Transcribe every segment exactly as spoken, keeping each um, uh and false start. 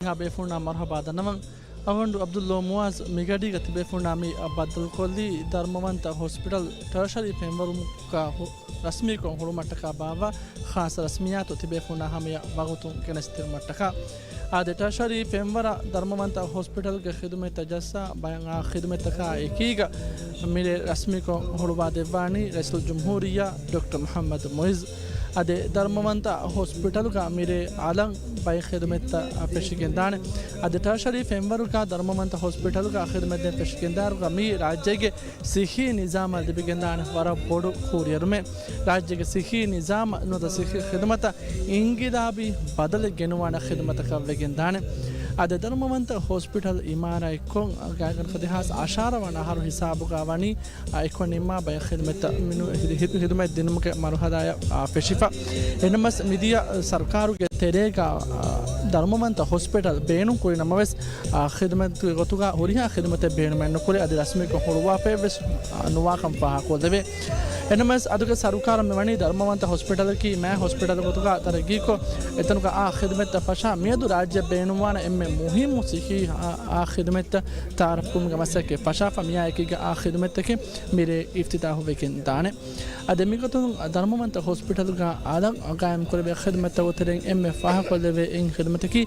ހާ ބޭފުޅުންނާ މަރުހަބާ ދަންނަވަން. އަޅުގަނޑު ޢަބްދުﷲ މުޢާޒް މިގަޑީގަ ތިބޭފުޅުންނާ މި ބައްދަލުކޮށްލީ ދަރުމަވަންތަ ހޮސްޕިޓަލް ޓަރޝަރީ ފެންވަރުގަ ހު-، ރަސްމީކޮށް ހުޅުމަށްޓަކާ ބާއްވާ ޚާއްޞަ ރަސްމިއްޔާތު ތިބޭފުޅުންނާ ހަމަޔަށް ވަގުތުން ގެނެސްދިނުމަށްޓަކާ. އާދެ، ޓަރޝަރީ ފެންވަރަށް ދަރުމަވަންތަ ހޮސްޕިޓަލްގެ ޚިދުމަތްތައް ޖައްސާ ބަޔަށް އާ ޚިދުމަތްތަކާ އެކީގަ މިރޭ ރަސްމީކޮށް ހުޅުވާ ދެއްވާނީ ރައީސުލްޖުމްހޫރިއްޔާ ޑޮކްޓަރ މުޙައްމަދު މުޢިއްޒު. އާދެ، ދަރުމަވަންތަ ހޮސްޕިޓަލުގަ މިރޭ އަލަށް ބައެއް ޚިދުމަތްތައް ފެށިގެންދާނެ. އާދެ، ޓަރޝަރީ ފެންވަރުގަ ދަރުމަވަންތަ ހޮސްޕިޓަލުގަ ޚިދުމަތްދޭން ފެށިގެންދާއިރުގަ މީ ރާއްޖޭގެ ޞިއްޙީ ނިޒާމަށް ލިބިގެންދާނެ ވަރަށް ބޮޑު ކުރިއެރުމެއް. ރާއްޖޭގެ ޞިއްޙީ ނިޒާމަށް ނުވަތަ ޞިއްޙީ ޚިދުމަތަށް އިންގިލާބީ ބަދަލެއް ގެނުވާނެ ޚިދުމަތަކަށް ވެގެންދާނެ. އަދި ދަރުމަވަންތަ ހޮސްޕިޓަލް އިމާރާތްކޮށް ގާތްގަނޑަކަށް ދެހާސް އަށާރަ ވަނަ އަހަރު ހިސާބުގަ ވަނީ، އާ، އެކު ނިންމާ ބައެއް ޚިދުމަތްތައް މިނު-، ހިދު-، ހިދު-، ހިދުމަތް ދިނުމުގެ މަރުހަލާޔަށް، އާ، ފެށިފަ. އެނަމަސް މިދިޔަ ސަރުކާރުގެ ތެރޭގަ، އާ، ދަރުމަވަންތަ ހޮސްޕިޓަލް ބޭނުން ކުރި ނަމަވެސް، އާ، ޚިދުމަތުގެ ގޮތުގަ ހުރިހާ ޚިދުމަތެއް ބޭނުމެއް ނުކުރި، އަދި ރަސްމީކޮށް ހުޅުވާފައެއްވެސް، އާ، ނުވާކަން ފާހަގަކޮށްލެވޭ. އެނަމަވެސް އަދުގެ ސަރުކާރަށް މިވަނީ ދަރުމަވަންތަ ހޮސްޕިޓަލަކީ މާތް ހޮސްޕިޓަލް ގޮތުގަ ތަރައްގީކޮށް، އެތަނުގަ އާ ޚިދުމަތްތައް ފަށާ މިއަދު ރާއްޖެ ބޭނުންވާނެ އެންމެ މުހިއްމު ސިއްހީ އާ، އާ ޚިދުމަތްތައް ތައާރަފްކުރުމުގެ މަސައްކަތް ފަށާފަ، މިއާ އެކީގަ އާ ޚިދުމަތްތަކެއް މިރޭ އިފްތިތާޙު ވެގެން ދާނެ. އަދި މިގޮތުން ދަރުމަވަންތަ ހޮސްޕިޓަލުގަ އަލަށް ގާއިމްކުރެވޭ ޚިދުމަތްތަކުގެ ތެރެއިން އެންމެ ފާހަގަކޮށްލެވޭ އެއް ޚިދުމަތަކީ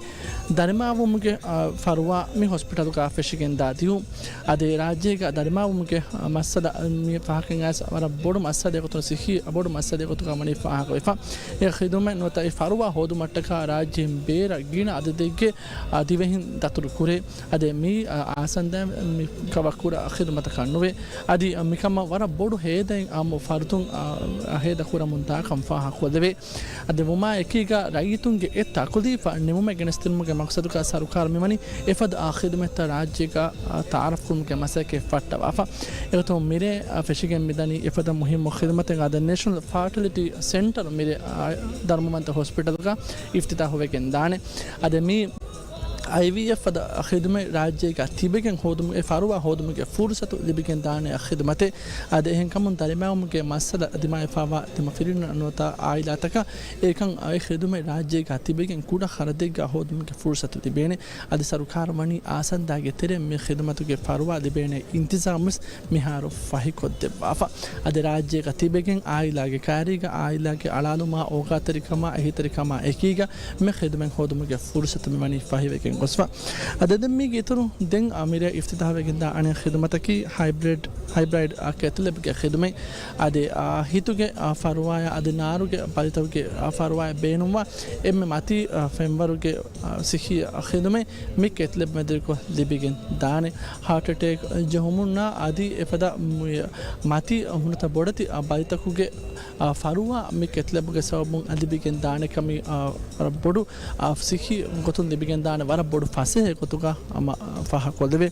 ދަރިމާވުމުގެ، އާ، ފަރުވާ މި ހޮސްޕިޓަލުގަ ފެށިގެންދާ ދިއުން. އަދި ރާއްޖޭގަ ދަރިމާވުމުގެ، އާ، މައްސަލަ މި ފާހަގަކަން އައިސް ވަރަށް ބޮޑު މައްސަލައެއް ގޮތުން ސިއްހީ ބޮޑު މައްސަލައެއް ގޮތުގަ ވަނީ ފާހަގަވެފަ. އެ ޚިދުމަތް ނުވަތަ އެ ފަރުވާ ހޯދުމަށްޓަކާ ރާއްޖޭން ބޭރަށް ގިނަ އަދަދެއްގެ، އާ، ދިވެހިން ދަތުރު ކުރޭ. އަދި މީ، އާ، އާސަންދައިން މި ކަވަކުރާ ޚިދުމަތަކަށް ނުވޭ. އަދި މިކަމަށް ވަރަށް ބޮޑު ހޭދައެއް އާއްމު ފަރުދުން، އާ، ހޭދަ ކުރަމުން ދާކަން ފާހަގަކޮށްލެވޭ. އަދި ވުމާ އެކީގަ ރައްޔިތުންގެ އެ ތަކުލީފަށް ނިމުމެއް ގެނެސްދިނުމުގެ މަޤްޞަދުގަ ސަރުކާރު މިވަނީ އެފަދަ އާ ޚިދުމަތްތައް ރާއްޖޭގަ، އާ، ތައާރަފްކުރުމުގެ މަސައްކަތް ފައްޓަވާފަ. އެގޮތުން މިރޭ، އާ، ފެށިގެން މިދަނީ އެފަދަ މުހިއްމު ޚިދުމަތެއް. އާދެ، ނޭޝަނަލް ފާޓިލިޓީ ސެންޓަރު މިރޭ، އާ، ދަރުމަވަންތަ ހޮސްޕިޓަލުގަ އިފްތިތާޙު ވެގެން ދާނެ. އަދި މި އައިވީއެފް ފަދަ ޚިދުމަތް ރާއްޖޭގަ ތިބެގެން ހޯދުމުގެ ފަރުވާ ހޯދުމުގެ ފުރުސަތު ލިބިގެން ދާނެ ޚިދުމަތެއް. އަދި އެހެންކަމުން ދަރިމާވުމުގެ މައްސަލަ ދިމާވެފަވާ ދިމަފިރިންނަށް ނުވަތަ އާއިލާތަކަށް އެކަން އެ ޚިދުމަތް ރާއްޖޭގަ ތިބެގެން ކުޑަ ޚަރަދެއްގަ ހޯދުމުގެ ފުރުސަތު ލިބޭނެ. އަދި ސަރުކާރު ވަނީ އާސަންދާގެ ތެރެއިން މި ޚިދުމަތުގެ ފަރުވާ ލިބޭނެ އިންތިޒާމުވެސް މިހާރު ފަހިކޮށްދެއްވާފަ. އަދި ރާއްޖޭގަ ތިބެގެން އާއިލާގެ ކައިރީގަ އާއިލާގެ އަޅާލުމާ އޯގާތެރިކަމާ އެހީތެރިކަމާ އެކީގަ މި ޚިދުމަތް ހޯދުމުގެ ފުރުސަތު މިވަނީ ފަހިވެގެން ގޮސްފަ. އަދި ދެން މީގެ އިތުރު ދެން އަ، މިރޭ އިފްތިތާޙުވެގެންދާ އަނެއް ޚިދުމަތަކީ ހައިބްރިޑް، ހައިބްރިޑް، އަ، ކެތްލެބްގެ ޚިދުމަތް. އަދި، އަ، ހިތުގެ، އަ، ފަރުވާޔާ އަދި ނާރުގެ ބަލިތަކުގެ، އަ، ފަރުވާޔަށް ބޭނުންވާ އެންމެ މަތީ، އަ، ފެންވަރުގެ، އަ، ސިއްހީ، އަ، ޚިދުމަތް މި ކެތްލެބް މެދުވެރިކޮށް ލިބިގެން ދާނެ. ހާޓް އެޓޭކް ޖެހުމުންނާ އަދި އެފަދަ މު-، މަތީ ނުވަތަ ބޮޑެތި، އަ، ބަލިތަކުގެ، އަ، ފަރުވާ މި ކެތްލެބްގެ ސަބަބުން ލިބިގެން ދާނެ ކަމީ، އަ، ވަރަށް ބޮޑު، އަ، ސިއްހީ ގޮތުން ލިބިގެން ދާނެ ވަރަށް ބޮޑު ފަސޭހަ ގޮތުގަ ހަމަ، އަ، ފާހަގަކޮށްލެވޭ.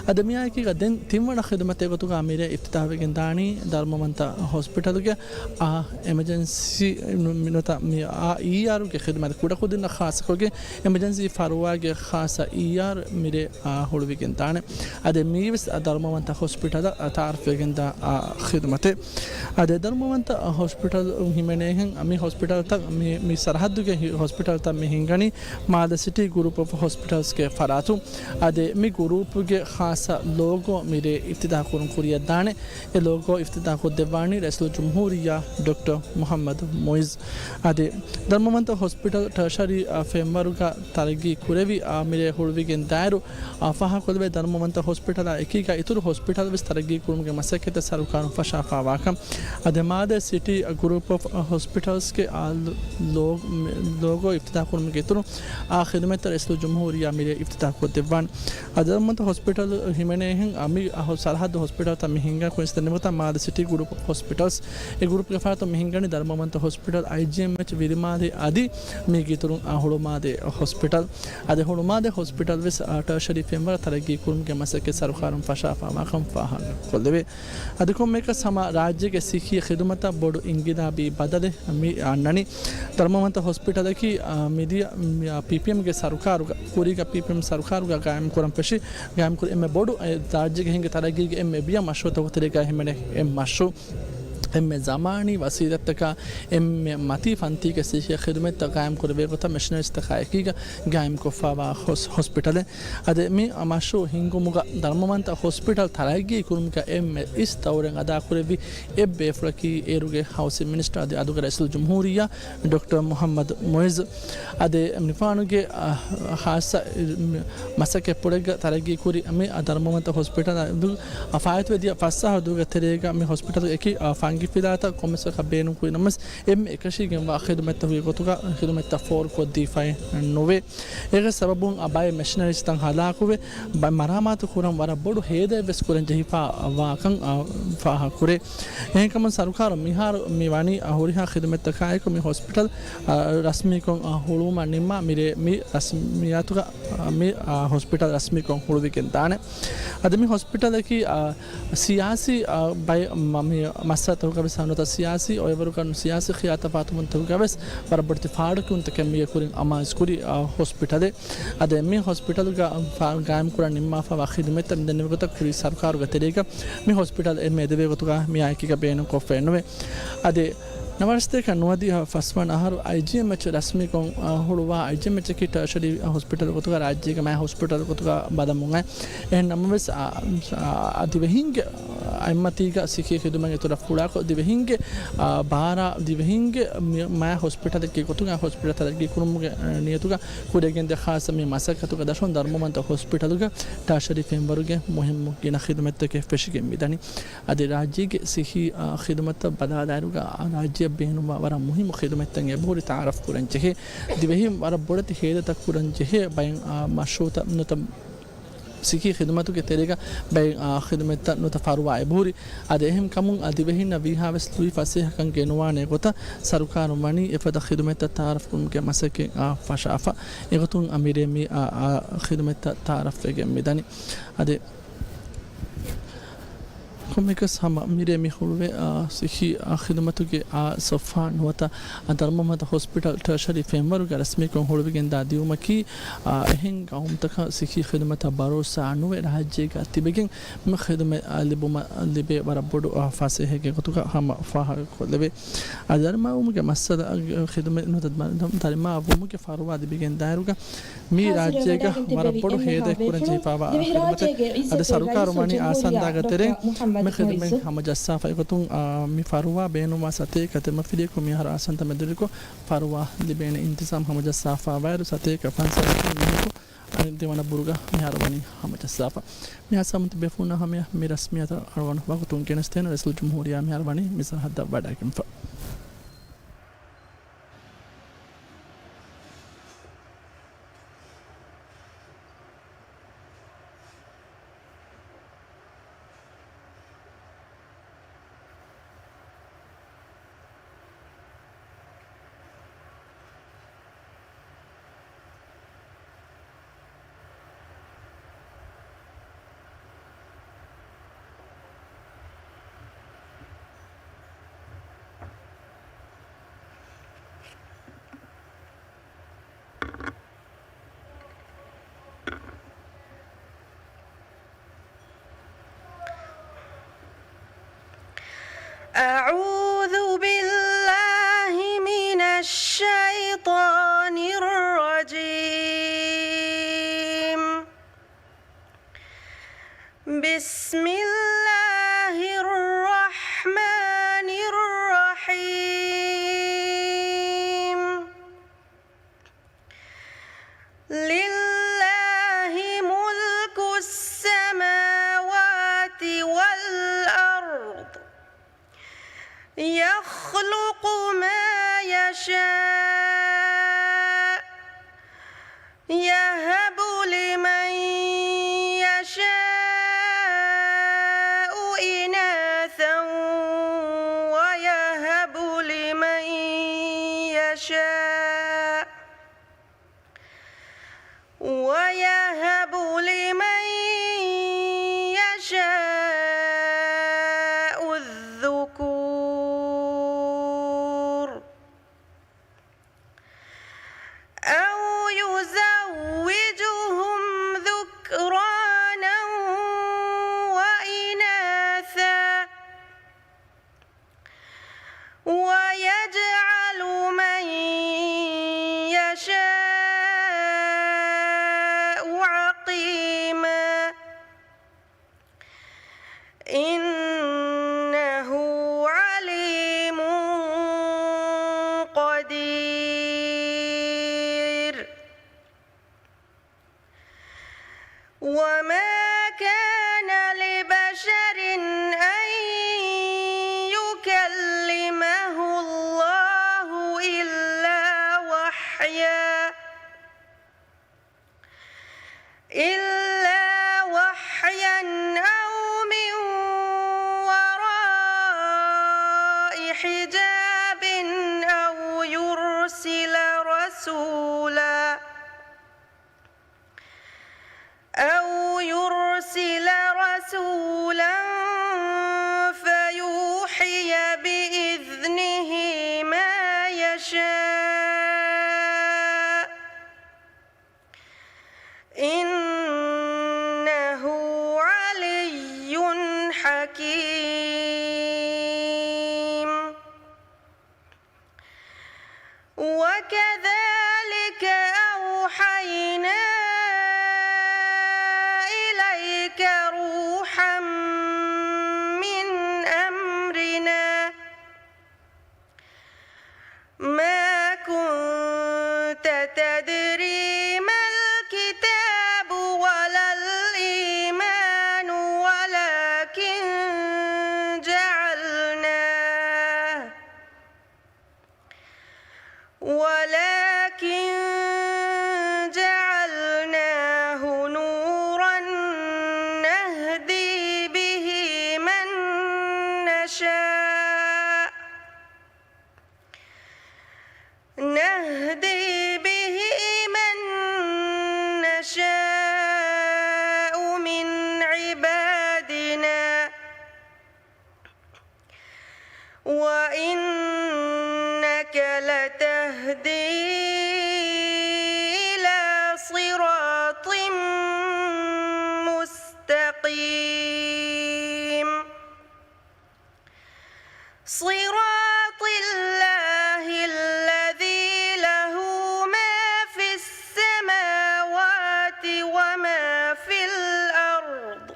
އަދި މިއާއެކީގަ ދެން ތިންވަނަ ޚިދުމަތެއް ގޮތުގަ މިރޭ އިފްތިތާޙުވެގެން ދާނީ ދަރުމަވަންތަ ހޮސްޕިޓަލުގެ، އާ، އެމަޖެންސީ ނު-، ނުވަތަ މި، އާ، އީއާރުގެ ޚިދުމަތް ކުޑަކުދިންނަށް ޚާއްޞަކޮށްގެން އެމަޖެންސީ ފަރުވާގެ ޚާއްޞަ އީއާރު މިރޭ، އާ، ހުޅުވިގެން ދާނެ. އަދި މީވެސް ދަރުމަވަންތަ ހޮސްޕިޓަލަށް ތައާރަފްވެގެންދާ، އާ، ޚިދުމަތެއް. އަދި ދަރުމަވަންތަ ހޮސްޕިޓަލުން ހިމެނޭހެން މި ހޮސްޕިޓަލްތައް މި، މި ސަރަހައްދުގެ ހި-، ހޮސްޕިޓަލްތައް މި ހިންގަނީ މާލެ ސިޓީ ގުރޫޕް އޮފް ހޮސްޕިޓަލްސްގެ ފަރާތުން. އަދި މި ގުރޫޕުގެ ޚާއްޞަ ލޯގޯ މިރޭ އިފްތިތާޙުކުރުން ކުރިއަށްދާނެ. އެ ލޯގޯ އިފްތިތާޙުކޮށްދެއްވާނީ ރައީސުލްޖުމްހޫރިއްޔާ ޑޮކްޓަރ މުޙައްމަދު މުޢިއްޒު. އަދި ދަރުމަވަންތަ ހޮސްޕިޓަލް ޓަރޝަރީ، އާ، ފެންވަރުގަ ތަރައްގީ ކުރެވި، އާ، މިރޭ ހުޅުވިގެން ދާއިރު، އާ، ފާހަގަކޮށްލެވޭ ދަރުމަވަންތަ ހޮސްޕިޓަލާ އެކީގަ އިތުރު ހޮސްޕިޓަލް ވެސް ތަރައްގީ ކުރުމުގެ މަސައްކަތްތައް ސަރުކާރުން ފަށާފާވާކަން. އަދި މާލެ ސިޓީ ގުރޫޕް އޮފް ހޮސްޕިޓަލްސްގެ، އާ، ލޯ-، ލޯ-، މެ-، ލޯގޯ އިފްތިތާޙުކުރުމުގެ އިތުރު، އާ، ޚިދުމަތްތައް ރައީސުލްޖުމްހޫރިއްޔާ މިރޭ އިފްތިތާޙުކޮށްދެއްވާނެ. އަދި ދަރުމަވަންތަ ހޮސްޕިޓަލް ހިމެނޭހެން، އާ، މި، އާ، ހޮ-، ސަރަހައްދު ހޮސްޕިޓަލްތައް މި ހިންގާ ކުއިންސް ދެންނެވި ގޮތަށް މާލެ ސިޓީ ގުރޫޕް އޮފް ހޮސްޕިޓަލްސް. އެ ގުރޫޕްގެ ފަރާތުން މި ހިންގަނީ ދަރުމަވަންތަ ހޮސްޕިޓަލް، އައިޖީއެމްއެޗް، ވިރިމާލެ އަދި މީގެ އިތުރުން، އާ، ހުޅުމާލެ ހޮސްޕިޓަލް. އަދި ހުޅުމާލެ ހޮސްޕިޓަލް ވެސް، އާ، ޓަރޝަރީ ފެންވަރަށް ތަރައްގީ ކުރުމުގެ މަސައްކަތް ސަރުކާރުން ފަށާފާވާކަން ފާހަގަކޮށްލެވޭ. އަދި ކޮންމެއަކަސް ހަމަ ރާއްޖޭގެ ސިއްހީ ޚިދުމަތަށް ބޮޑު އިންގިލާބީ ބަދަލެއް މި އަންނަނީ. ދަރުމަވަންތަ ހޮސްޕިޓަލަކީ، އާ، މިދިޔަ، މި، އާ، ޕީޕީއެމްގެ ސަރުކާރުގަ، ކުރީގަ ޕީޕީއެމް ސަރުކާރުގަ ގާއިމް ކުރަން ފެށި، ގާއިމް ކުރި އެންމެ ބޮޑު، އެ، ރާއްޖޭގެ ހިންގި ތަރައްގީގެ އެންމެ ބިޔަ މަޝްރޫޢުތަކުގެ ތެރޭގަ ހިމެނޭ އެއް މަޝްރޫޢު. އެންމެ ޒަމާނީ ވަސީލަތްތަކާ އެންމެ މަތީ ފަންތީގެ ސިއްހީ ޚިދުމަތްތައް ގާއިމް ކުރެވޭ ގޮތަށް މިޝަނަރީސްތަކާ އެކީގަ ގާއިމް ކޮށްފައިވާ ހޮސް-، ހޮސްޕިޓަލެއް. އަދި މި މަޝްރޫއު ހިންގުމުގަ ދަރުމަވަންތަ ހޮސްޕިޓަލް ތަރައްގީ ކުރުމުގަ އެންމެ އިސް ދައުރެއް އަދާކުރެއްވި އެއް ބޭފުޅަކީ އޭރުގެ ހައުސިން މިނިސްޓަރ އަދި އަދުގެ ރައީސުލްޖުމްހޫރިއްޔާ ޑޮކްޓަރ މުޙައްމަދު މުޢިއްޒު. އަދި މިފާނުގެ، އަ، ހާއްސަ މަސައްކަތްޕުޅެއްގަ ތަރައްގީކުރި މި ދަރުމަވަންތަ ހޮސްޕިޓަލް އަދި ފާއިތުވެ ދިޔަ ފަސް އަހަރު ދުވަހުގެ ތެރޭގަ މި ހޮސްޕިޓަލް އެކި، އަ، ފަންގިފިލާތައް ކޮންމެސް ވަކަށް ބޭނުންކުރި ނަމަވެސް، އެންމެ އެކަށީގެންވާ ޚިދުމަތްތަކުގެ ގޮތުގަ ޚިދުމަތްތައް ފޯރުކޮށްދީފައެއް ނުވޭ. އޭގެ ސަބަބުން އަ ބައެއް މެޝިނަރީސްތައް ހަލާކުވެ، ބައެއް މަރާމާތު ކުރަން ވަރަށް ބޮޑު ހޭދައެއް ވެސް ކުރަން ޖެހިފަ ވާކަން، އަ، ފާހަގަކުރޭ. އެހެންކަމުން ސަރުކާރު މިހާރު މި ވަނީ، އަ، ހުރިހާ ޚިދުމަތްތަކާއެކު މި ހޮސްޕިޓަލް، އަ، ރަސްމީކޮށް، އަ، ހުޅުވުމަށް ނިންމާ މިރޭ މި ރަސްމިއްޔާތުގަ، އަ، މި، އަ، ހޮސްޕިޓަލް ރަސްމީކޮށް ހުޅުވިގެން ދާނެ. އަދި މި ހޮސްޕިޓަލަކީ، އަ، ސިޔާސީ، އަ، ބައެއް މަ-، މި މައްސަލަތަކުގަ ވެސް ނުވަތަ ސިޔާސީ އޮއެވަރުގަ ނު-، ސިޔާސީ ޚިޔާތަފާތުވުންތަކުގަ ވެސް ވަރަށް ބޮޑެތި ފާޑުކިޔުންތަކެއް މީގެ ކުރިން އަމާޒުކުރި، އަ، ހޮސްޕިޓަލެއް. އަދި މި ހޮސްޕިޓަލުގަ ފާ-، ގާއިމްކުރަން ނިންމާފައިވާ ޚިދުމަތްތައް މި ދެންނެވި ގޮތަށް ކުރީ ސަރުކާރުގެ ތެރޭގަ މި ހޮސްޕިޓަލް އެންމެ އެދެވޭ ގޮތުގަ މިއާ އެކީގަ ބޭނުންކޮށްފައެއް ނުވޭ. އަދި ނަވާރަސަތޭކަ ނުވަދިހަ ފަސްވަނަ އަހަރު އައިޖީއެމްއެޗް ރަސްމީކޮށް، އަ، ހުޅުވާ އައިޖީއެމްއެޗަކީ ޓާޝަރީ ހޮސްޕިޓަލް ގޮތުގަ ރާއްޖޭގެ މާ ހޮސްޕިޓަލް ގޮތުގަ ބަލަމުން އައި. އެހެން ނަމަވެސް، އަ، އަ، ދިވެހިންގެ އަތްމަތީގަ ސިއްހީ ޚިދުމަތް އިތުރަށް ފުޅާކޮށް، ދިވެހިންގެ، އަ، ބާރާ ދިވެހިންގެ މި-، މާ ހޮސްޕިޓަލެއްގެ ގޮތުގަ ހޮސްޕިޓަލް ތަރައްގީ ކުރުމުގެ، އަ، ނިޔަތުގަ ކުރިއަށް ގެންދިޔަ ޚާއްސަ މި މަސައްކަތުގެ ދަށުން ދަރުމަވަންތަ ހޮސްޕިޓަލުގަ ޓާޝަރީ ފެންވަރުގެ މުހިއްމު ގިނަ ޚިދުމަތްތަކެއް ފެށިގެން މިދަނީ. އަދި ރާއްޖޭގެ ސިއްހީ، އާ، ޚިދުމަތްތައް ބަލާލާއިރުގަ، އާ، ރާއްޖެއަށް ބޭނުންވާ ވަރަށް މުހިއްމު ޚިދުމަތްތައް އެބަހުރި ތައާރަފް ކުރަން ޖެހޭ. ދިވެހިން ވަރަށް ބޮޑެތި ހޭދަތައް ކުރަން ޖެހޭ ބައެއް، އާ، މަޝްރޫއުތައް ނުވަތަ ސިއްހީ ޚިދުމަތުގެ ތެރޭގަ ބައެއް، އާ، ޚިދުމަތްތައް ނުވަތަ ފަރުވާ އެބަހުރި. އަދި އެހެން ކަމުން، އާ، ދިވެހިންނަށް ވީހާވެސް ލުއިފަސޭހަކަން ގެނުވާނެ ގޮތަށް ސަރުކާރުން ވަނީ އެފަދަ ޚިދުމަތްތައް ތައާރަފް ކުރުމުގެ މަސައްކަތް، އާ، ފަށާފަ. އެގޮތުން އަ މިރޭ މި، އާ، އާ، ޚިދުމަތްތައް ތައާރަފްވެގެން މިދަނީ. އަދި ކޮންމެއަކަސް ހަމަ މިރޭ މި ހުޅުވޭ، އާ، ސިއްހީ، އާ، ޚިދުމަތުގެ، އާ، ސޮފްހާ ނުވަތަ، އާ، ދަރުމަވަންތަ ހޮސްޕިޓަލް ޓާޝަރީ ފެންވަރުގަ ރަސްމީކޮށް ހުޅުވިގެންދާ ދިއުމަކީ، އާ، އެހެން ގައުމުތަކަށް ސިއްހީ ޚިދުމަތަށް ބަރޯސާ ނުވެ ރާއްޖޭގަ ތިބެގެން މި ޚިދުމަތް، އާ، ލިބުމަށް ލިބޭ ވަރަށް ބޮޑު، އާ، ފަސޭހައެއްގެ ގޮތުގަ ހަމަ ފާހަގަކޮށްލެވޭ. އާ، ދަރުމަވުމުގެ މައްސަލަ، އާ، ޚިދުމަތް ނުވަތަ ދަރުމަވުމުގެ ފަރުވާ ލިބިގެންދާއިރުގަ މި ރާއްޖޭގަ ވަރަށް ބޮޑު ހޭދައެއް ކުރަން ޖެހިފައިވާ ޚިދުމަތެއް. އަދި ސަރުކާރު ވަނީ އާސަންދާގެ ތެރެއިން މި ޚިދުމަތް ހަމަޖައްސާފަ އެގޮތުން، އާ، މި ފަރުވާ ބޭނުންވާ ސަތޭކަ ތިން ފިރިޔަކު މިހާރު އާސަންތަ މެދުވެރިކޮށް ފަރުވާ ލިބޭނެ އިންތިޒާމް ހަމަޖައްސާފައިވާއިރު ސަތޭކަ ފަންސާސް މީހަކު އަނެއް ދެވަނަ ބުރުގަ މިހާރު ވަނީ ހަމަޖައްސާފަ. މިހާ ސަމަންތަ ބޭފުޅުންނާ ހަމަޔަށް މި ރަސްމިއްޔާތަށް އަޅުގަނޑު ވަގުތުން ގެނެސްދޭނެ. ރައީސުލްޖުމްހޫރިއްޔާ މިހާރު ވަނީ މި ސަރަހައްދަށް ވަޑައިގެންފަ. أعوذ بالله من الشيطان الرجيم. بسم الله الرحمن الرحيم. لله ملك السماوات والأرض يخلق ما يشاء يهب لمن يشاء وما كان لبشر أن يكلمه الله إلا وحيا، إلا وحيا أو من وراء حجاب أو يرسل رسولا، أو يرسل رسولا فيوحي بإذنه ما يشاء، إنه علي حكيم. وكذلك أوحينا إليك روحا من أمرنا، ما كنت تدري ما الكتاب ولا الإيمان، ولكن جعلناه، ولكن جعلناه نورا نهدي به من نشاء، نهدي به من نشاء من عبادنا، وإنك لتهدي إلى صراط مستقيم. صراط الله الذي له ما في السماوات وما في الأرض،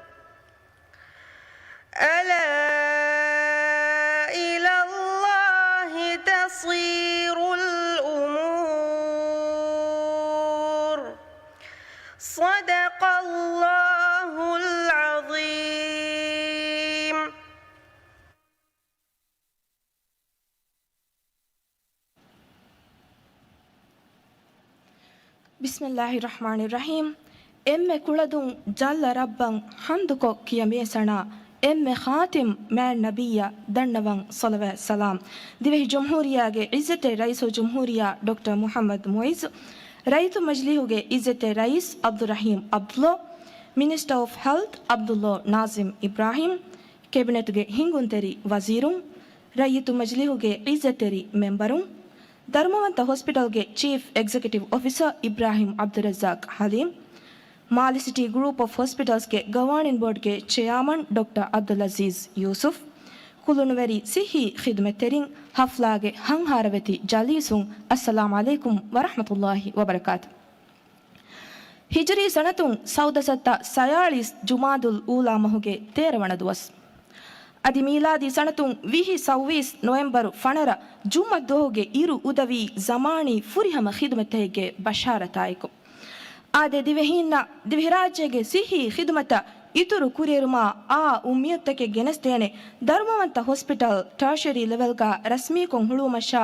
ألا إلى الله تصير الأمور. صدق الله العظيم. بسم الله الرحمن الرحيم. އެންމެ ކުޅަދުން ޖައްލަ ރައްބަށް ޙަމްދުކޮށް ކިޔަމޭސަނާ، އެންމެ ޚާތިމް މާތް ނަބިއްޔަށް ދަންނަވަން ޞަލަވާތް ސަލާމް. ދިވެހި ޖުމްހޫރިއްޔާގެ ޢިއްޒަތްތެރި ރައީސުލްޖުމްހޫރިއްޔާ ޑޮކްޓަރ މުޙައްމަދު މުޢިއްޒު، ރައްޔިތު މަޖިލީހުގެ ޢިއްޒަތްތެރި ރައީސް ޢަބްދުއްރަޙީމް ޢަބްދުﷲ، މިނިސްޓަރ އޮފް ހެލްތް ޢަބްދުﷲ ނާޒިމް އިބްރާހީމް، ކެބިނެޓުގެ ހިންގުންތެރި ވަޒީރުން، ރައްޔިތު މަޖިލީހުގެ ޢިއްޒަތްތެރި މެމްބަރުން، ދަރުމަވަންތަ ހޮސްޕިޓަލްގެ ޗީފް އެގްޒެކެޓިވް އޮފިސަރ އިބްރާހީމް ޢަބްދުއްރައްޒާޤް ޙަލީމް، މާލެ ސިޓީ ގްރޫޕް އޮފް ހޮސްޕިޓަލްސްގެ ގަވާނިން ބޯޑްގެ ޗެއާމަން ޑޮކްޓަރ ޢަބްދުލްޢަޒީޒް ޔޫސުފް، ކުލުނުވެރި ސިއްހީ ޚިދުމަތްތެރިން، ޙަފްލާގެ ހަންހާރަވެތި ޖަލީސުން، އައްސަލާމް ޢަލައިކުމް ވަރަޙްމަތުﷲ ވަބަރަކާތު. ހިޖުރީ ސަނަތުން ސައުދަ ސައްތަ ސަޔާޅީސް ޖުމާދުލް އޫލާ މަހުގެ ތޭރަ ވަނަ ދުވަސް. އަދި މީލާދީ ސަނަތުން ވިހި ސައުވީސް ނޮވެމްބަރު ފަނަރަ ޖުމްޢަ ދުވަހުގެ އިރު އުދަވީ ޒަމާނީ ފުރިހަމަ ޚިދުމަތްތަކެއްގެ ބަޝާރަތާއެކު، އާދެ، ދިވެހީންނަށް ދިވެހިރާއްޖޭގެ ސިއްހީ ޚިދުމަތަށް އިތުރު ކުރިއެރުމާ އާ އުއްމީދުތަކެއް ގެނެސްދޭނެ ދަރުމަވަންތަ ހޮސްޕިޓަލް ޓާޝަރީ ލެވެލްގަ ރަސްމީކޮށް ހުޅުވުމަށާ،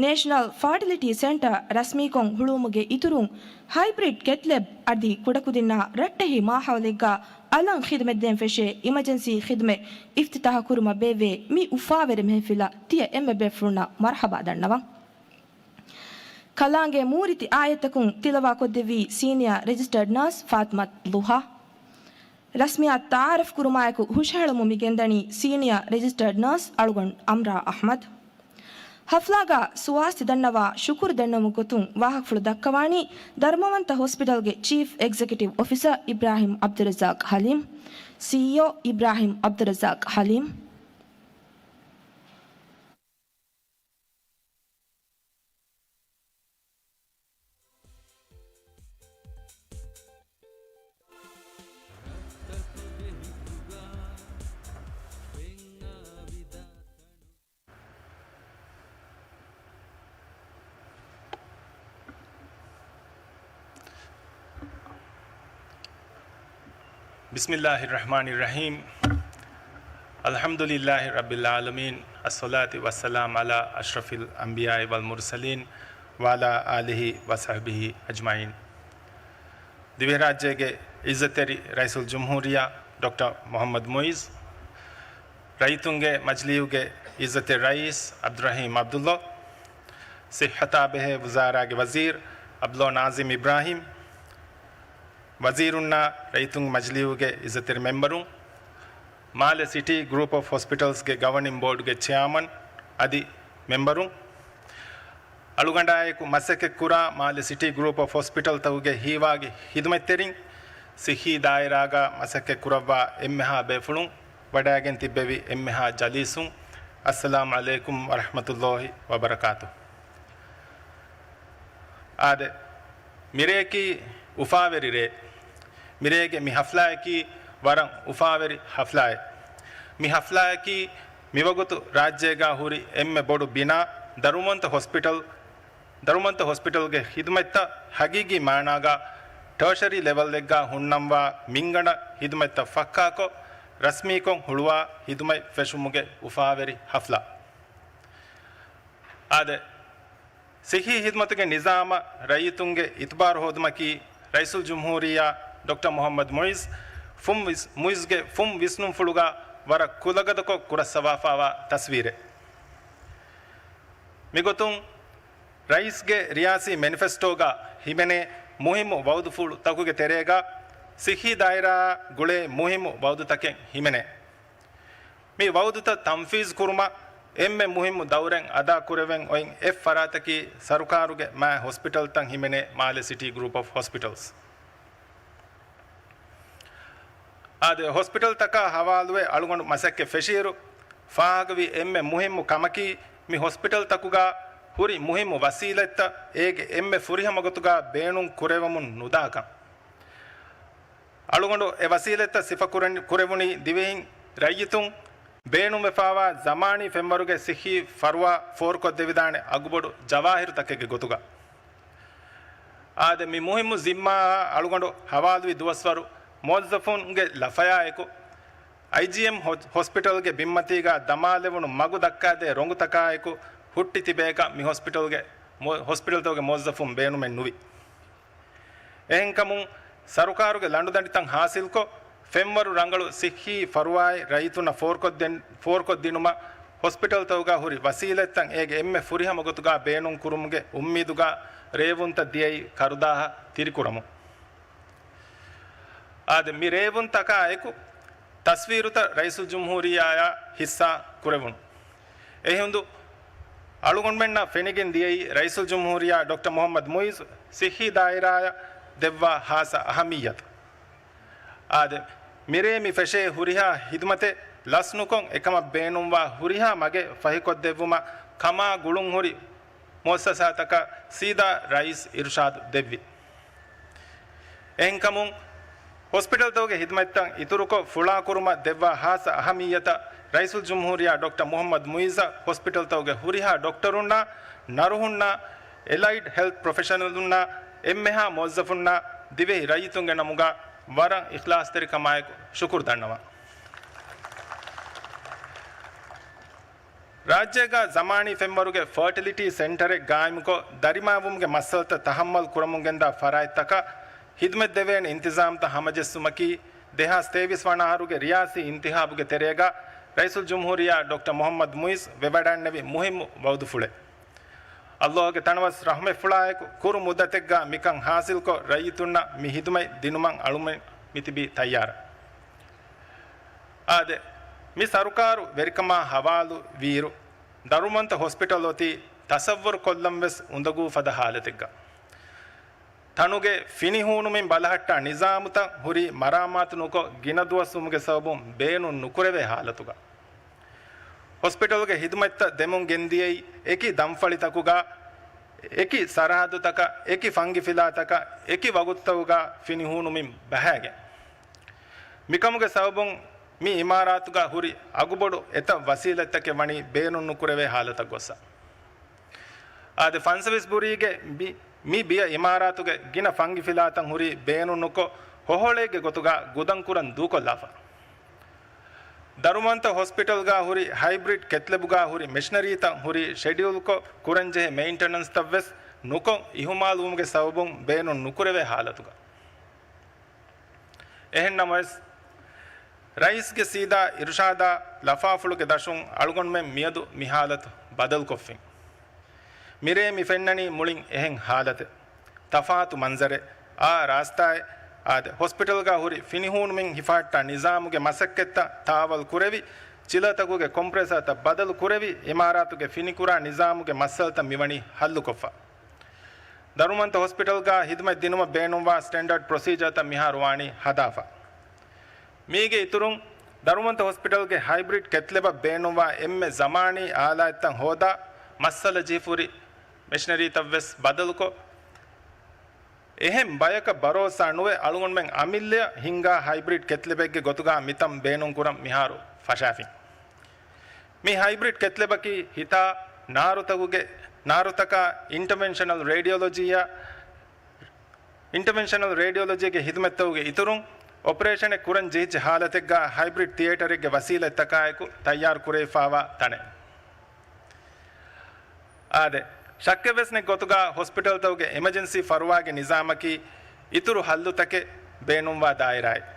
ނޭޝަނަލް ފާޓިލިޓީ ސެންޓަރ ރަސްމީކޮށް ހުޅުވުމުގެ އިތުރުން، ހައިބްރިޑް ކެތް ލެބް އަދި ކުޑަކުދިންނާ ރައްޓެހި މާހައުލެއްގަ އަލަށް ޚިދުމަތްދޭން ފެށޭ އިމަޖެންސީ ޚިދުމަތް އިފްތިތާޙު ކުރުމަށް ބޭއްވޭ މި އުފާވެރި މެހެފިލަށް ތިޔަ އެންމެ ބޭފުޅުންނަށް މަރުޙަބާ ދަންނަވަން. ކަލާނގެ މޫރިތި އާޔަތްތަކުން ތިލަވާކޮށްދެއްވީ ސީނިއާ ރެޖިސްޓަރޑް ނާސް ފާތިމަތް ލުހާ. ރަސްމިއްޔާ ތަޢާރަފް ކުރުމާއެކު ހުށަހެޅުމުން މި ގެންދަނީ ސީނިއާ ރެޖިސްޓަރޑް ނާސް އަޅުގަނޑު އަމްރާ އަޙްމަދު. ޙަފްލާގަ ސުވާސްތި ދަންނަވާ ޝުކުރު ދަންނަވުމުގެ ގޮތުން ވާހަކަފުޅު ދައްކަވާނީ ދަރުމަވަންތަ ހޮސްޕިޓަލްގެ ޗީފް އެގްޒެކެޓިވް އޮފިސަރ އިބްރާހީމް ޢަބްދުއްރައްޒާޤް ޙަލީމް، ސީއީއޯ އިބްރާހީމް ޢަބްދުއްރައްޒާޤް ޙަލީމް. بسم الله الرحمن الرحيم. الحمد لله رب العالمين. الصلاة والسلام على أشرف الأنبياء والمرسلين وعلى آله وصحبه أجمعين. ދިވެހިރާއްޖޭގެ އިއްޒަތްތެރި ރައީސުލްޖުމްހޫރިއްޔާ ޑޮކްޓަރ މުޙައްމަދު މުޢިއްޒު، ރައްޔިތުންގެ މަޖިލީހުގެ އިއްޒަތްތެރި ރައީސް ޢަބްދުއްރަޙީމް ޢަބްދުއްލޯ، ޞިއްޙަތާ ބެހޭ ވުޒާރާގެ ވަޒީރު ޢަބްދުއްލޯ ނާޒިމް އިބްރާހީމް، ވަޒީރުންނާ ރައްޔިތުންގެ މަޖިލީހުގެ އިއްޒަތްތެރި މެމްބަރުން، މާލެ ސިޓީ ގްރޫޕް އޮފް ހޮސްޕިޓަލްސްގެ ގަވަނިން ބޯޑުގެ ޗެއާމަން އަދި މެމްބަރުން، އަޅުގަނޑާއެކު މަސައްކަތްކުރާ މާލެ ސިޓީ ގްރޫޕް އޮފް ހޮސްޕިޓަލްތަކުގެ ހީވާގި ހިދުމަތްތެރިން، ޞިއްޙީ ދާއިރާގަ މަސައްކަތްކުރައްވާ އެންމެހާ ބޭފުޅުން، ވަޑައިގެން ތިއްބެވި އެންމެހާ ޖަލީސުން، އައްސަލާމު ޢަލައިކުމް ވަރަޙްމަތުﷲި ވަބަރަކާތުހު. އާދެ، މިރެއަކީ އުފާވެރި ރޭ. މިރޭގެ މި ޙަފްލާއަކީ ވަރަށް އުފާވެރި ޙަފްލާއެއް. މި ޙަފްލާއަކީ މިވަގުތު ރާއްޖޭގަ ހުރި އެންމެ ބޮޑު ބިނާ ދަރުމަންތަ ހޮސްޕިޓަލް، ދަރުމަންތަ ހޮސްޕިޓަލްގެ ޚިދުމަތްތައް ހަގީގީ މާނާގަ ޓާޝަރީ ލެވަލްއެއްގަ ހުންނަންވާ މިންގަނޑަށް ޚިދުމަތްތައް ފައްކާކޮށް، ރަސްމީކޮށް ހުޅުވާ ޚިދުމަތް ފެށުމުގެ އުފާވެރި ޙަފްލާ. އާދެ، ޞިއްޙީ ޚިދުމަތުގެ ނިޒާމަށް ރައްޔިތުންގެ އިތުބާރު ހޯދުމަކީ، ރައީސުލްޖުމްހޫރިއްޔާ ޑޮކްޓަރ މުޙައްމަދު މުޢިއްޒު ފުން ވިސް-، މުޢިއްޒުގެ ފުން ވިސްނުންފުޅުގަ ވަރަށް ކުލަގަދަކޮށް ކުރައްސަވާފާވާ ތަސްވީރެއް. މިގޮތުން، ރައީސްގެ ރިޔާސީ މެނިފެސްޓޯގަ ހިމެނޭ މުހިއްމު ވައުދުފުޅުތަކުގެ ތެރޭގަ، ޞިއްޙީ ދާއިރާއާ ގުޅޭ މުހިއްމު ވައުދުތަކެއް ހިމެނޭ. މި ވައުދުތައް ތަންފީޒު ކުރުމަށް އެންމެ މުހިއްމު ދައުރެއް އަދާ ކުރެވެން އޮތް އެއް ފަރާތަކީ ސަރުކާރުގެ މާތް ހޮސްޕިޓަލްތައް ހިމެނޭ މާލެ ސިޓީ ގްރޫޕް އޮފް ހޮސްޕިޓަލްސް. އާދެ، ހޮސްޕިޓަލްތަކާ ހަވާލުވެ އަޅުގަނޑު މަސައްކަތް ފެށިއިރު، ފާހަގަވި އެންމެ މުހިއްމު ކަމަކީ، މި ހޮސްޕިޓަލްތަކުގަ ހުރި މުހިއްމު ވަސީލަތްތައް އޭގެ އެންމެ ފުރިހަމަ ގޮތުގަ ބޭނުން ކުރެވެމުން ނުދާކަން. އަޅުގަނޑު އެ ވަސީލަތްތައް ސިފަ ކުރެން-، ކުރެވުނީ ދިވެހިން ރައްޔިތުން ބޭނުންވެފާވާ ޒަމާނީ ފެންވަރުގެ ޞިއްޙީ ފަރުވާ ފޯރުކޮށްދެވިދާނެ އަގުބޮޑު ޖަވާހިރުތަކެއްގެ ގޮތުގަ. އާދެ، މި މުހިއްމު ޒިންމާއާ އަޅުގަނޑު ހަވާލުވި ދުވަސްވަރު މުވައްޒަފުންގެ ލަފަޔާއެކު، އައިޖީއެމް ހޮ-، ހޮސްޕިޓަލްގެ ބިންމަތީގަ ދަމާލެވުނު މަގު ދައްކާދޭ ރޮނގުތަކާއެކު ހުއްޓި ތިބޭކަށް މި ހޮސްޕިޓަލްގެ މު-، ހޮސްޕިޓަލްތަކުގެ މުވައްޒަފުން ބޭނުމެއް ނުވި. އެހެންކަމުން، ސަރުކާރުގެ ލަނޑުދަނޑިތައް ހާސިލްކޮށް، ފެންވަރު ރަނގަޅު ޞިއްޙީ ފަރުވާއެއް ރައްޔިތުންނަށް ފޯރުކޮށްދެން-، ފޯރުކޮށްދިނުމަށް ހޮސްޕިޓަލްތަކުގަ ހުރި ވަސީލަތްތައް އޭގެ އެންމެ ފުރިހަމަ ގޮތުގަ ބޭނުން ކުރުމުގެ އުއްމީދުގަ ރޭވުންތައް ދިޔައީ ކަރުދާހަށް ތިރިކުރަމުން. އާދެ، މި ރޭވުންތަކާ އެކު، ތަސްވީރުތައް ރައީސުލްޖުމްހޫރިއްޔާއާ ހިއްސާ ކުރެވުނު. އެހިނދު، އަޅުގަނޑުމެންނަށް ފެނިގެން ދިޔައީ ރައީސުލްޖުމްހޫރިއްޔާ ޑޮކްޓަރ މުޙައްމަދު މުޢިއްޒު ޞިއްޙީ ދާއިރާއަށް ދެއްވާ ޚާއްޞަ އަހައްމިއްޔަތު. އާދެ، މިރޭ މި ފެށޭ ހުރިހާ ޚިދުމަތެއް ލަސްނުކޮށް، އެކަމަށް ބޭނުންވާ ހުރިހާ މަގެއް ފަހިކޮށްދެއްވުމަށް ކަމާ ގުޅުންހުރި މުއައްސަސާތަކަށް ސީދާ ރައީސް އިރުޝާދު ދެއްވި. އެހެންކަމުން، ހޮސްޕިޓަލްތަކުގެ ޚިދުމަތްތައް އިތުރުކޮށް ފުޅާކުރުމަށް ދެއްވާ ޚާއްޞަ އަހައްމިއްޔަތަށް ރައީސުލްޖުމްހޫރިއްޔާ ޑޮކްޓަރ މުޙައްމަދު މުޢިއްޒަށް ހޮސްޕިޓަލްތަކުގެ ހުރިހާ ޑޮކްޓަރުންނާ، ނަރުހުންނާ، އެލައިޑް ހެލްތް ޕްރޮފެޝަނަލުންނާ، އެންމެހާ މުވައްޒަފުންނާ، ދިވެހި ރައްޔިތުންގެ ނަމުގަ ވަރަށް އިޚްލާޞްތެރިކަމާއެކު ޝުކުރު ދަންނަވަން. ރާއްޖޭގަ ޒަމާނީ ފެންވަރުގެ ފަރޓިލިޓީ ސެންޓަރެއް ގާއިމުކޮށް، ދަރިމައިވުމުގެ މައްސަލަތައް ތަހައްމަލް ކުރަމުން ގެންދާ ފަރާތްތަކަށް ޚިދުމަތް ދެވޭނެ އިންތިޒާމްތައް ހަމަޖެއްސުމަކީ، ދެހާސް ތޭވީސް ވަނަ އަހަރުގެ ރިޔާސީ އިންތިޚާބުގެ ތެރޭގަ ރައީސުލްޖުމްހޫރިއްޔާ ޑޮކްޓަރ މުޙައްމަދު މުޢިއްޒު ވެވަޑައިންނެވި މުހިއްމު ވައުދުފުޅެއް. ﷲގެ ތަނަވަސް ރަޙްމަތްފުޅާއެކު، ކުރު މުއްދަތެއްގަ މިކަން ހާސިލްކޮށް، ރައްޔިތުންނަށް މި ޚިދުމަތް ދިނުމަށް އަޅުމެން މިތިބީ ތައްޔާރަށް. އާދެ، މި ސަރުކާރު ވެރިކަމާ ހަވާލު ވީއިރު، ދަރުމަންތަ ހޮސްޕިޓަލް އޮތީ ތަސައްވަރު ކޮށްލަން ވެސް އުނދަގޫ ފަދަ ހާލަތެއްގަ. ތަނުގެ ފިނި ހޫނުމިން ބަލަހައްޓާ ނިޒާމުތައް ހުރީ މަރާމާތު ނުކޮށް، ގިނަ ދުވަސްވުމުގެ ސަބަބުން ބޭނުން ނުކުރެވޭ ހާލަތުގަ. ހޮސްޕިޓަލްގެ ޚިދުމަތްތައް ދެމުން ގެންދިޔައީ އެކި ދަންފަޅިތަކުގަ، އެކި ސަރަހައްދުތަކަށް، އެކި ފަންގިފިލާތަކަށް، އެކި ވަގުތުތަކުގަ ފިނި ހޫނުމިން ބަހައިގެން. މިކަމުގެ ސަބަބުން މި އިމާރާތުގަ ހުރި އަގުބޮޑު އެތައް ވަސީލަތްތަކެއް ވަނީ ބޭނުން ނުކުރެވޭ ހާލަތަށް ގޮއްސަ. އާދެ، ފަންސަވީސް ބުރީގެ މި، މި ބިޔަ އިމާރާތުގެ ގިނަ ފަންގިފިލާތައް ހުރީ ބޭނުން ނުކޮށް، ހޮހޮޅޭގެ ގޮތުގަ ގުދަން ކުރަން ދޫކޮށްލާފަ. ދަރުމަންތަ ހޮސްޕިޓަލްގަ ހުރި ހައިބްރިޑް ކެތްލެބުގަ ހުރި މެޝިނަރީތައް ހުރި ޝެޑިއުލްކޮށް ކުރަންޖެހޭ މެއިންޓެނަންސްތައްވެސް ނުކޮށް، އިހުމާލުވުމުގެ ސަބަބުން ބޭނުން ނުކުރެވޭ ހާލަތުގަ. އެހެންނަމަވެސް، ރައީސްގެ ސީދާ އިރުޝާދާ ލަފާފުޅުގެ ދަށުން އަޅުގަނޑުމެން މިއަދު މި ހާލަތު ބަދަލުކޮށްފިން. މިރޭ މި ފެންނަނީ މުޅިން އެހެން ހާލަތެއް. ތަފާތު މަންޒަރެއް. އާ ރާސްތާއެއް. އާދެ، ހޮސްޕިޓަލްގަ ހުރި ފިނިހޫނުމިން ހިފަހައްޓާ ނިޒާމުގެ މަސައްކަތްތައް ތާވަލް ކުރެވި، ޗިލަރތަކުގެ ކޮމްޕްރެސަރތައް ބަދަލު ކުރެވި، އިމާރާތުގެ ފިނިކުރާ ނިޒާމުގެ މައްސަލަތައް މިވަނީ ހައްލުކޮށްފަ. ދަރުމަންތަ ހޮސްޕިޓަލްގަ ހިދުމަތް ދިނުމަށް ބޭނުންވާ ސްޓޭންޑަޑް ޕްރޮސީޖަރތައް މިހާރު ވާނީ ހަދާފަ. މީގެ އިތުރުން، ދަރުމަންތަ ހޮސްޕިޓަލްގެ ހައިބްރިޑް ކެތްލެބަށް ބޭނުންވާ އެންމެ ޒަމާނީ އާލާތްތައް ހޯދާ، މައްސަލަ ޖެހިފުރި މެޝިނަރީތައްވެސް ބަދަލުކޮށް، އެހެން ބަޔަކަށް ބަރޯސާ ނުވެ އަޅުގަނޑުމެން އަމިއްލަޔަށް ހިންގާ ހައިބްރިޑް ކެތްލެބެއްގެ ގޮތުގަ މިތަން ބޭނުންކުރަން މިހާރު ފަށާފިން. މި ހައިބްރިޑް ކެތްލެބަކީ ހިތާ ނާރުތަކުގެ، ނާރުތަކާ އިންޓަވެންޝަނަލް ރޭޑިއޮލޮޖީއާ، އިންޓަވެންޝަނަލް ރޭޑިއޮލޮޖީގެ ހިދުމަތްތަކުގެ އިތުރުން، އޮޕަރޭޝަނެއް ކުރަން ޖެހިއްޖެ ހާލަތެއްގަ ހައިބްރިޑް ތިއޭޓަރެއްގެ ވަސީލަތްތަކާއެކު ތައްޔާރު ކުރެވިފާވާ ތަނެއް. އާދެ، ޝައްކެއްވެސް ނެތް ގޮތުގަ ހޮސްޕިޓަލްތަކުގެ އެމަޖެންސީ ފަރުވާގެ ނިޒާމަކީ އިތުރު ހައްލުތަކެއް ބޭނުންވާ ދާއިރާއެއް.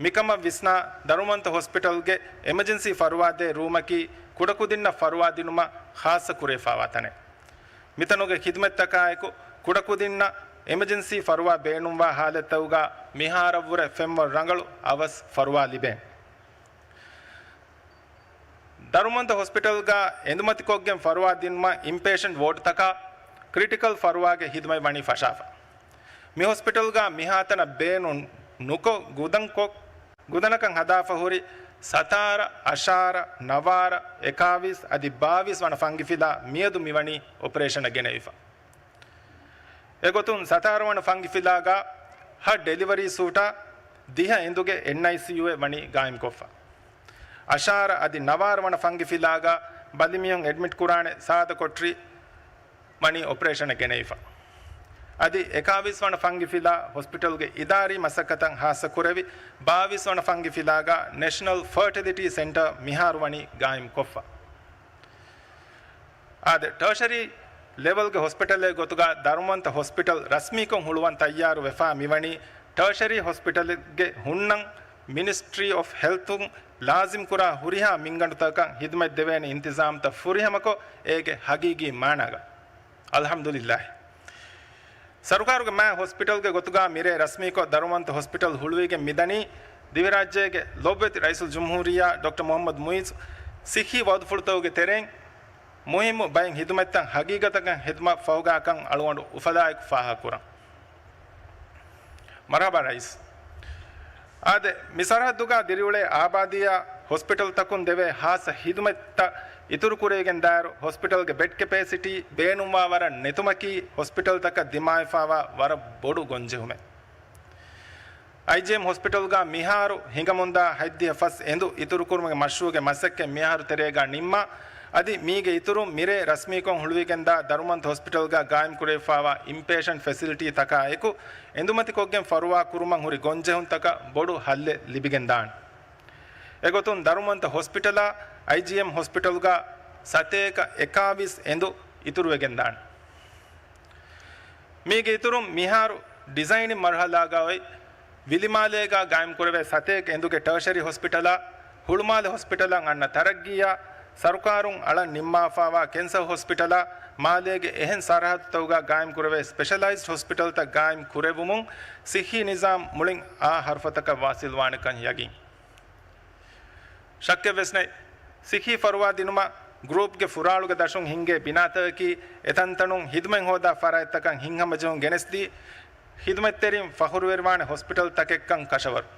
މިކަމަށް ވިސްނާ، ދަރުމަންތަ ހޮސްޕިޓަލްގެ އެމަޖެންސީ ފަރުވާދޭ ރޫމަކީ ކުޑަކުދިންނަށް ފަރުވާ ދިނުމަށް ޚާއްޞަ ކުރެވިފާވާ ތަނެއް. މިތަނުގެ ޚިދުމަތްތަކާއެކު ކުޑަކުދިންނަށް އެމަޖެންސީ ފަރުވާ ބޭނުންވާ ހާލަތްތަކުގަ މިހާރަށްވުރެ ފެންވަރު ރަނގަޅު އަވަސް ފަރުވާ ލިބޭނެ. ދަރުމަންތަ ހޮސްޕިޓަލްގަ އެނދުމަތިކޮށްގެން ފަރުވާ ދިނުމަށް އިންޕޭޝަންޓް ވޯޑްތަކާ ކްރިޓިކަލް ފަރުވާގެ ހިދުމަތް ވަނީ ފަށާފަ. މި ހޮސްޕިޓަލްގަ މިހާތަނަށް ބޭނުން ނުކޮށް ގުދަންކޮށް، ގުދަނަކަށް ހަދާފަ ހުރި ސަތާރަ، އަށާރަ، ނަވާރަ، އެކާވީސް އަދި ބާވީސް ވަނަ ފަންގިފިލާ މިއަދު މިވަނީ އޮޕަރޭޝަނަށް ގެނެވިފަ. އެގޮތުން ސަތާރަ ވަނަ ފަންގިފިލާގަ ހަ ޑެލިވަރީ ސޫޓާ ދިހަ އެނދުގެ އެންއައިސީޔޫއެއް ވަނީ ގާއިމްކޮށްފަ. އަށާރަ އަދި ނަވާރަ ވަނަ ފަންގިފިލާގަ ބަލިމީހުން އެޑްމިޓް ކުރާނެ ސާދަ ކޮޓަރި ވަނީ އޮޕަރޭޝަނަށް ގެނެވިފަ. އަދި އެކާވީސް ވަނަ ފަންގިފިލާ ހޮސްޕިޓަލްގެ އިދާރީ މަސައްކަތަށް ހާއްސަ ކުރެވި، ބާވީސް ވަނަ ފަންގިފިލާގަ ނެޝަނަލް ފަރޓިލިޓީ ސެންޓަރ މިހާރު ވަނީ ގާއިމްކޮށްފަ. އާދެ، ޓަރޝަރީ ލެވެލްގެ ހޮސްޕިޓަލެއް ގޮތުގަ ދަރުމަންތަ ހޮސްޕިޓަލް ރަސްމީކޮށް ހުޅުވަން ތައްޔާރު ވެފާ މިވަނީ، ޓަރޝަރީ ހޮސްޕިޓަލެއްގެ ހުންނަން މިނިސްޓްރީ އޮފް ހެލްތުން ލާޒިމްކުރާ ހުރިހާ މިންގަނޑުތަކަކަށް ހިދުމަތް ދެވޭނެ އިންތިޒާމްތައް ފުރިހަމަކޮށް، އޭގެ ހަގީގީ މާނާގަ. އަލްޙަމްދުލިއްލާހި. ސަރުކާރުގެ މާތް ހޮސްޕިޓަލްގެ ގޮތުގަ މިރޭ ރަސްމީކޮށް، ދަރުމަންތަ ހޮސްޕިޓަލް ހުޅުވިގެން މިދަނީ، ދިވެހިރާއްޖޭގެ ލޮބުވެތި ރައީސުލްޖުމްހޫރިއްޔާ ޑޮކްޓަރ މުޙައްމަދު މުޢިއްޒު ސިއްހީ ވައުދުފުޅުތަކުގެ ތެރެއިން މުހިއްމު ބައެއް ހިދުމަތްތައް ހަގީގަތަކަށް ހިދުމަތް ފަހުގާކަން އަޅުގަނޑު އުފަލާއެކު ފާހަގަކުރަން. މަރުޙަބާ ރައީސް. އާދެ، މި ސަރަހައްދުގަ ދިރިއުޅޭ އާބާދީއާ ހޮސްޕިޓަލްތަކުން ދެވޭ ހާއްސަ ހިދުމަތްތައް އިތުރުކުރެވިގެންދާއިރު، ހޮސްޕިޓަލްގެ ބެޑް ކެޕޭސިޓީ ބޭނުންވާ ވަރަށް ނެތުމަކީ ހޮސްޕިޓަލްތަކަށް ދިމާވެފާވާ ވަރަށް ބޮޑު ގޮންޖެހުމެއް. އައިޖީއެމް ހޮސްޕިޓަލްގަ މިހާރު ހިނގަމުންދާ ހަތްދިހަ ފަސް އެނދު އިތުރުކުރުމުގެ މަޝްރޫޢުގެ މަސައްކަތް މިއަހަރު ތެރޭގަ ނިންމާ، އަދި މީގެ އިތުރުން މިރޭ ރަސްމީކޮށް ހުޅުވިގެންދާ ދަރުމަންތަ ހޮސްޕިޓަލްގަ ގާއިމްކުރެވިފާވާ އިންޕޭޝަންޓް ފެސިލިޓީ ތަކާ އެކު، އެނދުމަތިކޮށްގެން ފަރުވާ ކުރުމަށް ހުރި ގޮންޖެހުންތަކަށް ބޮޑު ހައްލެއް ލިބިގެންދާނެ. އެގޮތުން ދަރުމަންތަ ހޮސްޕިޓަލާ އައިޖީއެމް ހޮސްޕިޓަލްގަ ސަތޭކަ އެކާވީސް އެނދު އިތުރުވެގެންދާނެ. މީގެ އިތުރުން މިހާރު ޑިޒައިނިން މަރުހަލާގަ އޮތް ވިލިމާލޭގަ ގާއިމްކުރެވޭ ސަތޭކަ އެނދުގެ ޓާޝަރީ ހޮސްޕިޓަލާ، ހުޅުމާލެ ހޮސްޕިޓަލަށް އަންނަ ތަރައްގީއާ، ސަރުކާރުން އަޅަން ނިންމާފާވާ ކެންސަރ ހޮސްޕިޓަލާ، މާލޭގެ އެހެން ސަރަހައްދުތަކުގަ ގާއިމްކުރެވޭ ސްޕެޝަލައިޒްޑް ހޮސްޕިޓަލްތައް ގާއިމް ކުރެވުމުން ސިއްހީ ނިޒާމް މުޅިން އާ ހަރުފަތަކަށް ވާސިލްވާނެކަން ޔަގީން. ޝައްކެއްވެސް ނެތް. ސިއްހީ ފަރުވާ ދިނުމަށް ގްރޫޕްގެ ފުރާޅުގެ ދަށުން ހިންގޭ ބިނާތަކަކީ އެތަންތަނުން ހިދުމަތް ހޯދާ ފަރާތްތަކަށް ހިތްހަމަޖެހުން ގެނެސްދީ، ހިދުމަތްތެރިން ފަޚުރުވެރިވާނެ ހޮސްޕިޓަލް ތަކެއްކަން ކަށަވަރު.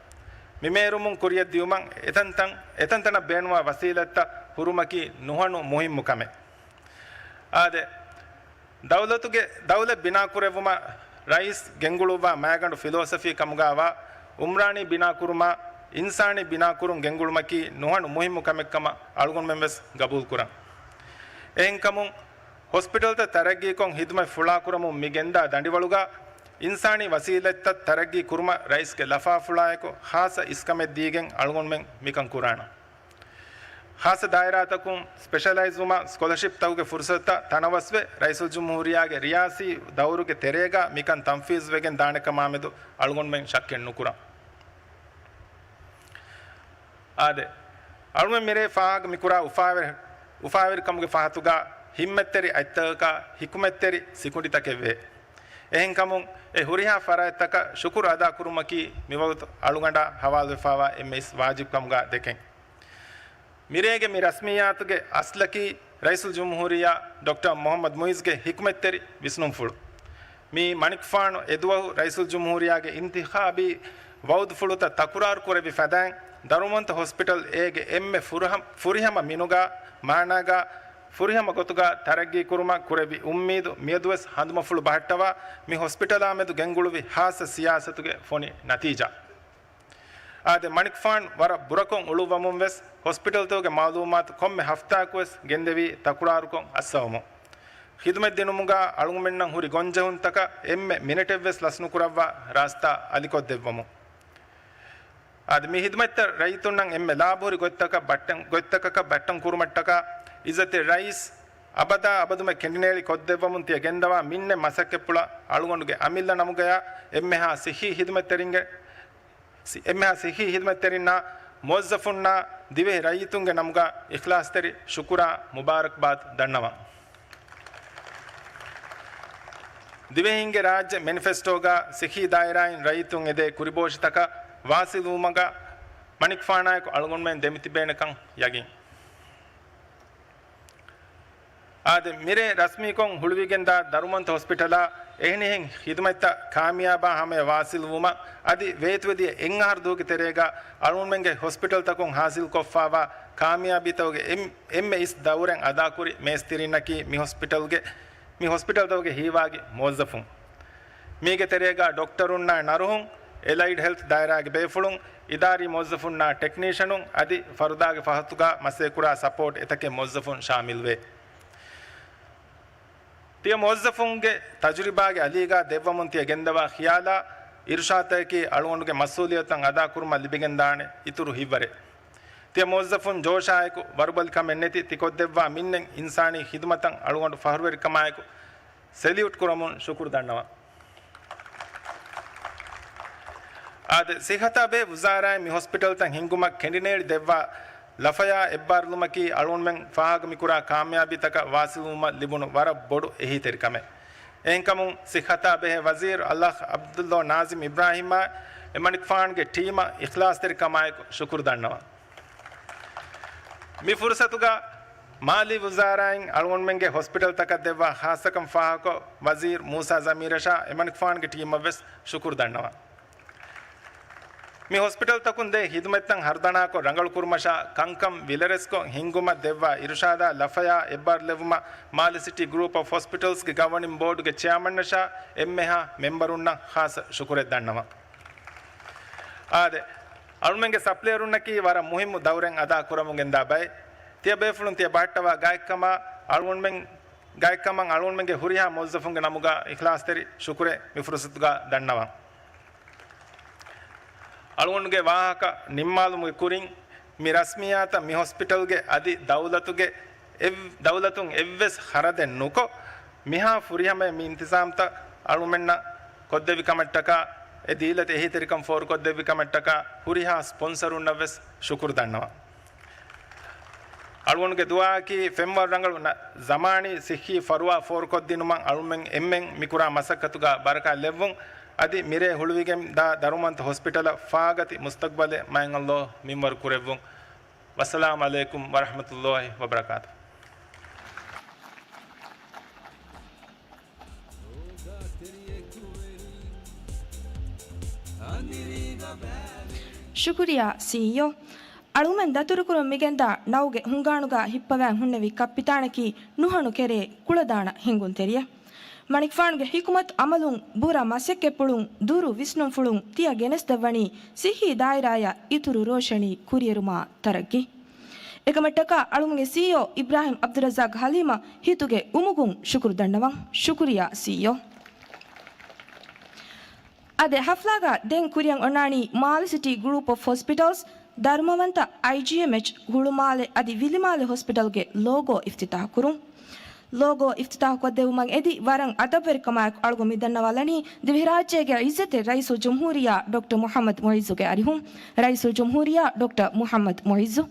މި މޭރުމުން ކުރިއަށް ދިޔުމަށް އެތަންތަން، އެތަންތަނަށް ބޭނުންވާ ވަސީލަތްތައް ހުރުމަކީ ނުހަނު މުހިއްމު ކަމެއް. އާދެ، ދައުލަތުގެ، ދައުލަތް ބިނާކުރެއްވުމަށް ރައީސް ގެންގުޅުއްވާ މައިގަނޑު ފިލޯސަފީ ކަމުގައިވާ އުމްރާނީ ބިނާކުރުމާ، އިންސާނީ ބިނާކުރުން ގެންގުޅުމަކީ ނުހަނު މުހިއްމު ކަމެއްކަމަށް އަޅުގަނޑުމެންވެސް ގަބޫލުކުރަން. އެހެންކަމުން، ހޮސްޕިޓަލްތައް ތަރައްގީކޮށް ހިދުމަތް ފުޅާކުރަމުން މި ގެންދާ ދަނޑިވަޅުގަ، އިންސާނީ ވަސީލަތްތައް ތަރައްގީ ކުރުމަށް ރައީސްގެ ލަފާފުޅާއެކު ޚާއްޞަ އިސްކަމެއް ދީގެން އަޅުގަނޑުމެން މިކަން ކުރާނަން. ޚާއްޞަ ދާއިރާތަކުން ސްޕެޝަލައިޒް ވުމަށް ސްކޮލަޝިޕްތަކުގެ ފުރުސަތުތައް ތަނަވަސްވެ، ރައީސުލްޖުމްހޫރިއްޔާގެ ރިޔާސީ ދައުރުގެ ތެރޭގަ މިކަން ތަންފީޒުވެގެން ދާނެކަމާމެދު އަޅުގަނޑުމެން ޝައްކެއް ނުކުރަން. އާދެ، އަޅުމެން މިރޭ ފާހަގަ މިކުރާ އުފާވެރި، އުފާވެރިކަމުގެ ފަހަތުގަ ހިތްމަތްތެރި އަތްތަކަކާ ހިކުމަތްތެރި ސިކުނޑިތަކެއްވޭ. އެހެންކަމުން އެ ހުރިހާ ފަރާތްތަކަށް ޝުކުރު އަދާކުރުމަކީ މިވަގުތު އަޅުގަނޑާ ހަވާލުވެފާވާ އެންމެ އިސް ވާޖިބްކަމުގަ ދެކެން. މިރޭގެ މި ރަސްމިއްޔާތުގެ އަސްލަކީ ރައީސުލްޖުމްހޫރިއްޔާ ޑޮކްޓަރ މުޙައްމަދު މުޢިއްޒުގެ ހިކުމަތްތެރި ވިސްނުންފުޅު. މީ މަނިކުފާނު އެދުވަހު ރައީސުލްޖުމްހޫރިއްޔާގެ އިންތިޚާބީ ވައުދުފުޅުތައް ތަކުރާރު ކުރެއްވި ފަދައިން، ދަރުމަންތަ ހޮސްޕިޓަލް އޭގެ އެންމެ ފުރަހަ-، ފުރިހަމަ މިނުގަ މާނާގަ ފުރިހަމަ ގޮތުގަ ތަރައްގީ ކުރުމަށް ކުރެއްވި އުއްމީދު މިއަދުވެސް ހަނދުމަފުޅު ބަހައްޓަވާ، މި ހޮސްޕިޓަލާމެދު ގެންގުޅުއްވި ޚާއްޞަ ސިޔާސަތުގެ ފޮނި ނަތީޖާ. އާދެ، މަނިކުފާނު ވަރަށް ބުރަކޮށް އުޅުއްވަމުން ވެސް ހޮސްޕިޓަލްތަކުގެ މައުލޫމާތު ކޮންމެ ހަފްތާއަކު ވެސް ގެންދެވީ ތަކުރާރުކޮށް އައްސަވަމުން. ޚިދުމަތް ދިނުމުގަ އަޅުގަނޑުމެންނަށް ހުރި ގޮންޖެހުންތަކަށް އެންމެ މިނެޓެއްވެސް ލަސްނުކުރައްވާ ރާސްތާ އަލިކޮށްދެއްވަމުން. އާދެ، މި ޚިދުމަތްތައް ރައްޔިތުންނަށް އެންމެ ލާބުހުރި ގޮތްތަކަށް ބައްޓަން، ގޮތްތަކަކަށް ބައްޓަން ކުރުމަށްޓަކާ އިއްޒަތްތެރި ރައީސް އަބަދާ އަބަދުމެ ކެނޑިނޭޅި ކޮށްދެއްވަމުން ތިޔަ ގެންދަވާ މިންނެ މަސައްކަތްޕުޅަށް އަޅުގަނޑުގެ އަމިއްލަ ނަމުގަޔާ އެންމެހާ ސިއްހީ ޚިދުމަތްތެރިންގެ ސި-، އެންމެހާ ސިއްހީ ޚިދުމަތްތެރިންނާ މުވައްޒަފުންނާ ދިވެހި ރައްޔިތުންގެ ނަމުގަ އިޚްލާޞްތެރި ޝުކުރާ މުބާރަކްބާދް ދަންނަވަން. ދިވެހީންގެ ރާއްޖެ މެނިފެސްޓޯގަ ސިއްހީ ދާއިރާއިން ރައްޔިތުން އެދޭ ކުރިބޯށިތަކަށް ވާސިލުވުމަށް މަނިކުފާނާއެކު އަޅުގަނޑުމެން ދެމިތިބޭނެކަން ޔަގީން. އާދެ، މިރޭ ރަސްމީކޮށް ހުޅުވިގެންދާ ދަރުމަންތަ ހޮސްޕިޓަލާ އެހެނިހެން ޚިދުމަތްތައް ކާމިޔާބާ ހަމަޔަށް ވާސިލުވުމަށް އަދި ވޭތުވެދިޔަ އެއްއަހަރު ދުވަހުގެ ތެރޭގަ އަޅުގަނޑުމެންގެ ހޮސްޕިޓަލްތަކުން ޙާޞިލްކޮށްފާވާ ކާމިޔާބީތަކުގެ އެން-، އެންމެ އިސް ދައުރެއް އަދާކުރި މޭސްތިރީންނަކީ މި ހޮސްޕިޓަލްގެ، މި ހޮސްޕިޓަލްތަކުގެ ހީވާގި މުވައްޒަފުން. މީގެ ތެރޭގަ ޑޮކްޓަރުންނާ ނަރުހުން، އެލައިޑް ހެލްތް ދާއިރާގެ ބޭފުޅުން، އިދާރީ މުވައްޒަފުންނާ ޓެކްނީޝަނުން އަދި ފަރުދާގެ ފަހަތުގަ މަސައްކަތްކުރާ ސަޕޯޓް އެތަކެއް މުވައްޒަފުން ޝާމިލްވޭ. ތިޔަ މުވައްޒަފުންގެ ތަޖުރިބާގެ އަލީގަ ދެއްވަމުން ތިޔަ ގެންދަވާ ޚިޔާލާ އިރުޝާދަކީ އަޅުގަނޑުގެ މަސްއޫލިއްޔަތުތައް އަދާކުރުމަށް ލިބިގެންދާނެ އިތުރު ހިތްވަރެއް. ތިޔަ މުވައްޒަފުން ޖޯޝާއެކު ވަރުބަލިކަމެއް ނެތި ތިކޮށްދެއްވާ މިންނެއް އިންސާނީ ޚިދުމަތަށް އަޅުގަނޑު ފަޚުރުވެރިކަމާއެކު ސެލިއުޓް ކުރަމުން ޝުކުރު ދަންނަވަން. އާދެ، ސިއްހަތާ ބެހޭ ވުޒާރާއިން މި ހޮސްޕިޓަލްތައް ހިންގުމަށް ކެނޑިނޭޅި ދެއްވާ ލަފަޔާ އެއްބާރުލުމަކީ އަޅުގަނޑުމެން ފާހަގަ މިކުރާ ކާމިޔާބީތަކަށް ވާސިލުވުމަށް ލިބުނު ވަރަށް ބޮޑު އެހީތެރިކަމެއް. އެހެންކަމުން ސިއްހަތާ ބެހޭ ވަޒީރު އަލްއަޚް ޢަބްދުﷲ ނާޒިމް އިބްރާހިމާ އެމަނިކުފާނުގެ ޓީމަށް އިޚްލާޞްތެރިކަމާއެކު ޝުކުރު ދަންނަވަން. މި ފުރުސަތުގަ މާލީ ވުޒާރާއިން އަޅުގަނޑުމެންގެ ހޮސްޕިޓަލްތަކަށް ދެއްވާ ޚާއްޞަކަން ފާހަގަކޮށް، ވަޒީރު މޫސާ ޒަމީރަށާ އެމަނިކުފާނުގެ ޓީމަށްވެސް ޝުކުރު ދަންނަވަން. މި ހޮސްޕިޓަލްތަކުން ދޭ ޚިދުމަތްތައް ހަރުދަނާކޮށް ރަނގަޅުކުރުމަށާ ކަންކަން ވިލަރެސްކޮށް ހިންގުމަށް ދެއްވާ އިރުޝާދާ ލަފަޔާ އެއްބާރުލެއްވުމަށް މާލެ ސިޓީ ގްރޫޕް އޮފް ހޮސްޕިޓަލްސްގެ ގަވަނިން ބޯޑުގެ ޗެއާމަންއަށާ އެންމެހާ މެމްބަރުންނަށް ޚާއްޞަ ޝުކުރެއް ދަންނަވަން. އާދެ، އަޅުމެންގެ ސަޕްލަޔަރުންނަކީ ވަރަށް މުހިއްމު ދައުރެއް އަދާ ކުރަމުން ގެންދާ ބައެއް. ތިޔަ ބޭފުޅުން ތިޔަ ބަހައްޓަވާ ގާތްކަމާ އަޅުގަނޑުމެން، ގާތްކަމަށް އަޅުގަނޑުމެންގެ ހުރިހާ މުވައްޒަފުންގެ ނަމުގަ އިޚްލާޞްތެރި ޝުކުރެއް މި ފުރުސަތުގަ ދަންނަވަން. އަޅުގަނޑުގެ ވާހަކަ ނިންމާލުމުގެ ކުރިން، މި ރަސްމިއްޔާތައް މި ހޮސްޕިޓަލްގެ އަދި ދައުލަތުގެ އެއް-، ދައުލަތުން އެއްވެސް ޚަރަދެއް ނުކޮށް، މިހާ ފުރިހަމަޔަށް މި އިންތިޒާމްތައް އަޅުމެންނަށް ކޮށްދެއްވި ކަމަށްޓަކާ، އެ ދީލަތި އެހީތެރިކަން ފޯރުކޮށްދެއްވި ކަމަށްޓަކާ، ހުރިހާ ސްޕޮންސަރުންނަށްވެސް ޝުކުރު ދަންނަވަން. އަޅުގަނޑުގެ ދުޢާއަކީ ފެންވަރު ރަނގަޅު ނަ-، ޒަމާނީ ސިއްހީ ފަރުވާ ފޯރުކޮށްދިނުމަށް އަޅުމެން އެންމެން މިކުރާ މަސައްކަތުގަ ބަރަކާތް ލެއްވުން. އަދި މިރޭ ހުޅުވިގެން ދާ ދަރުމަންތަ ހޮސްޕިޓަލަށް ފާގަތި މުސްތަގްބަލެއް މާތް ﷲ މިންވަރު ކުރެއްވުން. ވައްސަލާމް ޢަލައިކުމް ވަރަޙްމަތުﷲ ވަބަރަކާތު. ޝުކުރިއްޔާ ސީއީއޯ. އަޅުގަނޑުމެން ދަތުރުކުރަމުން މިގެންދާ ނައުގެ ހުންގާނުގަ ހިއްޕަވާން ހުންނެވި ކައްޕިތާނަކީ ނުހަނު ކެރޭ ކުޅަދާނަ ހިނގުންތެރިއެއް. މަނިކުފާނުގެ ޙިކުމަތު ޢަމަލުން، ބުރަ މަސައްކަތްޕުޅުން، ދުރު ވިސްނުންފުޅުން ތިޔަ ގެނެސްދެއްވަނީ ސިއްހީ ދާއިރާއަށް އިތުރު ރޯޝަނީ ކުރިއެރުމާ ތަރައްގީ. އެކަމަށްޓަކާ އަޅުގަނޑުގެ ސީއީއޯ އިބްރާހިމް ޢަބްދުއްރައްޒާޤް ޙަލީމަށް ހިތުގެ އުމުގުން ޝުކުރު ދަންނަވަން. ޝުކުރިއްޔާ ސީއީއޯ. އާދެ، ހަފްލާގަ ދެން ކުރިއަށް އޮންނާނީ މާލެ ސިޓީ ގްރޫޕް އޮފް ހޮސްޕިޓަލްސް، ދަރުމަވަންތަ އައިޖީއެމްއެޗް، ހުޅުމާލެ އަދި ވިލިމާލެ ހޮސްޕިޓަލްގެ ލޯގޯ އިފްތިތާހުކުރުން. ލޯގޯ އިފްތިތާހުކޮށްދެއްވުމަށް އެދި، ވަރަށް އަދަބުވެރިކަމާއެކު އަޅުގަނޑު މި ދަންނަވާލަނީ ދިވެހިރާއްޖޭގެ އިއްޒަތްތެރި ރައީސުލްޖުމްހޫރިއްޔާ ޑޮކްޓަރ މުޙައްމަދު މުޢިއްޒުގެ އަރިހުން. ރައީސުލްޖުމްހޫރިއްޔާ ޑޮކްޓަރ މުޙައްމަދު މުޢިއްޒު.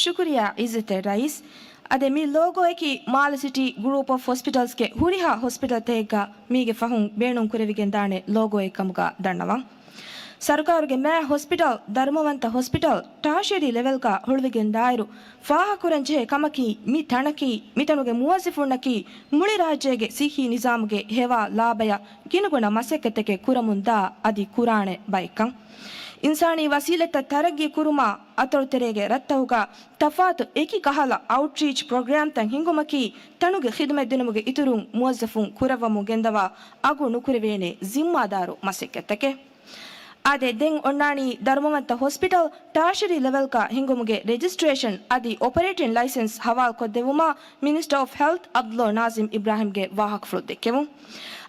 ޝުކުރިއްޔާ އިއްޒަތްތެރި ރައީސް. އާދެ، މި ލޯގޯއަކީ މާލެ ސިޓީ ގްރޫޕް އޮފް ހޮސްޕިޓަލްސްގެ ހުރިހާ ހޮސްޕިޓަލްތަކެއްގަ މީގެ ފަހުން ބޭނުން ކުރެވިގެންދާނެ ލޯގޯއެއް ކަމުގަ ދަންނަވަން. ސަރުކާރުގެ މާތް ހޮސްޕިޓަލް، ދަރުމަވަންތަ ހޮސްޕިޓަލް، ޓާޝަރީ ލެވެލްގަ ހުޅުވިގެންދާއިރު، ފާހަގަކުރަންޖެހޭ ކަމަކީ މި ތަނަކީ، މިތަނުގެ މުވައްޒަފުންނަކީ މުޅި ރާއްޖޭގެ ސިއްހީ ނިޒާމުގެ ހެވާ ލާބަޔަށް ގިނަގުނަ މަސައްކަތްތަކެއް ކުރަމުންދާ އަދި ކުރާނެ ބައެއްކަން. އިންސާނީ ވަސީލަތްތައް ތަރައްގީ ކުރުމާ، އަތޮޅުތެރޭގެ ރަށްތަކުގަ ތަފާތު އެކި ކަހަލަ އައުޓްރީޗް ޕްރޮގްރާމްތައް ހިންގުމަކީ، ތަނުގެ ޚިދުމަތްދިނުމުގެ އިތުރުން މުވައްޒަފުން ކުރައްވަމުން ގެންދަވާ އަގު ނުކުރެވޭނެ ޒިންމާދާރު މަސައްކަތްތަކެއް. އާދެ، ދެން އޮންނާނީ ދަރުމަވަންތަ ހޮސްޕިޓަލް ޓާޝަރީ ލެވެލްގަ ހިންގުމުގެ ރެޖިސްޓްރޭޝަން އަދި އޮޕަރޭޓިން ލައިސަންސް ހަވާލުކޮށްދެއްވުމަށް މިނިސްޓަރ އޮފް ހެލްތް ޢަބްދުﷲ ނާޒިމް އިބްރާހިމްގެ ވާހަކަފުޅު ދެއްކެވުން.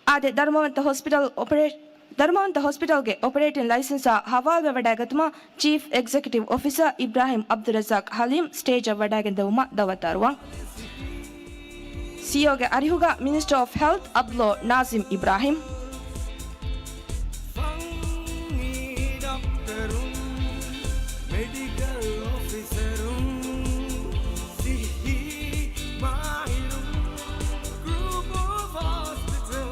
އާދެ، ދަރުމަވަންތަ ހޮސްޕިޓަލް އޮޕަރޭ-، ދަރުމަވަންތަ ހޮސްޕިޓަލްގެ އޮޕަރޭޓިން ލައިސަންސާ ހަވާލުވެވަޑައިގަތުމަށް ޗީފް އެގްޒެކެޓިވް އޮފިސަރ އިބްރާހިމް ޢަބްދުއްރައްޒާޤް ޙަލީމް ސްޓޭޖަށް ވަޑައިގެންދެވުމަށް ދަޢުވަތު އަރުވަން. ސީއީއޯގެ އަރިހުގަ މިނިސްޓަރ އޮފް ހެލްތް ޢަބްދުﷲ ނާޒިމް އިބްރާހިމް. ފަންނީ ޑޮކްޓަރުން، މެޑިކަލް އޮފިސަރުން، ސިއްހީ މާހިރުން، ގްރޫޕް އޮފް ހޮސްޕިޓަލް.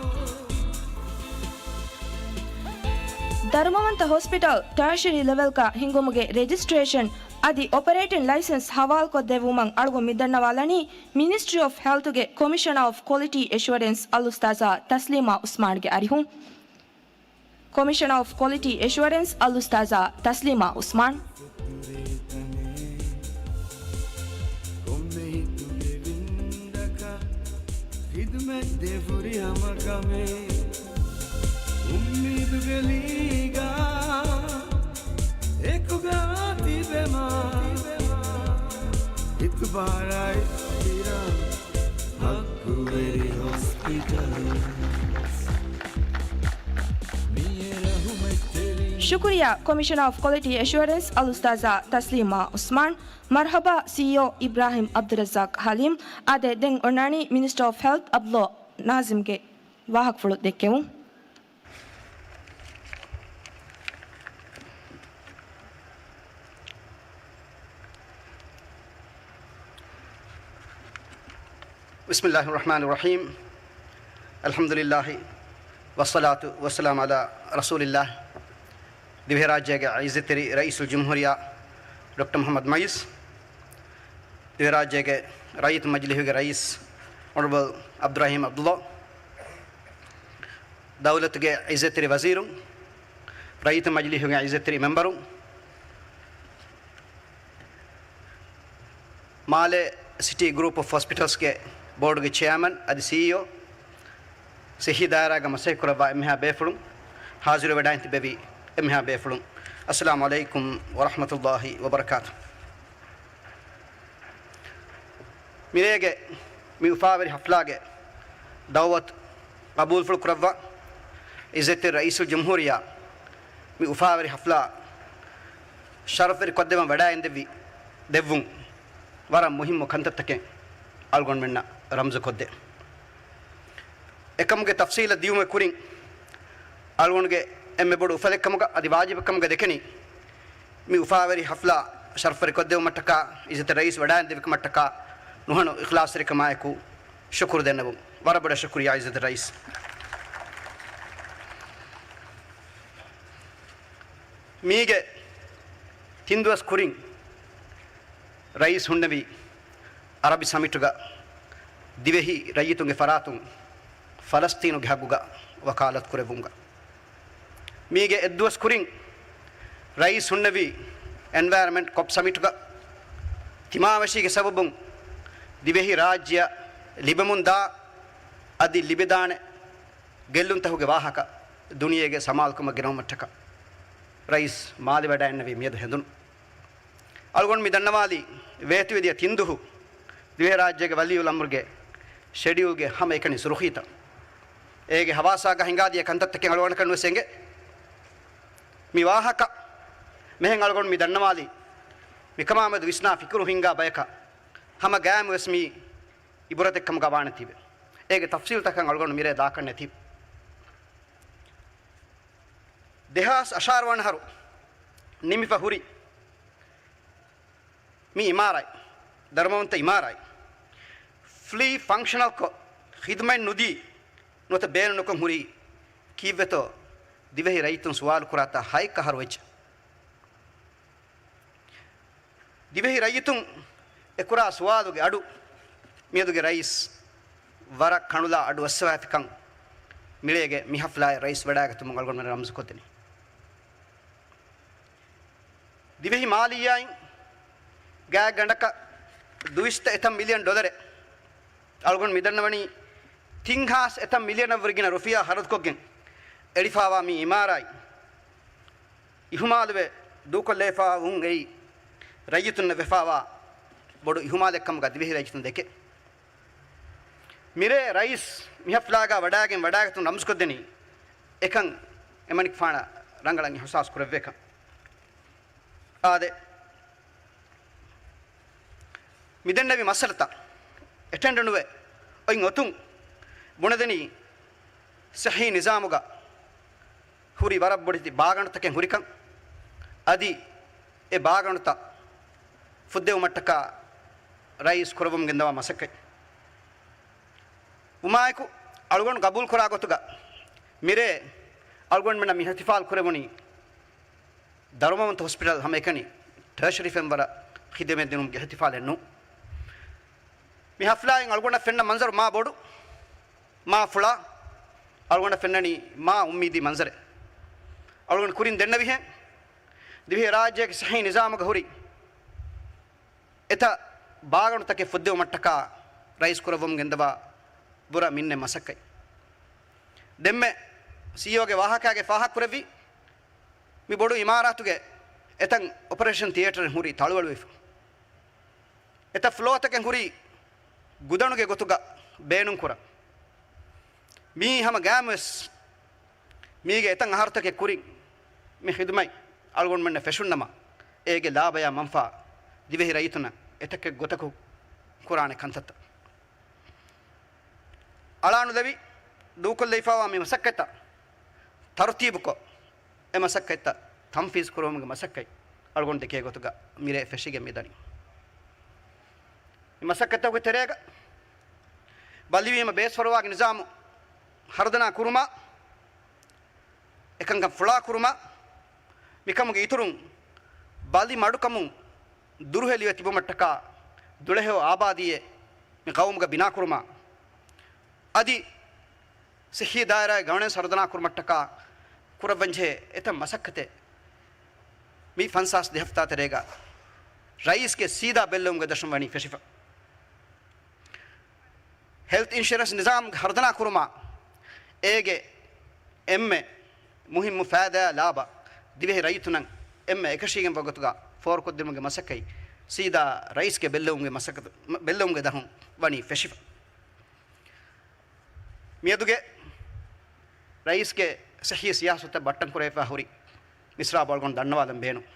ދަރުމަވަންތަ ހޮސްޕިޓަލް ޓާޝަރީ ލެވެލްގަ ހިންގުމުގެ ރެޖިސްޓްރޭޝަން އަދި އޮޕަރޭޓިން ލައިސަންސް ހަވާލުކޮށްދެއްވުމަށް އަޅުގަނޑު މި ދަންނަވާލަނީ މިނިސްޓްރީ އޮފް ހެލްތުގެ ކޮމިޝަނަރ އޮފް ކޮލިޓީ އެޝުއަރެންސް އަލްއުސްތާޛާ ތަސްލީމާ ޢުސްމާންގެ އަރިހުން. ކޮމިޝަނަރ އޮފް ކޮލިޓީ އެޝުއަރެންސް އަލްއުސްތާޛާ ތަސްލީމާ ޢުސްމާން. ޚިދުމަތް ދޭ ފުރިހަމަ ކަމެއް. އުއްމީދުގެ ލީގާ އެކުގަ ތިބެމާ. އިތުބާރާއި އިރާ ހައްގުވެރި ހޮސްޕިޓަލް. ޝުކުރިއްޔާ ކޮމިޝަނަރ އޮފް ކޮލިޓީ އެޝުއަރެންސް އަލްއުސްތާޛާ ތަސްލީމާ ޢުސްމާން. މަރްޙަބާ ސީއީއޯ އިބްރާހިމް ޢަބްދުއްރައްޒާޤް ޙަލީމް. އާދެ، ދެން އޮންނާނީ މިނިސްޓަރ އޮފް ހެލްތް ޢަބްދުﷲ ނާޒިމްގެ ވާހަކަފުޅު ދެއްކެވުން. بسم الله الرحمن الرحيم. الحمد لله والصلاة والسلام على رسول الله. ދިވެހިރާއްޖޭގެ އިއްޒަތްތެރި ރައީސުލްޖުމްހޫރިއްޔާ ޑޮކްޓަރ މުޙައްމަދު މުޢިއްޒު، ދިވެހިރާއްޖޭގެ ރައްޔިތު މަޖިލީހުގެ ރައީސް އޮނަރަބަލް ޢަބްދުއްރަޙީމް ޢަބްދުﷲ، ދައުލަތުގެ އިއްޒަތްތެރި ވަޒީރުން، ރައްޔިތު މަޖިލީހުގެ އިއްޒަތްތެރި މެމްބަރުން، މާލެ ސިޓީ ގްރޫޕް އޮފް ހޮސްޕިޓަލްސްގެ ބޯޑުގެ ޗެއާމަން އަދި ސީއީއޯ، ސިއްހީ ދާއިރާގަ މަސައްކަތްކުރައްވާ އެންމެހާ ބޭފުޅުން، ޙާޒިރުވެވަޑައިން ތިބެވި އެންމެހާ ބޭފުޅުން، އައްސަލާމު ޢަލައިކުމް ވަރަޙްމަތުﷲ ވަބަރަކާތު. މިރޭގެ މި އުފާވެރި ޙަފްލާގެ ދަޢުވަތު ޤަބޫލުފުޅު ކުރައްވާ، އިއްޒަތްތެރި ރައީސުލްޖުމްހޫރިއްޔާ މި އުފާވެރި ޙަފްލާ ޝަރަފްވެރި ކޮށްދެވަން ވަޑައިގެންދެއްވި، ދެއްވުން ވަރަށް މުހިއްމު ކަންތައްތަކެއް އަޅުގަނޑުމެންނަށް ރަމްޒުކޮށްދޭ. އެކަމުގެ ތަފްސީލަށް ދިޔުމުގެ ކުރިން، އަޅުގަނޑުގެ އެންމެ ބޮޑު އުފަލެއްކަމުގަ އަދި ވާޖިބެއްކަމުގަ ދެކެނީ، މި އުފާވެރި ހަފްލާ ޝަރަފްވެރިކޮށްދެވުމަށްޓަކާ، އިއްޒަތް ރައީސް ވަޑައިން ދެއްވިކަމަށްޓަކާ ނުހަނު އިޚްލާޞްތެރިކަމާއެކު ޝުކުރު ދެންނެވުން. ވަރަށް ބޮޑަށް ޝުކުރިއްޔާ އިއްޒަތް ރައީސް. މީގެ ތިންދުވަސް ކުރިން ރައީސް ހުންނެވީ އަރަބި ސަމިޓުގަ ދިވެހި ރައްޔިތުންގެ ފަރާތުން ފަލަސްތީނުގެ ހައްގުގަ ވަކާލަތު ކުރެއްވުމުގަ. މީގެ އެއްދުވަސް ކުރިން ރައީސް ހުންނެވީ އެންވަޔަރަމެންޓް ކޮޕް ސަމިޓުގަ ތިމާވެށީގެ ސަބަބުން ދިވެހި ރާއްޖެއަށް ލިބެމުންދާ އަދި ލިބެދާނެ ގެއްލުންތަކުގެ ވާހަކަ ދުނިޔޭގެ ސަމާލުކަމަށް ގެނައުމަށްޓަކާ ރައީސް މާލެ ވަޑައިންނެވީ މިއަދު ހެނދުނު. އަޅުގަނޑު މި ދަންނަވާލީ ވޭތުވެދިޔަ ތިންދުހު ދިވެހިރާއްޖޭގެ ވަލީއުލްއަމްރުގެ ޝެޑިއުލްގެ ހަމައެކަނި ސުރުޚީތައް. އޭގެ ހަވާސާގަ ހިނގާދިޔަ ކަންތައްތަކެއް އަޅުގަނޑަކަށް ނުވެސް އެނގޭ. މި ވާހަކަ މިހެން އަޅުގަނޑު މި ދަންނަވާލީ މިކަމާމެދު ވިސްނާ ފިކުރު ހިންގާ ބަޔަކަށް ހަމަ ގައިމުވެސް މީ އިބުރަތެއްކަމުގަ ވާނެތީވެ. އޭގެ ތަފްސީލްތަކަށް އަޅުގަނޑު މިރޭ ދާކަށް ނެތީ. ދެހާސް އަށާރަ ވަނަ އަހަރު ނިމިފަ ހުރި މި އިމާރާތް، ދަރުމަވަންތަ އިމާރާތް ފުލީ ފަންކްޝަނަލްކޮށް ޚިދުމަތް ނުދީ ނުވަތަ ބޭނުން ނުކޮށް ހުރީ ކީއްވެތޯ ދިވެހި ރައްޔިތުން ސުވާލު ކުރާތާ ހައެއް އަހަރު ވެއްޖެ. ދިވެހި ރައްޔިތުން އެކުރާ ސުވާލުގެ އަޑު މިއަދުގެ ރައީސް ވަރަށް ކަނުލާ އަޑު އައްސަވާފިކަން މިޅޭގެ މި ހަފްލާއެއް ރައީސް ވަޑައިގަތުމުން އަޅުގަނޑުމެން ރަމްޒުކޮށްދެނީ. ދިވެހި މާލިއްޔާއިން ގާތްގަނޑަކަށް ދުއިސައްތަ އެތައް މިލިއަން ޑޮލަރެއް އަޅުގަނޑު މިދަންނަވަނީ ތިން ހާސް އެތައް މިލިއަނަށްވުރެ ގިނަ ރުފިޔާ ހަރަދުކޮށްގެން އެޅިފާވާ މި އިމާރާތް އިހުމާލުވެ ދޫކޮށްލައިފާ ވުން އެއީ ރައްޔިތުންނަށް ވެފާވާ ބޮޑު އިހުމާލެއްކަމުގަ ދިވެހި ރައްޔިތުން ދެކެ. މިރޭ ރައީސް މި ހަފްލާގަ ވަޑައިގެން ވަޑައިގަތުން ރަމްޒުކޮށްދެނީ އެކަން އެމަނިކުފާނަށް ރަނގަޅަށް އިހުސާސް ކުރެއްވޭކަން. އާދެ، މިދެންނެވި މައްސަލަތައް އެޓެންޑް ނުވެ އޮތް އޮތުން ބުނެދެނީ ސިއްހީ ނިޒާމުގަ ހުރި ވަރަށް ބޮޑެތި ބާގަނޑުތަކެއް ހުރިކަން. އަދި އެ ބާގަނޑުތައް ފުއްދެވުމަށްޓަކާ ރައީސް ކުރައްވަމުން ގެންދަވާ މަސައްކަތް. ވުމާއެކު އަޅުގަނޑު ގަބޫލުކުރާ ގޮތުގަ މިރޭ އަޅުގަނޑުމެންނަށް މި އިޙްތިފާލް ކުރެވުނީ ދަރުމަވަންތަ ހޮސްޕިޓަލް ހަމައެކަނި ޓަރޝަރީ ފެންވަރަށް ޚިދުމަތް ދިނުމުގެ އިޙްތިފާލެއް ނޫން. މި ހަފްލާއިން އަޅުގަނޑަށް ފެންނަ މަންޒަރު މާ ބޮޑު، މާ ފުޅާ، އަޅުގަނޑަށް ފެންނަނީ މާ އުއްމީދީ މަންޒަރެއް. އަޅުގަނޑު ކުރިން ދެންނެވިހެން، ދިވެހި ރާއްޖޭގެ ސިއްހީ ނިޒާމުގަ ހުރި އެތައް ބާގަނޑުތަކެއް ފުއްދެވުމަށްޓަކާ ރައީސް ކުރައްވަމުން ގެންދަވާ ބުރަ މިންނެ މަސައްކަތް. ދެންމެ ސީއީއޯގެ ވާހަކާގެ ފާހަގަ ކުރެއްވި މި ބޮޑު އިމާރާތުގެ އެތައް އޮޕަރޭޝަން ތިއޭޓަރެއް ހުރީ ތަޅުއަޅުވެފަ. އެތައް ފްލޯތަކެއް ހުރީ ގުދަނުގެ ގޮތުގަ ބޭނުންކުރަން. މީ ހަމަ ގައިމުވެސް މީގެ އެތައް އަހަރުތަކެއް ކުރިން މި ޚިދުމަތް އަޅުގަނޑުމެންނަށް ފެށުންނަމަ، އޭގެ ލާބަޔާ މަންފާ ދިވެހި ރައްޔިތުންނަށް އެތަކެއް ގޮތަކު ކުރާނެ ކަންތައްތައް. އަޅާނުލެވި ދޫކޮށްލައިފާވާ މި މަސައްކަތްތައް ތަރުތީބުކޮށް، އެ މަސައްކަތްތައް ތަންފީޒު ކުރުވުމުގެ މަސައްކަތް އަޅުގަނޑު ދެކޭ ގޮތުގަ މިރޭ ފެށިގެން މިދަނީ. މި މަސައްކަތްތަކުގެ ތެރޭގަ ބަލިވީމަ ބޭސްފަރުވާގެ ނިޒާމު ހަރުދަނާ ކުރުމާ، އެކަންކަން ފުޅާ ކުރުމާ، މިކަމުގެ އިތުރުން ބަލި މަޑުކަމުން ދުރުހެލިވެ ތިބުމަށްޓަކާ ދުޅަހެޔޮ އާބާދީއެއް މި ޤައުމުގަ ބިނާ ކުރުމާ، އަދި ސިއްހީ ދާއިރާގެ ގަވަނެންސް ހަރުދަނާ ކުރުމަށްޓަކާ ކުރައްވަންޖެހޭ އެތައް މަސައްކަތެއް މި ފަންސާސް ދެ ހަފްތާ ތެރޭގަ ރައީސްގެ ސީދާ ބެއްލެވުމުގެ ދަށުން ވަނީ ފެށިފަ. ހެލްތް އިންޝުއަރެންސް ނިޒާމް ހަރުދަނާ ކުރުމާ، އޭގެ އެންމެ މުހިއްމު ފައިދާ ލާބަ ދިވެހި ރައްޔިތުންނަށް އެންމެ އެކަށީގެންވާ ގޮތުގަ ފޯރުކޮށްދިނުމުގެ މަސައްކަތް ސީދާ ރައީސްގެ ބެއްލެވުމުގެ މަސައްކަތު، ބެއްލެވުމުގެ ދަށުން ވަނީ ފެށިފަ. މިއަދުގެ ރައީސްގެ ސިއްހީ ސިޔާސަތަށް ބައްޓަން ކުރެވިފަ ހުރި މިސްރާބު އަޅުގަނޑު ދަންނަވާލަން ބޭނުން.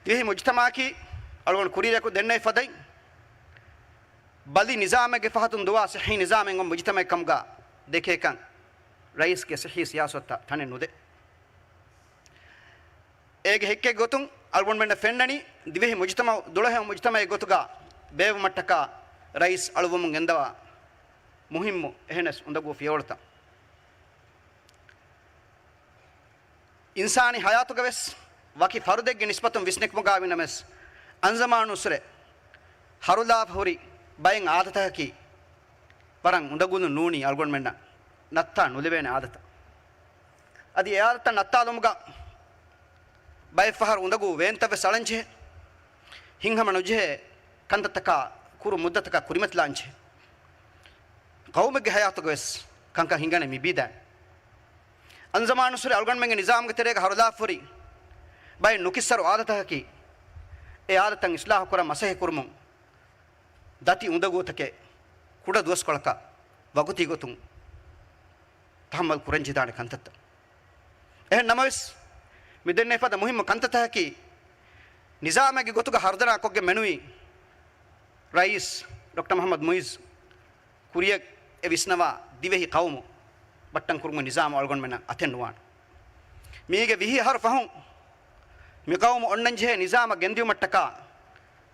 ދިވެހި މުޖްތަމައަކީ އަޅުގަނޑު ކުރިއަރަކު ދެންނެވި ފަދައިން، ބަލި ނިޒާމެއްގެ ފަހަތުން ދުވާ ސިއްހީ ނިޒާމެއް އޮން މުޖްތަމައެއް ކަމުގަ ދެކޭކަން ރައީސްގެ ޞިއްޙީ ސިޔާސަތަށް ތަނެއް ނުދޭ. އޭގެ ހެއްކެއް ގޮތުން އަޅުގަނޑުމެންނަށް ފެންނަނީ، ދިވެހި މުޖުތަމަޢު ދުޅަހެޔޮ މުޖުތަމަޢެއް ގޮތުގަ ބޭއްވުމަށްޓަކާ ރައީސް އަޅުވަމުން ގެންދަވާ މުހިއްމު އެހެނަސް އުނދަގޫ ފިޔަވަޅުތައް. އިންސާނީ ޙަޔާތުގަ ވެސް ވަކި ފަރުދެއްގެ ނިސްބަތުން ވިސްނެކުމުގަ ވިނަމަސް، އަންޒަމާނުއްސުރެ ހަރުލާފަ ހުރި ބައެއް އާދަތަކަކީ ވަރަށް އުނދަގުލުން ނޫނީ އަޅުގަނޑުމެންނަށް ނައްތާ ނުލެވޭނެ އާދަތައް. އަދި އެ އާދަތައް ނައްތާލުމުގަ ބައެއް ފަހަރު އުނދަގޫ ވޭންތައް ވެސް އަޅަންޖެހޭ. ހިތްހަމަ ނުޖެހޭ ކަންތައްތަކާ ކުރު މުއްދަތަކަށް ކުރިމަތިލާންޖެހޭ. ޤައުމެއްގެ ޙަޔާތުގަ ވެސް ކަންކަން ހިނގަނީ މި ބީދާ. އަންޒަމާނުއްސުރެ އަޅުގަނޑުމެންގެ ނިޒާމުގެ ތެރޭގަ ހަރުލާފަ ހުރި ބައެއް ނުކިއްސަރު އާދަތަކަކީ، އެ އާދަތައް އިޞްލާޙު ކުރަން މަސައްކަތް ކުރުމުން ދަތި އުނދަގޫތަކެއް ކުޑަ ދުވަސްކޮޅަކަށް ވަގުތީ ގޮތުން ތަޙައްމަލް ކުރަންޖެހިދާނެ ކަންތައްތައް. އެހެން ނަމަވެސް، މިދެންނެވި ފަދަ މުހިއްމު ކަންތައްތަކަކީ، ނިޒާމެއްގެ ގޮތުގަ ހަރުދަނާ ކޮށްގެން މެނުވީ ރައީސް ޑޮކްޓަރ މުޙައްމަދު މުޢިއްޒު ކުރިއަށް އެ ވިސްނަވާ ދިވެހި ޤައުމު ބައްޓަން ކުރުމުގެ ނިޒާމު އަޅުގަނޑުމެންނަށް އަތެއް ނުވާނެ. މީގެ ވިހި އަހަރު ފަހުން މި ޤައުމު އޮންނަންޖެހޭ ނިޒާމަށް ގެންދިއުމަށްޓަކާ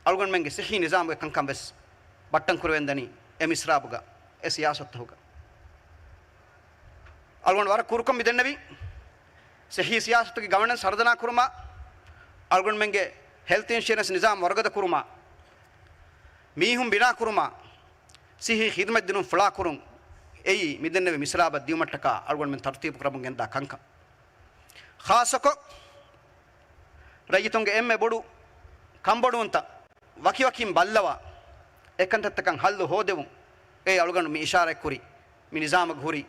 އަޅުގަނޑުމެންގެ ޞިއްޙީ ނިޒާމުގެ ކަންކަން ވެސް ބައްޓަން ކުރެވެންދަނީ އެ މިސްރާބުގަ، އެ ސިޔާސަތުގަ. އަޅުގަނޑު ވަރަށް ކުރުކޮށް މި ދެންނެވީ، ޞިއްޙީ ސިޔާސަތުގެ ގަވަނަންސް ހަރުދަނާ ކުރުމާ، އަޅުގަނޑުމެންގެ ހެލްތު އިންޝުއަރެންސް ނިޒާމް ވަރުގަދަ ކުރުމާ، މީހުން ބިނާ ކުރުމާ، ޞިއްޙީ ޚިދުމަތް ދިނުން ފުޅާ ކުރުން، އެއީ މިދެންނެވި މިސްރާބަށް ދިއުމަށްޓަކާ އަޅުގަނޑުމެން ތަރުތީބު ކުރަމުން ގެންދާ ކަންކަން. ޚާއްޞަކޮށް، ރައްޔިތުންގެ އެންމެ ބޮޑު ކަންބޮޑުވުންތައް ވަކިވަކިން ބައްލަވާ، އެކަންތައްތަކަށް ހައްލު ހޯދެވުން، އެ އަޅުގަނޑު މި އިޝާރާތްކުރި މި ނިޒާމުގަ ހުރި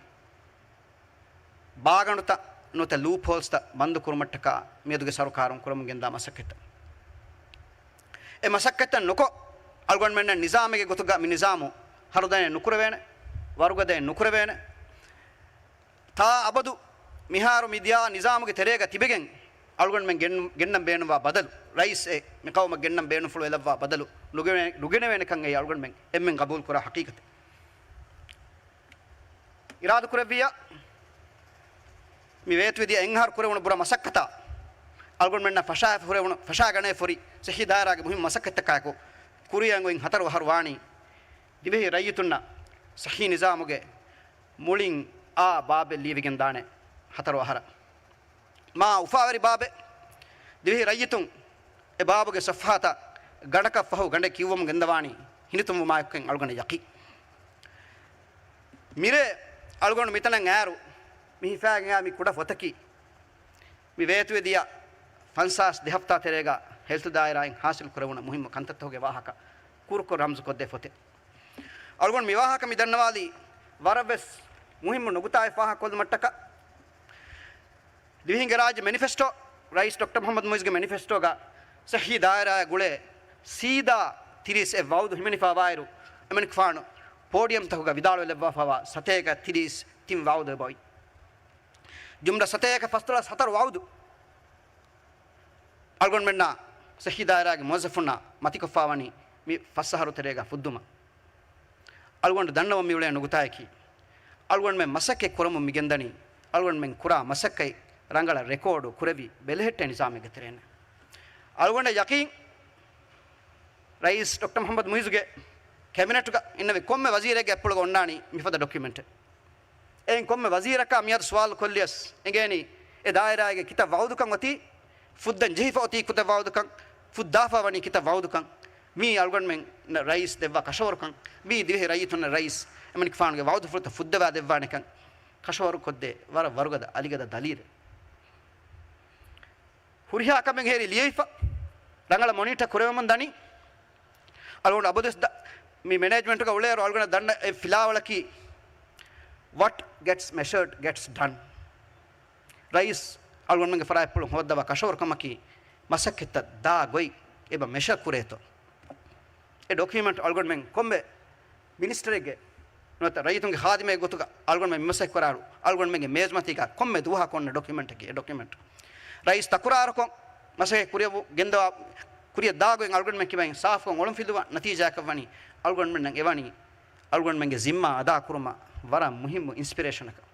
ބާގަނޑުތައް ނުވަތަ ލޫޕް ހޯލްސްތައް ބަންދު ކުރުމަށްޓަކާ މިއަދުގެ ސަރުކާރުން ކުރަމުން ގެންދާ މަސައްކަތްތައް. އެ މަސައްކަތްތައް ނުކޮށް، އަޅުގަނޑުމެންނަށް ނިޒާމެއްގެ ގޮތުގަ މި ނިޒާމު ހަރުދަނެއް ނުކުރެވޭނެ، ވަރުގަދައެއް ނުކުރެވޭނެ. ތާ އަބަދު މިހާރު މި ދިޔާ ނިޒާމުގެ ތެރޭގަ ތިބެގެން އަޅުގަނޑުމެން ގެން-، ގެންނަން ބޭނުންވާ ބަދަލު، ރައީސް އެ މި ޤައުމަށް ގެންނަން ބޭނުންފުޅު އެލައްވާ ބަދަލު ނުގެނެ-، ނުގެނެވޭނެކަން އެއީ އަޅުގަނޑުމެން އެންމެން ގަބޫލުކުރާ ޙަޤީޤަތެއް. އިރާދަކުރެއްވިއްޔާ، މި ވޭތުވެދިޔަ އެއްއަހަރު ކުރެވުނު ބުރަ މަސައްކަތާ، އަޅުގަނޑުމެންނަށް ފަށާފަ ހުރެވުނު، ފަށާގަނެފަ ހުރި ޞިއްޙީ ދާއިރާގެ މުހިއްމު މަސައްކަތްތަކާއެކު، ކުރިއަށް އޮތް ހަތަރު އަހަރު ވާނީ، ދިވެހި ރައްޔިތުންނަށް ޞިއްޙީ ނިޒާމުގެ މުޅިން އާ ބާބެއް ލިޔެވިގެން ދާނެ ހަތަރު އަހަރަށް. މާ އުފާވެރި ބާބެއް، ދިވެހި ރައްޔިތުން އެ ބާބުގެ ޞަފްޙާތައް ގަނޑަކަށް ފަހު ގަނޑެއް ކިޔުއްވަމުން ގެންދަވާނީ ހިނިތުންވުމާއެކު އަޅުގަނޑަށް ޔަޤީން. މިރޭ އަޅުގަނޑު މިތަނަށް އައިއިރު މި ހިފާގެން އާ މި ކުޑަ ފޮތަކީ، މި ވޭތުވެދިޔަ ފަންސާސް ދެ ހަފްތާ ތެރޭގަ ހެލްތު ދާއިރާއިން ހާސިލް ކުރެވުނު މުހިއްމު ކަންތައްތަކުގެ ވާހަކަ ކުރުކޮށް ރަމްޒުކޮށްދޭ ފޮތެއް. އަޅުގަނޑު މި ވާހަކަ މި ދަންނަވާލީ ވަރަށްވެސް މުހިއްމު ނުކުތާއެއް ފާހަގަކޮށްލުމަށްޓަކާ. ދިވެހިންގެ ރާއްޖެ މެނިފެސްޓޯ، ރައީސް ޑޮކްޓަރ މުޙައްމަދު މުޢިއްޒުގެ މެނިފެސްޓޯގަ ޞިއްޙީ ދާއިރާއާ ގުޅޭ ސީދާ ތިރީސް އެއް ވަޢުދު ހިމެނިފަވާއިރު، އެމަނިކުފާނު ޕޯޑިއަމްތަކުގަ ވިދާޅުވެލައްވާފަވާ ސަތޭކަ ތިރީސް ތިން ވަޢުދު އެބައޮތް. ޖުމްލަ ސަތޭކަ ފަސްދޮޅަސް ހަތަރު ވަޢުދު އަޅުގަނޑުމެންނާ ޞިއްޙީ ދާއިރާގެ މުވައްޒަފުންނާ މަތިކޮށްފާވަނީ މި ފަސް އަހަރު ތެރޭގަ ފުއްދުމަށް. އަޅުގަނޑު ދަންނަވަން މިއުޅޭ ނުކުތާއަކީ، އަޅުގަނޑުމެން މަސައްކަތް ކުރަމުން މިގެންދަނީ، އަޅުގަނޑުމެން ކުރާ މަސައްކަތް ރަނގަޅަށް ރެކޯޑު ކުރެވި ބެލެހެއްޓޭ ނިޒާމެއްގެ ތެރޭން. އަޅުގަނޑަށް ޔަޤީން، ރައީސް ޑޮކްޓަރ މުޙައްމަދު މުޢިއްޒުގެ ކެބިނެޓުގަ އިންނެވި ކޮންމެ ވަޒީރެއްގެ އަތްޕުޅުގަ އޮންނާނީ މިފަދަ ޑޮކިއުމެންޓެއް. އެއިން ކޮންމެ ވަޒީރަކާ މިއަދު ސުވާލު ކޮށްލިޔަސް އެނގޭނީ، އެ ދާއިރާގެ ކިތައް ވަޢުދުކަން އޮތީ، ފުއްދަން ޖެހިފަ އޮތީ ކިތައް ވަޢުދުކަން، ފުއްދާފަ ވަނީ ކިތައް ވަޢުދުކަން، މީ އަޅުގަނޑުމެން ރައީސް ދެއްވާ ކަށަވަރުކަން، މީ ދިވެހި ރައްޔިތުންނަށް ރައީސް އެމަނިކުފާނުގެ ވަޢުދުފުޅުތައް ފުއްދަވާ ދެއްވާނެކަން ކަށަވަރުކޮށްދޭ ވަރަށް ވަރުގަދަ އަލިގަދަ ދަލީލެއް. ހުރިހާ ކަމެއް ހޭރި ލިޔެފަ ރަނގަޅަށް މޮނީޓަ ކުރެވެމުން ދަނީ. އަޅުގަނޑު އަބަދުވެސް ދަ-، މި މެނޭޖްމަންޓުގަ އުޅޭއިރު އަޅުގަނޑަށް ދަންނަ އެއް ފިލާވަޅަކީ، "What gets measured gets done." ރައީސް އަޅުގަނޑުމެންގެ ފަރާތްޕުޅުން ހޯއްދަވާ ކަށަވަރުކަމަކީ، މަސައްކަތްތައް ދާ ގޮތް އެބަ މެޝަ ކުރޭތޯ. އެ ޑޮކިއުމެންޓް އަޅުގަނޑުމެން ކޮންމެ މިނިސްޓަރެއްގެ ނުވަތަ ރައްޔިތުންގެ ޚާދިމެއް ގޮތުގަ އަޅުގަނޑުމެން މަސައްކަތް ކުރާއިރު، އަޅުގަނޑުމެންގެ މޭޒުމަތީގަ ކޮންމެ ދުވަހަކު އޮންނަ ޑޮކިއުމެންޓަކީ އެ ޑޮކިއުމެންޓް. ރައީސް ތަކުރާރުކޮށް މަސައްކަތް ކުރިއަށް ގެންދަވާ، ކުރިއަށް ދާ ގޮތް އަޅުގަނޑުމެން ކިބައިން ސާފުކޮށް އޮޅުންފިލުވާ ނަތީޖާއަކަށް ވަނީ، އަޅުގަނޑުމެންނަށް އެވަނީ އަޅުގަނޑުމެންގެ ޒިންމާ އަދާ ކުރުމަށް ވަރަށް މުހިއްމު އިންސްޕިރޭޝަނަކަށް.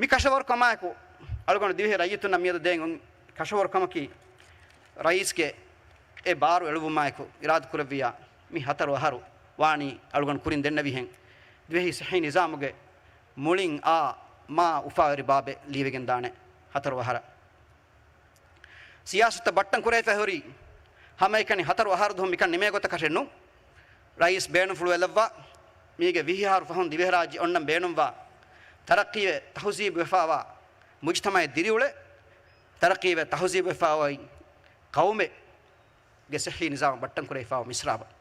މި ކަށަވަރުކަމާއެކު، އަޅުގަނޑު ދިވެހި ރައްޔިތުންނަށް މިއަދު ދޭން އޮތް ކަށަވަރުކަމަކީ، ރައީސްގެ އެ ބާރު އެޅުއްވުމާއެކު އިރާދަކުރެއްވިއްޔާ، މި ހަތަރު އަހަރު ވާނީ އަޅުގަނޑު ކުރިން ދެންނެވިހެން، ދިވެހި ސިއްހީ ނިޒާމުގެ މުޅިން އާ މާ އުފާވެރި ބާބެއް ލިޔެވިގެން ދާނެ ހަތަރު އަހަރަށް. ސިޔާސަތަށް ބައްޓަން ކުރެވިފައި ހުރީ ހަމައެކަނި ހަތަރު އަހަރު ދުވަހު މިކަން ނިމޭ ގޮތަކަށެއް ނޫން. ރައީސް ބޭނުންފުޅުވެލައްވާ، މީގެ ވިހި އަހަރު ފަހުން ދިވެހިރާއްޖެ އޮންނަން ބޭނުންވާ، ތަރައްޤީވެ ތަހުޒީބުވެފައިވާ މުޖްތަމައެއް ދިރިއުޅޭ، ތަރައްޤީވެ ތަހުޒީބުވެފައިވާ ޤައުމެއް ގެ ސިއްހީ ނިޒާމަށް ބައްޓަން ކުރެވިފައިވާ މިސްރާބަށް.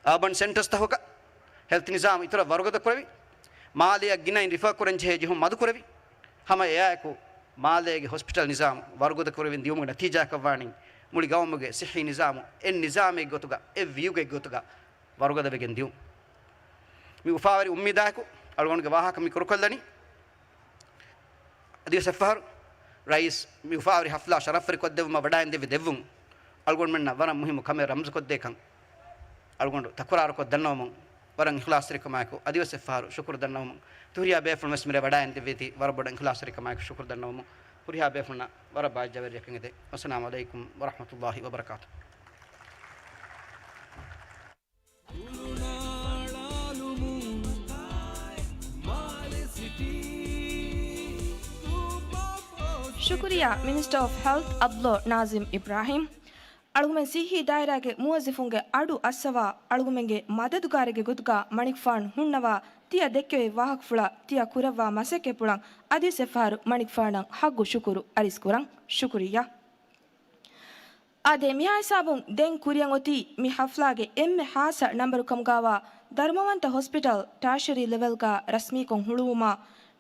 އާބަން ސެންޓަރސްތަކުގަ ހެލްތު ނިޒާމު އިތުރަށް ވަރުގަދަ ކުރެވި، މާލެއަށް ގިނައިން ރިފަރ ކުރަން ޖެހޭ ޖެހުން މަދު ކުރެވި، ހަމަ އެއާއެކު މާލޭގެ ހޮސްޕިޓަލް ނިޒާމު ވަރުގަދަ ކުރެވިން ދިޔުމުގެ ނަތީޖާއަކަށްވާނީ، މުޅި ގައުމުގެ ސިއްހީ ނިޒާމު އެއް ނިޒާމެއްގެ ގޮތުގަ، އެއް ވިއުގެއްގެ ގޮތުގަ ވަރުގަދަވެގެން ދިޔުން. މި އުފާވެރި އުއްމީދާއެކު އަޅުގަނޑުގެ ވާހަކަ މި ކުރުކޮށްލަނީ. އަދިވެސް އެއްފަހަރު ރައީސް މި އުފާވެރި ހަފްލާ ޝަރަފްވެރިކޮށްދެއްވުމަށް ވަޑައިންދެއްވި ދެއްވުން އަޅުގަނޑުމެންނަށް ވަރަށް މުހިއްމު ކަމެއް ރަމްޒުކޮށްދޭކަން އަޅުގަނޑު ތަކުރާރުކޮށް ދަންނަވަމުން ވަރަށް އިޚްލާޞްތެރިކަމާއެކު އަދިވެސް އެއްފަހަރު ޝުކުރު ދަންނަވަމުން ތުހުރިޔާ ބޭފުޅުން ވެސް މިރޭ ވަޑައިންދެއްވީތީ ވަރަށް ބޮޑަށް އިޚްލާޞްތެރިކަމާއެކު ޝުކުރު ދަންނަވަމުން ހުރިހާ ބޭފުޅުންނަށް ވަރަށް ބާއްޖަވެރި ރެކެން އެދޭ. ވައްސަލާމު ޢަލައިކުމް ވަރަޙްމަތުﷲި ވަބަރަކާތުހު. ޝުކުރިއްޔާ މިނިސްޓަރ އޮފް ހެލްތް އަބްދުﷲ ނާޒިމް އިބްރާހީމް. އަޅުގަމެން ސިއްހީ ދާއިރާގެ މުވައްޒަފުންގެ އަޑު އައްސަވާ، އަޅުގަމެންގެ މަދަދުގާރެއްގެ ގޮތުގަ މަނިކުފާނު ހުންނަވާ، ތިޔަ ދެއްކެވި ވާހަކަފުޅަށް ތިޔަ ކުރައްވާ މަސައްކަތްޕުޅަށް އަދިވެސް އެއްފަހަރު މަނިކުފާނަށް ޙައްޤު ޝުކުރު އަރިސް ކުރަން. ޝުކުރިއްޔާ. އާދެ، މިހާ ހިސާބުން ދެން ކުރިއަށް އޮތީ މި ހަފްލާގެ އެންމެ ހާއްސަ ނަންބަރު ކަމުގަވާ ދަރުމަވަންތަ ހޮސްޕިޓަލް ޓާޝަރީ ލެވެލްގަ ރަސްމީކޮށް ހުޅުވުމާ،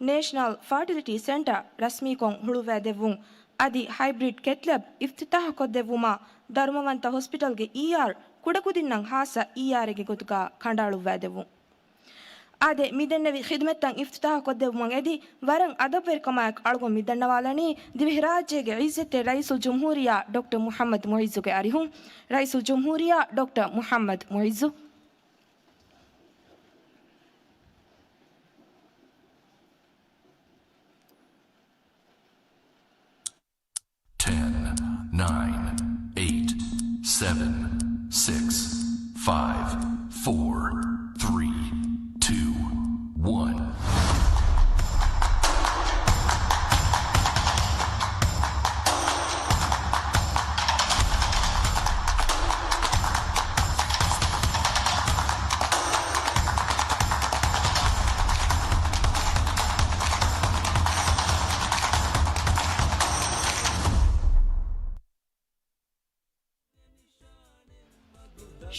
ނޭޝަނަލް ފާޓިލިޓީ ސެންޓަރ ރަސްމީކޮށް ހުޅުވައިދެއްވުން، އަދި ހައިބްރިޑް ކެތްލެބް އިފްތިތާހުކޮށްދެއްވުމާ، ދަރުމަވަންތަ ހޮސްޕިޓަލްގެ އީއާރް ކުޑަކުދިންނަށް ހާއްސަ އީއާރެއްގެ ގޮތުގަ ކަނޑައަޅުއްވައިދެއްވުން. އާދެ، މިދެންނެވި ޚިދުމަތްތައް އިފްތިތާހުކޮށްދެއްވުމަށް އެދި، ވަރަށް އަދަބުވެރިކަމާއެކު އަޅުގަނޑު މިދަންނަވާލަނީ، ދިވެހިރާއްޖޭގެ ޢިއްޒަތްތެރި ރައީސުލްޖުމްހޫރިއްޔާ ޑޮކްޓަރ މުޙައްމަދު މުޢިއްޒުގެ އަރިހުން. ރައީސުލްޖުމްހޫރިއްޔާ ޑޮކްޓަރ މުޙައްމަދު މުޢިއްޒު. Ten, nine, eight, seven, six, five, four, three, two, one.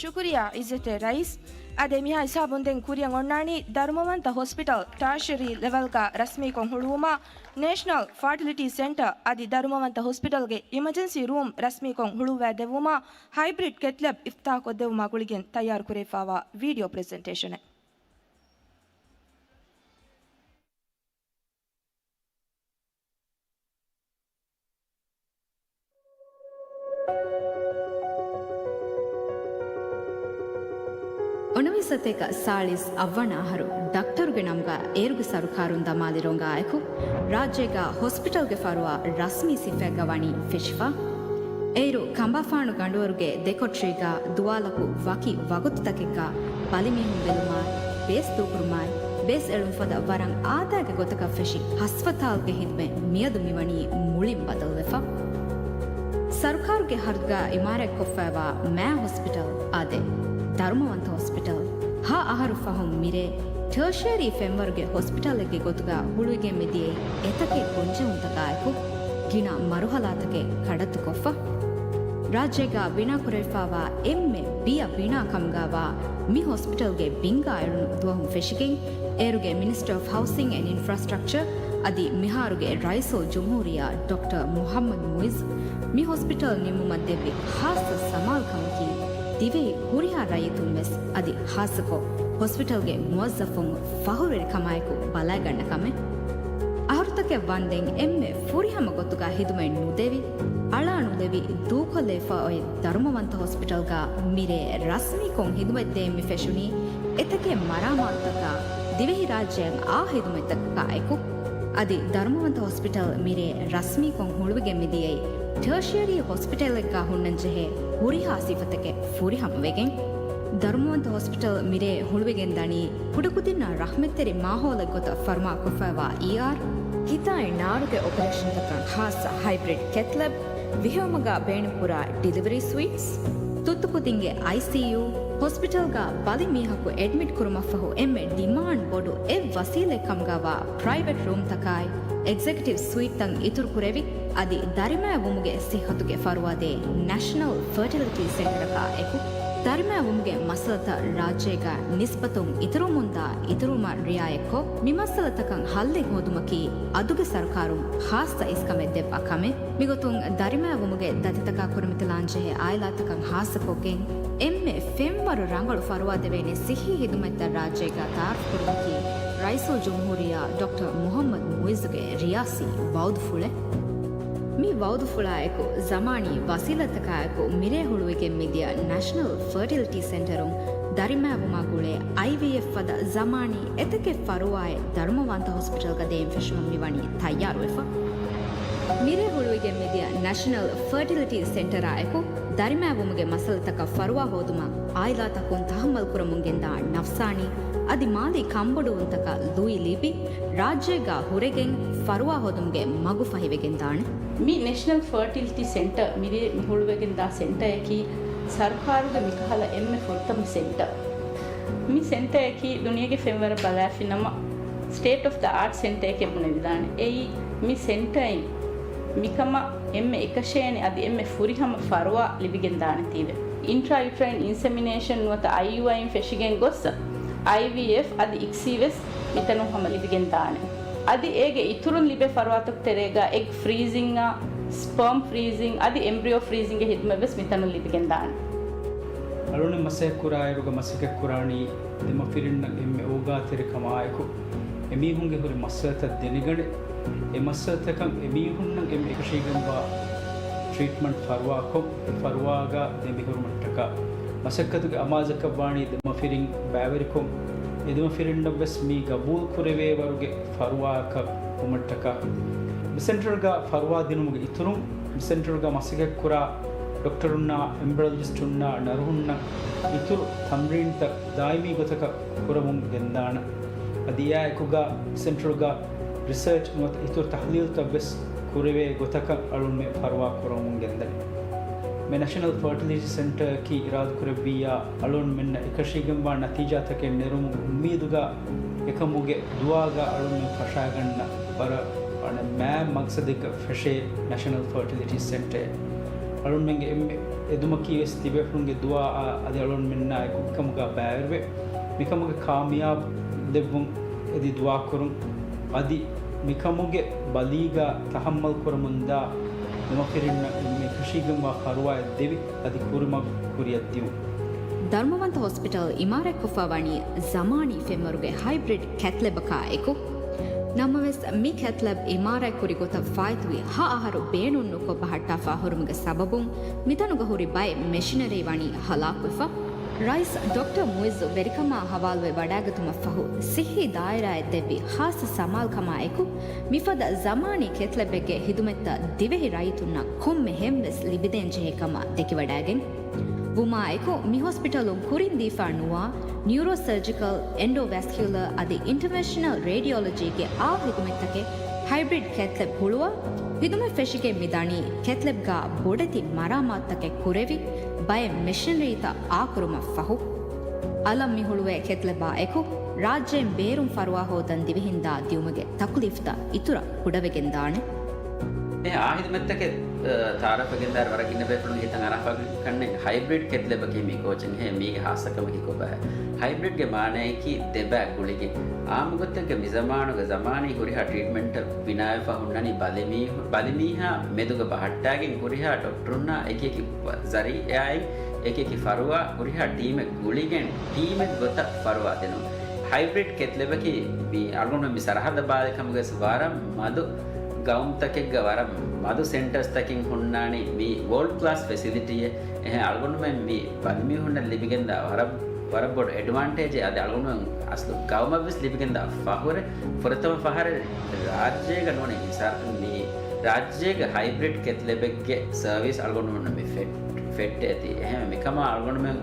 ޝުކުރިއްޔާ ޢިއްޒަތްތެރި ރައީސް. އާދެ، މިހާ ހިސާބުން ދެން ކުރިއަށް އޮންނާނީ ދަރުމަވަންތަ ހޮސްޕިޓަލް ޓާޝަރީ ލެވެލްގަ ރަސްމީކޮށް ހުޅުވުމާ، ނޭޝަނަލް ފާޓިލިޓީ ސެންޓަރ އަދި ދަރުމަވަންތަ ހޮސްޕިޓަލްގެ އިމަޖެންސީ ރޫމް ރަސްމީކޮށް ހުޅުވައިދެއްވުމާ، ހައިބްރިޑް ކެތްލެބް އިފްތިތާހުކޮށްދެއްވުމާ ގުޅިގެން ތައްޔާރުކުރެވިފައިވާ ވީޑިއޯ ޕްރެޒެންޓޭޝަނެއް. އުނިވިއްސަތޭކަ ސާޅީސް އަށްވަނަ އަހަރު ދަކްތަރުގެ ނަމުގަ އޭރުގެ ސަރުކާރުން ދަމާލި ރޮނގާއެކު، ރާއްޖޭގަ ހޮސްޕިޓަލްގެ ފަރުވާ ރަސްމީ ސިފައެއްގަ ވަނީ ފެށިފަ. އޭރު ކަނބާފާނު ގަނޑުވަރުގެ ދެކޮޓަރީގަ ދުވާލަކު ވަކި ވަގުތުތަކެއްގަ ބަލިމީހުން ބެލުމާއި، ބޭސް ދޫކުރުމާއި، ބޭސް އެޅުން ފަދަ ވަރަށް އާދައިގެ ގޮތަކަށް ފެށި ހަސްފަތާލުގެ ހިދުމަތް މިއަދު މިވަނީ މުޅިން ބަދަލުވެފަ. ސަރުކާރުގެ ހަރަދުގަ އިމާރާތްކޮށްފައިވާ މާ ހޮސްޕިޓަލް އާދެ، ދަރުމަވަންތަ ހޮސްޕިޓަލް، ހަ އަހަރު ފަހުން މިރޭ ޓަރޝަރީ ފެންވަރުގެ ހޮސްޕިޓަލެއްގެ ގޮތުގަ ހުޅުވިގެން މިދިޔައީ އެތަކެއް ގޮންޖެހުންތަކާއެކު، ގިނަ މަރުހަލާތަކެއް ކަޑައްތުކޮށްފަ. ރާއްޖޭގަ ބިނާކުރެވިފައިވާ އެންމެ ބިޔަ ބިނާ ކަމުގައިވާ މި ހޮސްޕިޓަލްގެ ބިންގާ އެޅުނު ދުވަހުން ފެށިގެން، އޭރުގެ މިނިސްޓަރ އޮފް ހައުސިން އެންޑް އިންފްރާސްޓްރަކްޗަރ އަދި މިހާރުގެ ރައީސުލްޖުމްހޫރިއްޔާ ޑޮކްޓަރ މުޙައްމަދު މުޢިއްޒު މި ހޮސްޕިޓަލް ނިންމުމަށް ދެއްވި ޚާއްޞަ ސަމާލުކަމަކީ، ދިވެހި ހުރިހާ ރައްޔިތުން ވެސް އަދި ޚާއްޞަކޮށް ހޮސްޕިޓަލްގެ މުވައްޒަފުން ފަޚުރުވެރިކަމާއެކު ބަލައިގަންނަ ކަމެއް. އަހަރުތަކެއް ވަންދެން އެންމެ ފުރިހަމަ ގޮތުގަ ހިދުމަތް ނުދެވި، އަޅާ ނުލެވި، ދޫކޮށްލެވިފަ އޮތް ދަރުމަވަންތަ ހޮސްޕިޓަލްގަ މިރޭ ރަސްމީކޮށް ހިދުމަތް ދޭން މި ފެށުނީ އެތަކެއް މަރާމާތުތަކާ ދިވެހިރާއްޖެއަށް އާ ހިދުމަތްތަކަކާ އެކު. އަދި ދަރުމަވަންތަ ހޮސްޕިޓަލް މިރޭ ރަސްމީކޮށް ހުޅުވިގެން މިދިޔައީ ޓަރޝިއަރީ ހޮސްޕިޓަލެއްގަ ހުންނަންޖެހޭ ހުރިހާ ސިފަތަކެއް ފުރިހަމަވެގެން. ދަރުމަވަންތަ ހޮސްޕިޓަލް މިރޭ ހުޅުވިގެން ދަނީ ކުޑަކުދިންނަށް ރަޙްމަތްތެރި މާހައުލެއް ގޮތަށް ފަރުމާ ކޮށްފައިވާ އީއާރް، ހިތާއި ނާރުގެ އޮޕަރޭޝަންތަކަށް ޚާއްޞަ ހައިބްރިޑް ކެތްލެބް، ވިހެއުމުގަ ބޭނުންކުރާ ޑިލިވަރީ ސުއިޓްސް، ތުއްތުކުދިންގެ އައިސީޔޫ، ހޮސްޕިޓަލްގަ ބަލި މީހަކު އެޑްމިޓް ކުރުމަށްފަހު އެންމެ ޑިމާންޑް ބޮޑު އެއް ވަސީލަތް ކަމުގަވާ ޕްރައިވެޓް ރޫމްތަކާއި އެގްޒެކެޓިވް ސުއިޓްތައް އިތުރުކުރެވި، އަދި ދަރިމައިވުމުގެ ސިއްހަތުގެ ފަރުވާ ދޭ ނެޝަނަލް ފަރޓިލިޓީ ސެންޓަރަކާ އެކު، ދަރިމައިވުމުގެ މައްސަލަތައް ރާއްޖޭގަ ނިސްބަތުން އިތުރުވުމުންދާ އިތުރުވުމަށް ރިއާޔަތްކޮށް، މި މައްސަލަތަކަށް ހައްލެއް ހޯދުމަކީ އަދުގެ ސަރުކާރުން ޚާއްޞަ އިސްކަމެއް ދެއްވާ ކަމެއް. މިގޮތުން ދަރިމައިވުމުގެ ދަތިތަކާ ކުރިމަތިލާންޖެހޭ އާއިލާތަކަށް ޚާއްޞަކޮށްގެން، އެންމެ ފެންވަރު ރަނގަޅު ފަރުވާ ދެވޭނެ ސިއްހީ ހިދުމަތްތައް ރާއްޖޭގަ ތައާރަފްކުރުމަކީ ރައީސުލްޖުމްހޫރިއްޔާ ޑޮކްޓަރ މުޙައްމަދު މުޢިއްޒުގެ ރިޔާސީ ވައުދުފުޅެއް. މި ވައުދުފުޅާއެކު، ޒަމާނީ ވަސީލަތަކާއެކު މިރޭ ހުޅުވިގެން މިދިޔަ ނެޝަނަލް ފަރޓިލިޓީ ސެންޓަރުން ދަރިމައިވުމާ ގުޅޭ އައިވީއެފް ފަދަ ޒަމާނީ އެތަކެއް ފަރުވާއެއް ދަރުމަވަންތަ ހޮސްޕިޓަލްގަ ދޭން ފެށުމަށް މިވަނީ ތައްޔާރުވެފަ. މިރޭ ހުޅުވިގެން މިދިޔަ ނެޝަނަލް ފަރޓިލިޓީ ސެންޓަރާ އެކު، ދަރިމައިވުމުގެ މައްސަލަތަކަށް ފަރުވާ ހޯދުމަށް އާއިލާތަކުން ތަހައްމަލް ކުރަމުން ގެންދާ ނަފްސާނީ އަދި މާލީ ކަންބޮޑުވުންތަކަށް ލުއި ލިބި، ރާއްޖޭގަ ހުރެގެން ފަރުވާ ހޯދުމުގެ މަގު ފަހިވެގެންދާނެ. މި ނެޝަނަލް ފަރޓިލިޓީ ސެންޓަރ މިރޭ މި ހުޅުވެގެންދާ ސެންޓަރއަކީ ސަރުކާރުގެ މިކަހަލަ އެންމެ ފުރަތަމަ ސެންޓަރ. މި ސެންޓަރއަކީ ދުނިޔޭގެ ފެންވަރަށް ބަލާފިނަމަ ސްޓޭޓް އޮފް ދަ އާޓް ސެންޓަރއެކޭ ބުނެވިދާނެ. އެއީ މި ސެންޓަރއިން މިކަމަށް އެންމެ އެކަށޭނެ އަދި އެންމެ ފުރިހަމަ ފަރުވާ ލިބިގެންދާނެ ތީވެ. އިންޓްރާޔޫޓަރައިން އިންސެމިނޭޝަން ނުވަތަ އައިޔޫއައިން ފެށިގެން ގޮސް، އައިވީއެފް އަދި އިކްސީވެސް މިތަނުން ހަމަ ލިބިގެންދާނެ. އަދި އޭގެ އިތުރުން ލިބޭ ފަރުވާތަކު ތެރޭގަ އެގް ފްރީޒިންއާ، ސްޕާމް ފްރީޒިން އަދި އެމްބްރިއޯ ފްރީޒިންގެ ހިދުމަތްވެސް މިތަނުން ލިބިގެންދާނެ. އަޅުގަނޑު މަސައްކަތްކުރާއިރުގަ މަސައްކަތްކުރާނީ ދެމަފިރިންނަށް އެންމެ އޯގާތެރިކަމާއެކު، އެމީހުންގެ ހުރި މައްސަލަތައް ދެނެގަނެ، އެ މައްސަލަތަކަށް އެމީހުންނަށް އެންމެ އެކަށީގެންވާ ޓްރީޓްމަންޓް ފަރުވާކޮށް، އެ ފަރުވާގަ ދެމިހުރުމަށްޓަކާ މަސައްކަތުގެ އަމާޒަކަށްވާނީ ދެމަފިރިން ބައިވެރިކޮށް، އެ ދެމަފިރިންނަށްވެސް މީ ގަބޫލުކުރެވޭވަރުގެ ފަރުވާއަކަށް ވުމަށްޓަކާ. މި ސެންޓަރުގަ ފަރުވާ ދިނުމުގެ އިތުރުން، މި ސެންޓަރުގަ މަސައްކަތްކުރާ ޑޮކްޓަރުންނާ، އެމްބްރިއޮލޮޖިސްޓުންނާ، ނަރުހުންނަށް އިތުރު ތަމްރީންތައް ދާއިމީ ގޮތަކަށް ކުރަމުން ގެންދާނެ. އަދި އެއާއެކުގަ މި ސެންޓަރުގަ ރިސާޗް ނުވަތަ އިތުރު ތަޙްލީލުތައްވެސް ކުރެވޭ ގޮތަކަށް އަޅުންމެ ފަރުވާ ކުރަމުން ގެންދަނީ. މި ނެޝަނަލް ފަރޓިލިޓީ ސެންޓަރަކީ އިރާދަކުރެއްވިއްޔާ އަޅުންމެންނަށް އެކަށީގެންވާ ނަތީޖާތަކެއް ނެރުމުގެ އުއްމީދުގަ އެކަމުގެ ދުޢާގަ އަޅުންމެން ފަށާގަންނަ ވަރަށް މާތް މަގްސަދެއްގަ ފެށޭ ނެޝަނަލް ފަރޓިލިޓީ ސެންޓަރ. އަޅުންމެންގެ އެންމެ އެދުމަކީ ވެސް ތިބޭފުޅުންގެ ދުޢާއާ އަދި އަޅުންމެންނާއެކު އެކަމުގަ ބައިވެރިވެ، މިކަމުގެ ކާމިޔާބު ދެއްވުން އެދި ދުޢާކުރުން. އަދި މިކަމުގެ ބަލީގަ ތަޙައްމަލް ކުރަމުންދާ ދެމަފިރިންނަށް އެންމެ ކަށީގެންވާ ފަރުވާއެއް ދެވި، އަދި ކުރިމަގު ކުރިއަށް ދިއުން. ދަރުމަވަންތަ ހޮސްޕިޓަލް އިމާރާތްކޮށްފައިވަނީ ޒަމާނީ ފެންވަރުގެ ހައިބްރިޑް ކެތްލެބަކާ އެކު. ނަމަވެސް، މި ކެތްލެބް އިމާރާތްކުރި ގޮތަށް ފާއިތުވި ހަ އަހަރު ބޭނުންނުކޮށް ބަހައްޓާފަ ހުރުމުގެ ސަބަބުން، މިތަނުގަ ހުރި ބައެއް މެޝިނަރީ ވަނީ ހަލާކުވެފަ. ރައީސް ޑޮކްޓަރ މުއިއްޒު ވެރިކަމާ ހަވާލުވެ ވަޑައިގަތުމަށްފަހު، ސިއްހީ ދާއިރާއެއް ދެއްވި ޚާއްޞަ ސަމާލުކަމާއެކު، މިފަދަ ޒަމާނީ ކެތްލެބެއްގެ ހިދުމަތްތައް ދިވެހި ރައްޔިތުންނަށް ކޮންމެހެންވެސް ލިބިދޭންޖެހޭ ކަމަށް ދެކިވަޑައިގެން. ވުމާއެކު، މި ހޮސްޕިޓަލުން ކުރިން ދީފާ ނުވާ ނިއުރޯސަރޖިކަލް، އެންޑޯވެސްކިއުލަރ އަދި އިންޓަވެންޝަނަލް ރޭޑިއޮލޮޖީގެ އާ ހިދުމަތްތަކެއް ހައިބްރިޑް ކެތްލެބް ހުޅުވާ ހިދުމަތް ފެށިގެން މިދަނީ ކެތްލެބްގަ ބޮޑެތި މަރާމާތުތަކެއް ކުރެވި، ބައެއް މެޝިނަރީތައް އާކުރުމަށްފަހު. އަލަށް މި ހުޅުވޭ ކެތްލެބާ އެކު، ރާއްޖޭން ބޭރުން ފަރުވާ ހޯދަން ދިވެހިން ދާ ދިއުމުގެ ތަކުލީފްތައް އިތުރަށް ކުޑަވެގެން ދާނެ. އެ އާ ހިދުމަތްތަކެއް، އަ، ތައާރަފްވެގެންދާއިރު ވަރަށް ގިނަ ބޭފުޅުން ހިތަށް އަރާފަ ކަންނެ ހައިބްރިޑް ކެތްލެބަކީ މީ ކޯޗެއްހޭ، މީގެ ހާއްސަކަމަކީ ކޮބާ؟ ހައިބްރިޑްގެ މާނައަކީ ދެބައި ގުޅިގެން. އާއްމުގޮތެއްގަ މިޒަމާނުގަ ޒަމާނީ ހުރިހާ ޓްރީޓްމަންޓް ބިނާވެފަ ހުންނަނީ ބަލިމީހު-، ބަލިމީހާ މެދުގަ ބަހައްޓާގެން ހުރިހާ ޑޮކްޓަރުންނާ އެކިއެކި ޒަރީއާއިން އެކިއެކި ފަރުވާ ހުރިހާ ޓީމެއް ގުޅިގެން ޓީމެއް ގޮތަށް ފަރުވާ ދިނުން. ހައިބްރިޑް ކެތްލެބަކީ މި އަޅުގަނޑު މި ސަރަހައްދަށް ބާއްވާ ކަމުގައި ވަރަށް މަދު ގައުމުތަކެއްގަ ވަރަށް މަދު ސެންޓަރސްތަކެއް ހުންނާނީ މި ވޯލްޑް ކްލާސް ފެސިލިޓީއެއް. އެހެން އަޅުގަނޑުމެން މި ބަލިމީހުންނަށް ލިބިގެންދާ ވަރަށް ވަރަށް ބޮޑު އެޑްވާންޓޭޖެއް އަދި އަޅުގަނޑުމެން އަސްލު ގައުމަށްވެސް ލިބިގެންދާ ފަހުރެއް. ފުރަތަމަ ފަހަރެއް ރާއްޖޭގަ ނޫނީ މިސާލަކަށް މި ރާއްޖޭގަ ހައިބްރިޑް ކެތްލެބެއްގެ ސަރވިސް އަޅުގަނޑުމެން މި ފެއް-، ފެއްޓެ އެތި. އެހެން މިކަމާ އަޅުގަނޑުމެން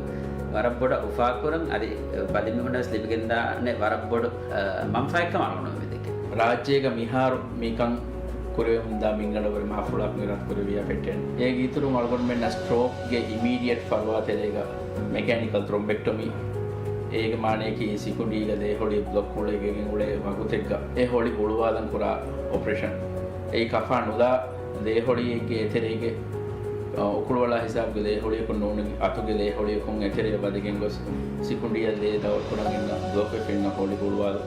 ވަރަށް ބޮޑަށް އުފާކުރަން އަދި ބަލިމީހުންނަށް ވެސް ލިބިގެންދާނެ ވަރަށް ބޮޑު، އަ، މަންފާއެއްކަމަށް އަޅުގަނޑުމެން މިދެކެން. ރާއްޖޭގަ މިހާރު މިކަން ކުރެވެމުންދާ މިންގަނޑަވަރު މަހަފުޅާކުން އިރާދަކުރެއްވިޔާ ފެއްޓެން. އޭގެ އިތުރުން އަޅުގަނޑުމެންނަށް ސްޓްރޯކްގެ އިމީޑިއެޓް ފަރުވާ ތެރޭގަ މެކޭނިކަލް ތްރޮމްބެކްޓޮމީ، އޭގެ މާނަޔަކީ ސިކުނޑީގަ ދޭހޮޅި ބްލޮކް ހުޅައިގެން އުޅޭ ވަގުތެއްގަ އެ ހޮޅި ހުޅުވާލަން ކުރާ އޮޕަރޭޝަން. އެއީ ކަފާ ނުލާ ދޭހޮޅިއެއްގެ އެތެރޭގެ، އަ، އުކުޅުވަޅާ ހިސާބުގެ ދޭހޮޅިއަކުން ނޫނީ އަތުގެ ދޭހޮޅިއަކުން އެތެރެއަށް ވަދެގެން ގޮސް ސިކުނޑިއަށް ލޭ ދައުރުކުރަން އިންނަ ބްލޮކް އެފް އިންނަ ހޮޅި ހުޅުވާލު.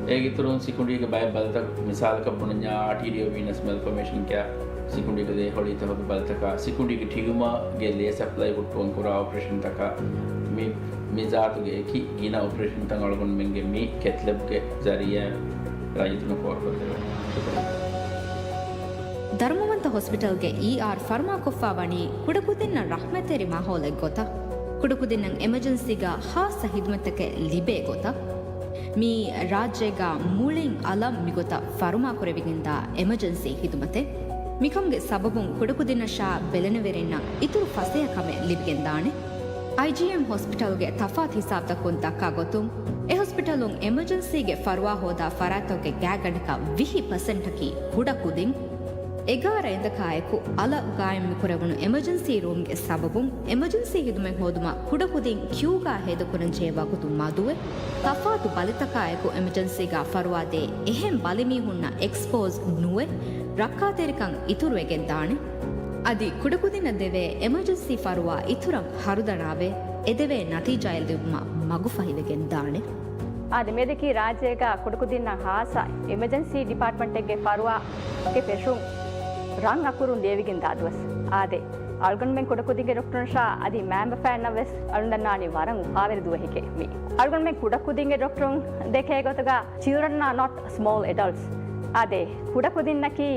އޭގެއިތުރުން ސިކުނޑީގެ ބައެއް ބަލިތައް، މިސާލަކަށް ބުނަންޏާ އާޓީރިއޯ ވީނަސް މެލްފޮމޭޝަން ކިޔާ ސިކުނޑީގެ ދޭހޮޅި ތަހުގެ ބަލިތަކާ، ސިކުނޑީގެ ޓިއުމާގެ ލޭ ސަޕްލައި ހުއްޓުވަން ކުރާ އޮޕަރޭޝަންތަކާ، މި، މި ޒާތުގެ އެކި ގިނަ އޮޕަރޭޝަންތައް އަޅުގަނޑުމެންގެ މި ކެތްލެބްގެ ޒަރީއާ ރައްޔިތުންނަށް ފޯރުކޮށްދެވޭ. ޝުކުރިއްޔާ. ދަރުމަވަންތަ ހޮސްޕިޓަލްގެ އީއާރް ފަރުމާކޮށްފަ ވަނީ ކުޑަކުދިންނަށް ރަޙްމަތްތެރި މާހައުލެއް ގޮތަށް، ކުޑަކުދިންނަށް އެމަޖެންސީގަ ޚާއްޞަ ޚިދުމަތްތަކެއް ލިބޭ ގޮތަށް. މީ ރާއްޖޭގަ މުޅިން އަލަށް މިގޮތަށް ފަރުމާކުރެވިގެންދާ އެމަޖެންސީ ޚިދުމަތެއް. މިކަމުގެ ސަބަބުން ކުޑަކުދިންނަށާ ބެލެނިވެރިންނަށް އިތުރު ފަސޭހަ ކަމެއް ލިބިގެންދާނެ. އައިޖީއެމް ހޮސްޕިޓަލްގެ ތަފާތު ހިސާބުތަކުން ދައްކާ ގޮތުން، އެ ހޮސްޕިޓަލުން އެމަޖެންސީގެ ފަރުވާ ހޯދާ ފަރާތްތަކުގެ ގާތްގަނޑަކަށް ވިހި ޕަސެންޓަކީ ކުޑަކުދިން. އެގާރަ އެނދަކާއެކު އަލަށް ގާއިމް މިކުރެވުނު އެމަޖެންސީ ރޫމްގެ ސަބަބުން އެމަޖެންސީ ޚިދުމަތް ހޯދުމަށް ކުޑަކުދިން ކިއުގަ ހޭދަކުރަންޖެހޭ ވަގުތު މަދުވެ، ތަފާތު ބަލިތަކާއެކު އެމަޖެންސީގަ ފަރުވާދޭ އެހެން ބަލިމީހުންނަށް އެކްސްޕޯޒް ނުވެ، ރައްކާތެރިކަން އިތުރުވެގެން ދާނެ. އަދި ކުޑަކުދިންނަށް ދެވޭ އެމަޖެންސީ ފަރުވާ އިތުރަށް ހަރުދަނާވެ، އެދެވޭ ނަތީޖާއެއް ލިބުމަށް މަގުފަހިވެގެން ދާނެ. އާދެ، މިއަދަކީ ރާއްޖޭގަ ކުޑަކުދިންނަށް ޚާއްޞަ އެމަޖެންސީ ޑިޕާޓްމަންޓެއްގެ ފަރުވާގެ ފެށުން ރަން އަކުރުން ލިޔެވިގެންދާ ދުވަސް. އާދެ، އަޅުގަނޑުމެން ކުޑަކުދިންގެ ޑޮކްޓަރުންނަށާ އަދި މައިންބަފައިންނަށް ވެސް އަޅުގަނޑު ދަންނާނީ ވަރަށް އުފާވެރި ދުވަހެކޭ މީ. އަޅުގަނޑުމެން ކުޑަކުދިންގެ ޑޮކްޓަރުން ދެކޭ ގޮތުގަ children are not small adults. އާދެ، ކުޑަކުދިންނަކީ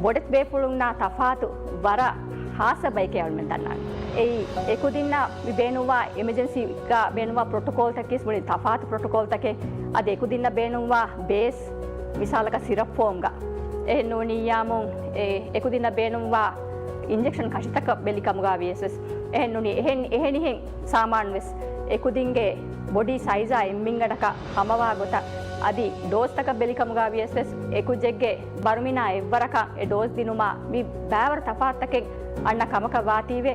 ބޮޑެތި ބޭފުޅުންނާ ތަފާތު ވަރަށް ޚާއްޞަ ބައެކޭ އަޅުމެން ދަންނާނީ. އެއީ އެކުދިންނަށް މި ބޭނުންވާ އެމަޖެންސީގަ ބޭނުންވާ ޕްރޮޓޮކޯލްތަކީސް މުޅި ތަފާތު ޕްރޮޓޮކޯލްތަކެއް. އަދި އެކުދިންނަށް ބޭނުންވާ ބޭސް، މިސާލަކަށް ސިރަޕް ފޯމްގަ އެހެން ނޫނިއްޔާމުން އެ އެކުދިންނަށް ބޭނުންވާ އިންޖެކްޝަން ކަށިތަކަށް ބެލި ކަމުގަ ވިޔަސް ވެސް އެހެން ނޫނީ އެހެން، އެހެނިހެން ސާމާނު ވެސް އެކުދިންގެ ބޮޑީ ސައިޒާ އެންމެންގަނޑަކަށް ހަމަވާ ގޮތަށް އަދި ޑޯޒްތަކަށް ބެލި ކަމުގަ ވިޔަސް ވެސް އެކުއްޖެއްގެ ބަރުމިނާ އެއްވަރަކަށް އެ ޑޯޒް ދިނުމާ މި ބައިވަރު ތަފާތުތަކެއް އަންނަ ކަމަކަށް ވާތީވެ،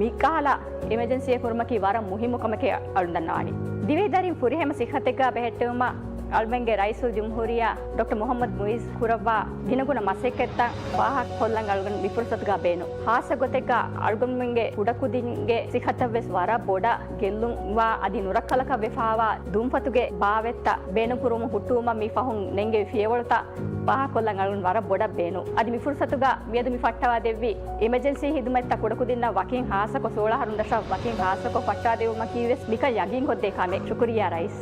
މިކަހަލަ އެމަޖެންސީއެއް ކުރުމަކީ ވަރަށް މުހިއްމު ކަމެކޭ އަޅުން ދަންނަވާނީ. ދިވެހި ދަރިން ފުރިހަމަ ސިއްހަތެއްގަ ބެހެއްޓެވުމަށް އަޅުމެންގެ ރައީސުލްޖުމްހޫރިއްޔާ ޑޮކްޓަރ މުޙައްމަދު މުޢިއްޒު ކުރައްވާ ގިނަގުނަ މަސައްކަތްތައް ފާހަގަކޮށްލަން އަޅުގަނޑު މި ފުރުޞަތުގަ ބޭނުން. ޚާއްޞަ ގޮތެއްގަ އަޅުގަނޑުމެންގެ ކުޑަކުދިންގެ ސިއްހަތަށް ވެސް ވަރަށް ބޮޑަށް ގެއްލުންވާ އަދި ނުރައްކަލަކަށް ވެފައިވާ ދުންފަތުގެ ބާވަތްތައް ބޭނުންކުރުމުން ހުއްޓުވުމަށް މި ފަހުން ނެންގެވި ފިޔަވަޅުތައް ފާހަގަކޮށްލަން އަޅުގަނޑު ވަރަށް ބޮޑަށް ބޭނުން. އަދި މި ފުރުޞަތުގަ މިއަދު މި ފައްޓަވާދެއްވި އިމަޖެންސީ ޚިދުމަތްތައް ކުޑަކުދިންނަށް ވަކިން ޚާއްޞަކޮށް، ސޯޅަ އަހަރުން ރަށަށް ވަކިން ޚާއްޞަކޮށް ފައްޓާދެވުމަކީ ވެސް ނިކަން ޔަގީންކޮށްދޭ ކަމެއް. ޝުކުރިއްޔާ ރައީސް.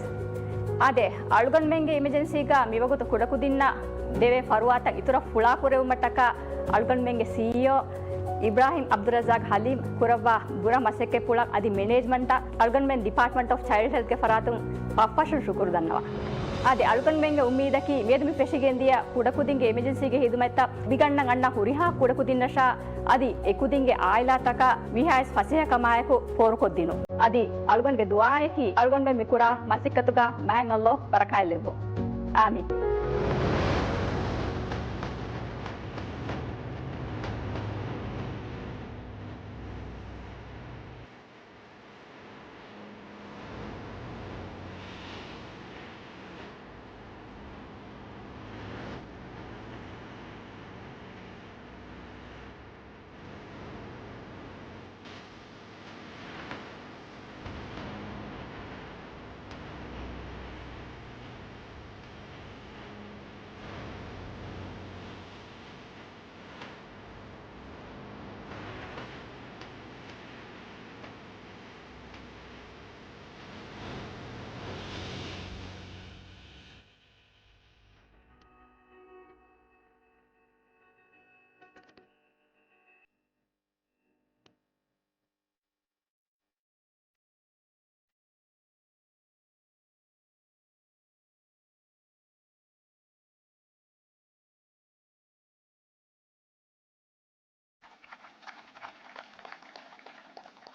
އާދެ، އަޅުގަނޑުމެންގެ އިމަޖެންސީގަ މިވަގުތު ކުޑަކުދިންނަށް ދެވޭ ފަރުވާތައް އިތުރަށް ފުޅާކުރެވުމަށްޓަކާ އަޅުގަނޑުމެންގެ ސީއީއޯ އިބްރާހިމް އަބްދުއްރައްޒާޤް ޙަލީމް ކުރައްވާ ބުރަ މަސައްކަތްޕުޅަށް އަދި މެނޭޖްމަންޓަށް އަޅުގަނޑުމެން ޑިޕާޓްމަންޓް އޮފް ޗައިލްޑް ހެލްތްގެ ފަރާތުން ފަށްފަށުން ޝުކުރު ދަންނަވާ. އާދެ، އަޅުގަނޑުމެންގެ އުއްމީދަކީ މިއަދު މި ފެށިގެންދިޔަ ކުޑަކުދިންގެ އިމަޖެންސީގެ ޚިދުމަތްތައް މިގަންނަން އަންނަ ހުރިހާ ކުޑަކުދިންނަށާ އަދި އެކުދިންގެ އާއިލާތަކަށް ވީހާވެސް ފަސޭހަކަމާއެކު ފޯރުކޮށްދިނުން. އަދި އަޅުގަނޑުގެ ދުޢާއަކީ އަޅުގަނޑުމެން މިކުރާ މަސައްކަތުގަ މާތް ﷲ ބަރަކާތް ލެއްވުން. އާމީން.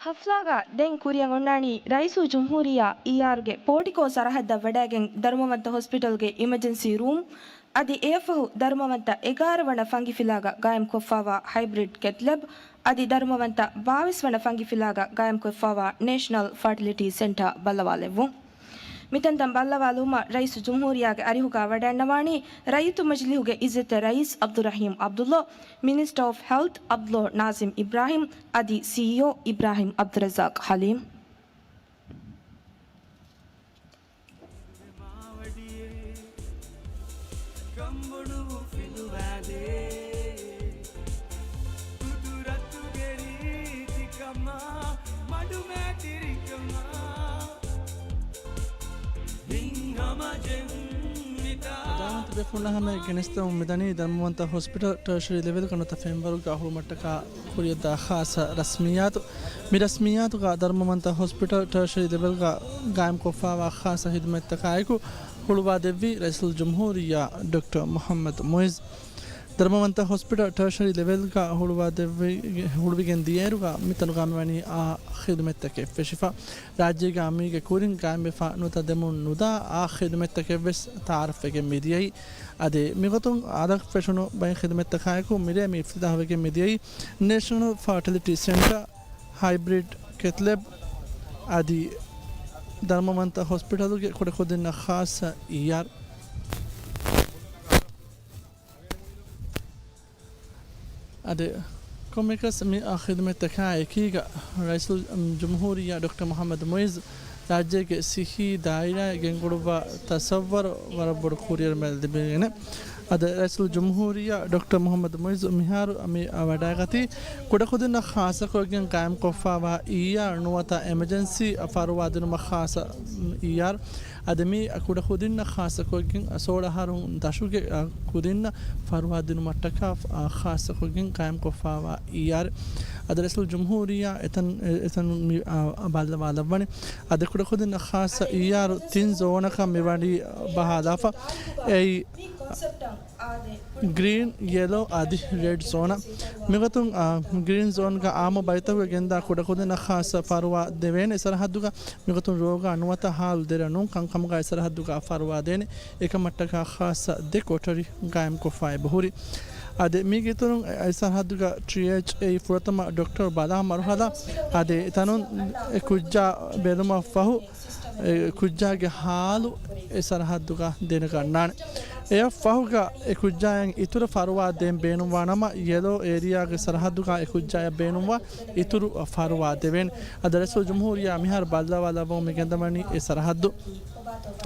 ހަފްލާގަ ދެން ކުރިއަށް އޮންނާނީ ރައީސުލްޖުމްހޫރިއްޔާ އީއާރުގެ ޕޯޓިކޯ ސަރަހައްދަށް ވަޑައިގެން ދަރުމަވަންތަ ހޮސްޕިޓަލްގެ އިމަޖެންސީ ރޫމް އަދި އެއަށްފަހު ދަރުމަވަންތަ އެގާރަ ވަނަ ފަންގިފިލާގަ ގާއިމްކޮށްފާވާ ހައިބްރިޑް ކެތްލެބް އަދި ދަރުމަވަންތަ ބާވީސް ވަނަ ފަންގިފިލާގަ ގާއިމްކޮށްފާވާ ނޭޝަނަލް ފަރޓިލިޓީ ސެންޓަރ ބައްލަވާލެއްވުން. މިތަންތަން ބައްލަވާލުމަށް ރައީސުލްޖުމްހޫރިއްޔާގެ އަރިހުގަ ވަޑައިންނަވާނީ ރައްޔިތު މަޖިލީހުގެ އިއްޒަތްތެރި ރައީސް އަބްދުއްރަހީމް ޢަބްދުއްލާ، މިނިސްޓަރ އޮފް ހެލްތް ޢަބްދުއްލާ ނާޒިމް އިބްރާހީމް އަދި ސީއީއޯ އިބްރާހީމް ޢަބްދުއްރައްޒާޤް ޙަލީމް. އަދާވަންތަ ބޭފުޅުންނާ ހަމަޔަށް ގެނެސްދެމުން މިދަނީ ދަރުމަވަންތަ ހޮސްޕިޓަލް ޓަރޝަރީ ލެވެލްގަ ނުވަތަ ފެންވަރުގަ އަހުރުމަށްޓަކާ ކުރިއަށްދާ ޚާއްޞަ ރަސްމިއްޔާތު. މި ރަސްމިއްޔާތުގަ ދަރުމަވަންތަ ހޮސްޕިޓަލް ޓަރޝަރީ ލެވެލްގަ ގާއިމްކޮށްފާވާ ޚާއްޞަ ޚިދުމަތްތަކާއެކު ހުޅުވާދެއްވީ ރައީސުލްޖުމްހޫރިއްޔާ ޑޮކްޓަރ މުޙައްމަދު މުޢިއްޒު. ދަރުމަވަންތަ ހޮސްޕިޓަލް ޓަރޝަރީ ލެވެލްގަ ހުޅުވާދެއްވި، ހުޅުވިގެން ދިޔައިރުގަ މިތަނުގަ މިވަނީ އާ ޚިދުމަތްތަކެއް ފެށިފަ. ރާއްޖޭގަ މީގެ ކުރިން ގާއިމްވެފަ ނުވަތަ ދެމުން ނުދާ އާ ޚިދުމަތްތަކެއްވެސް ތަޢާރަފްވެގެން މިދިޔައީ. އަދި މިގޮތުން އަދަށް ފެށުނު ބައެއް ޚިދުމަތްތަކާއެކު މިރޭ މި އިފްތިތާޙުވެގެން މިދިޔައީ ނޭޝަނަލް ފަރޓިލިޓީ ސެންޓަރ، ހައިބްރިޑް ކެތްލެބް އަދި ދަރުމަވަންތަ ހޮސްޕިޓަލުގެ ކުޑަކުދިންނަށް ޚާއްޞަ އީއާރް. އަދި ކޮންމެއަކަސް މި އާ ޚިދުމަތްތަކާ އެކީގަ ރައީސުލްޖުމްހޫރިއްޔާ ޑޮކްޓަރ މުޙައްމަދު މުޢިއްޒު ރާއްޖޭގެ ސިއްހީ ދާއިރާއަށް ގެންގުޅުއްވާ ތަސައްވަރު ވަރަށް ބޮޑު ކުރިއެރުމެއް ލިބިގެން. އަދި ރައީސުލްޖުމްހޫރިއްޔާ ޑޮކްޓަރ މުޙައްމަދު މުޢިއްޒު މިހާރު މި ވަޑައިގަތީ ކުޑަކުދިންނަށް ޚާއްޞަކޮށްގެން ގާއިމްކޮށްފާވާ އީއާރް ނުވަތަ އެމަޖެންސީ ފަރުވާ ދިނުމަށް ޚާއްޞަ އީއާރް. އަދި މި ކުޑަކުދިންނަށް ޚާއްޞަކޮށްގެން ސޯޅަ އަހަރުން ދަށުގެ ކުދިންނަށް ފަރުވާ ދިނުމަށްޓަކާ ޚާއްޞަކޮށްގެން ގާއިމްކޮށްފާވާ އީއާރް. އަދި ރައީސުލްޖުމްހޫރިއްޔާ އެތަން، އެތަނުން މި ބައްލަވާލައްވަނީ. އަދި ކުޑަކުދިންނަށް ޚާއްޞަ އީއާރު ތިން ޒޯނަކަށް މިވަނީ ބަހާލާފަ. އެއީ ގްރީން، ޔެލޯ އަދި ރެޑް ޒޯނަށް. މިގޮތުން، އާ، ގްރީން ޒޯންގަ އާއްމު ބައިތަކުގެ ގެންދާ ކުޑަކުދިންނަށް ޚާއްޞަ ފަރުވާ ދެވޭނެ އެ ސަރަހައްދުގަ މިގޮތުން ރޯގާ ނުވަތަ ހާލު ދެރަ ނޫން ކަންކަމުގަ އެ ސަރަހައްދުގަ ފަރުވާ ދޭނެ އެކަމަށްޓަކާ ޚާއްޞަ ދެ ކޮޓަރި ގާއިމްކޮށްފަ އެބަހުރި. އަދި މީގެ އިތުރުން އެ ސަރަހައްދުގަ ޓީއެޗްއޭ ފުރަތަމަ ޑޮކްޓަރ ބަލާ މަރުހަލާ އަދި އެތަނުން އެ ކުއްޖާ ބެލުމަށް ފަހު، އެ ކުއްޖާގެ ހާލު އެ ސަރަހައްދުގަ ދެނެގަންނާނެ. އެއަށް ފަހުގަ އެ ކުއްޖާއަށް އިތުރަށް ފަރުވާ ދޭން ބޭނުންވާ ނަމަ، ޔެލޯ އޭރިއާގެ ސަރަހައްދުގަ އެ ކުއްޖާއަށް ބޭނުންވާ އިތުރު ފަރުވާ ދެވޭނެ. އަދި ރައީސުލްޖުމްހޫރިއްޔާ މިހާރު ބައްލަވާލައްވަމުން މި ގެންދަވަނީ އެ ސަރަހައްދު.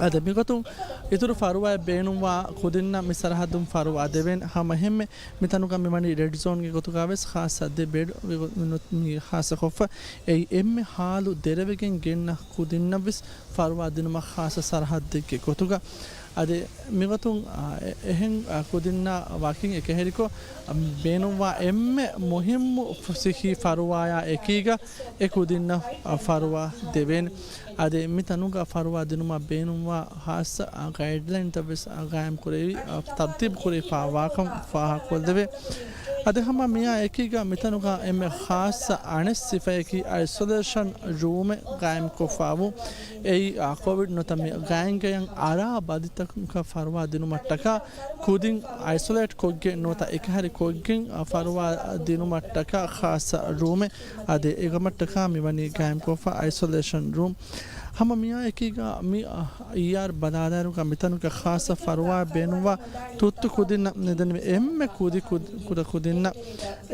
އަދި މިގޮތުން އިތުރު ފަރުވާއެއް ބޭނުންވާ ކުދިންނަށް މި ސަރަހައްދުން ފަރުވާ ދެވޭނެ. ހަމަ އެހެންމެ މިތަނުގަ މިވަނީ ރެޑް ޒޯންގެ ގޮތުގަ ވެސް ޚާއްޞަ ދެ ބެޑް މި ޚާއްޞަކޮށްފަ. އެއީ އެންމެ ހާލު ދެރަވެގެން ގެންނަ ކުދިންނަށް ވެސް ފަރުވާ ދިނުމަށް ޚާއްޞަ ސަރަހައްދެއްގެ ގޮތުގަ. އަދި މިގޮތުން، އާ، އެ-، އެހެން، އާ، ކުދިންނާ ވަކިން އެކަހެރިކޮށް، އާ، ބޭނުންވާ އެންމެ މުހިއްމު ފު-، ސިއްހީ ފަރުވާޔާ އެކީގަ އެ ކުދިންނަށް، އާ، ފަރުވާ ދެވޭނެ. އަދި މި ތަނުގަ ފަރުވާ ދިނުމަށް ބޭނުންވާ ޚާއްޞަ، އާ، ގައިޑްލައިންތައް ވެސް، އާ، ގާއިމް ކުރެވި، އާ، ތަރުތީބު ކުރެވިފާ ވާކަން ފާހަގަ ކޮށްދެވޭ. އަދި ހަމަ މިއާ އެކީގަ މިތަނުގަ އެންމެ ޚާއްޞަ އަނެއް ސިފައަކީ އައިސޮލޭޝަން ރޫމެއް ގާއިމްކޮށްފާވު. އެއީ، އާ، ކޮވިޑް ނުވަތަ މި ގާތްގަޔަށް އަރާ ބަލިތަކަށް ފަރުވާ ދިނުމަށްޓަކާ ކުދިން އައިސޮލޭޓް ކޮށްގެން ނުވަތަ އެކަހެރި ކޮށްގެން، އާ، ފަރުވާ ދިނުމަށްޓަކާ ޚާއްޞަ ރޫމެއް. އަދި އެކަމަށްޓަކާ މިވަނީ ގާއިމްކޮށްފަ އައިސޮލޭޝަން ރޫމް. ހަމަ މިއާ އެކީގަ މި، އާ، އީއާރް ބަލާލާއިރުގަ މިތަނުގަ ޚާއްޞަ ފަރުވާ ބޭނުންވާ ތުއްތު ކުދިންނަށް ނިދަނީ އެންމެ ކުދި ކުދި-، ކުޑަ ކުދިންނަށް.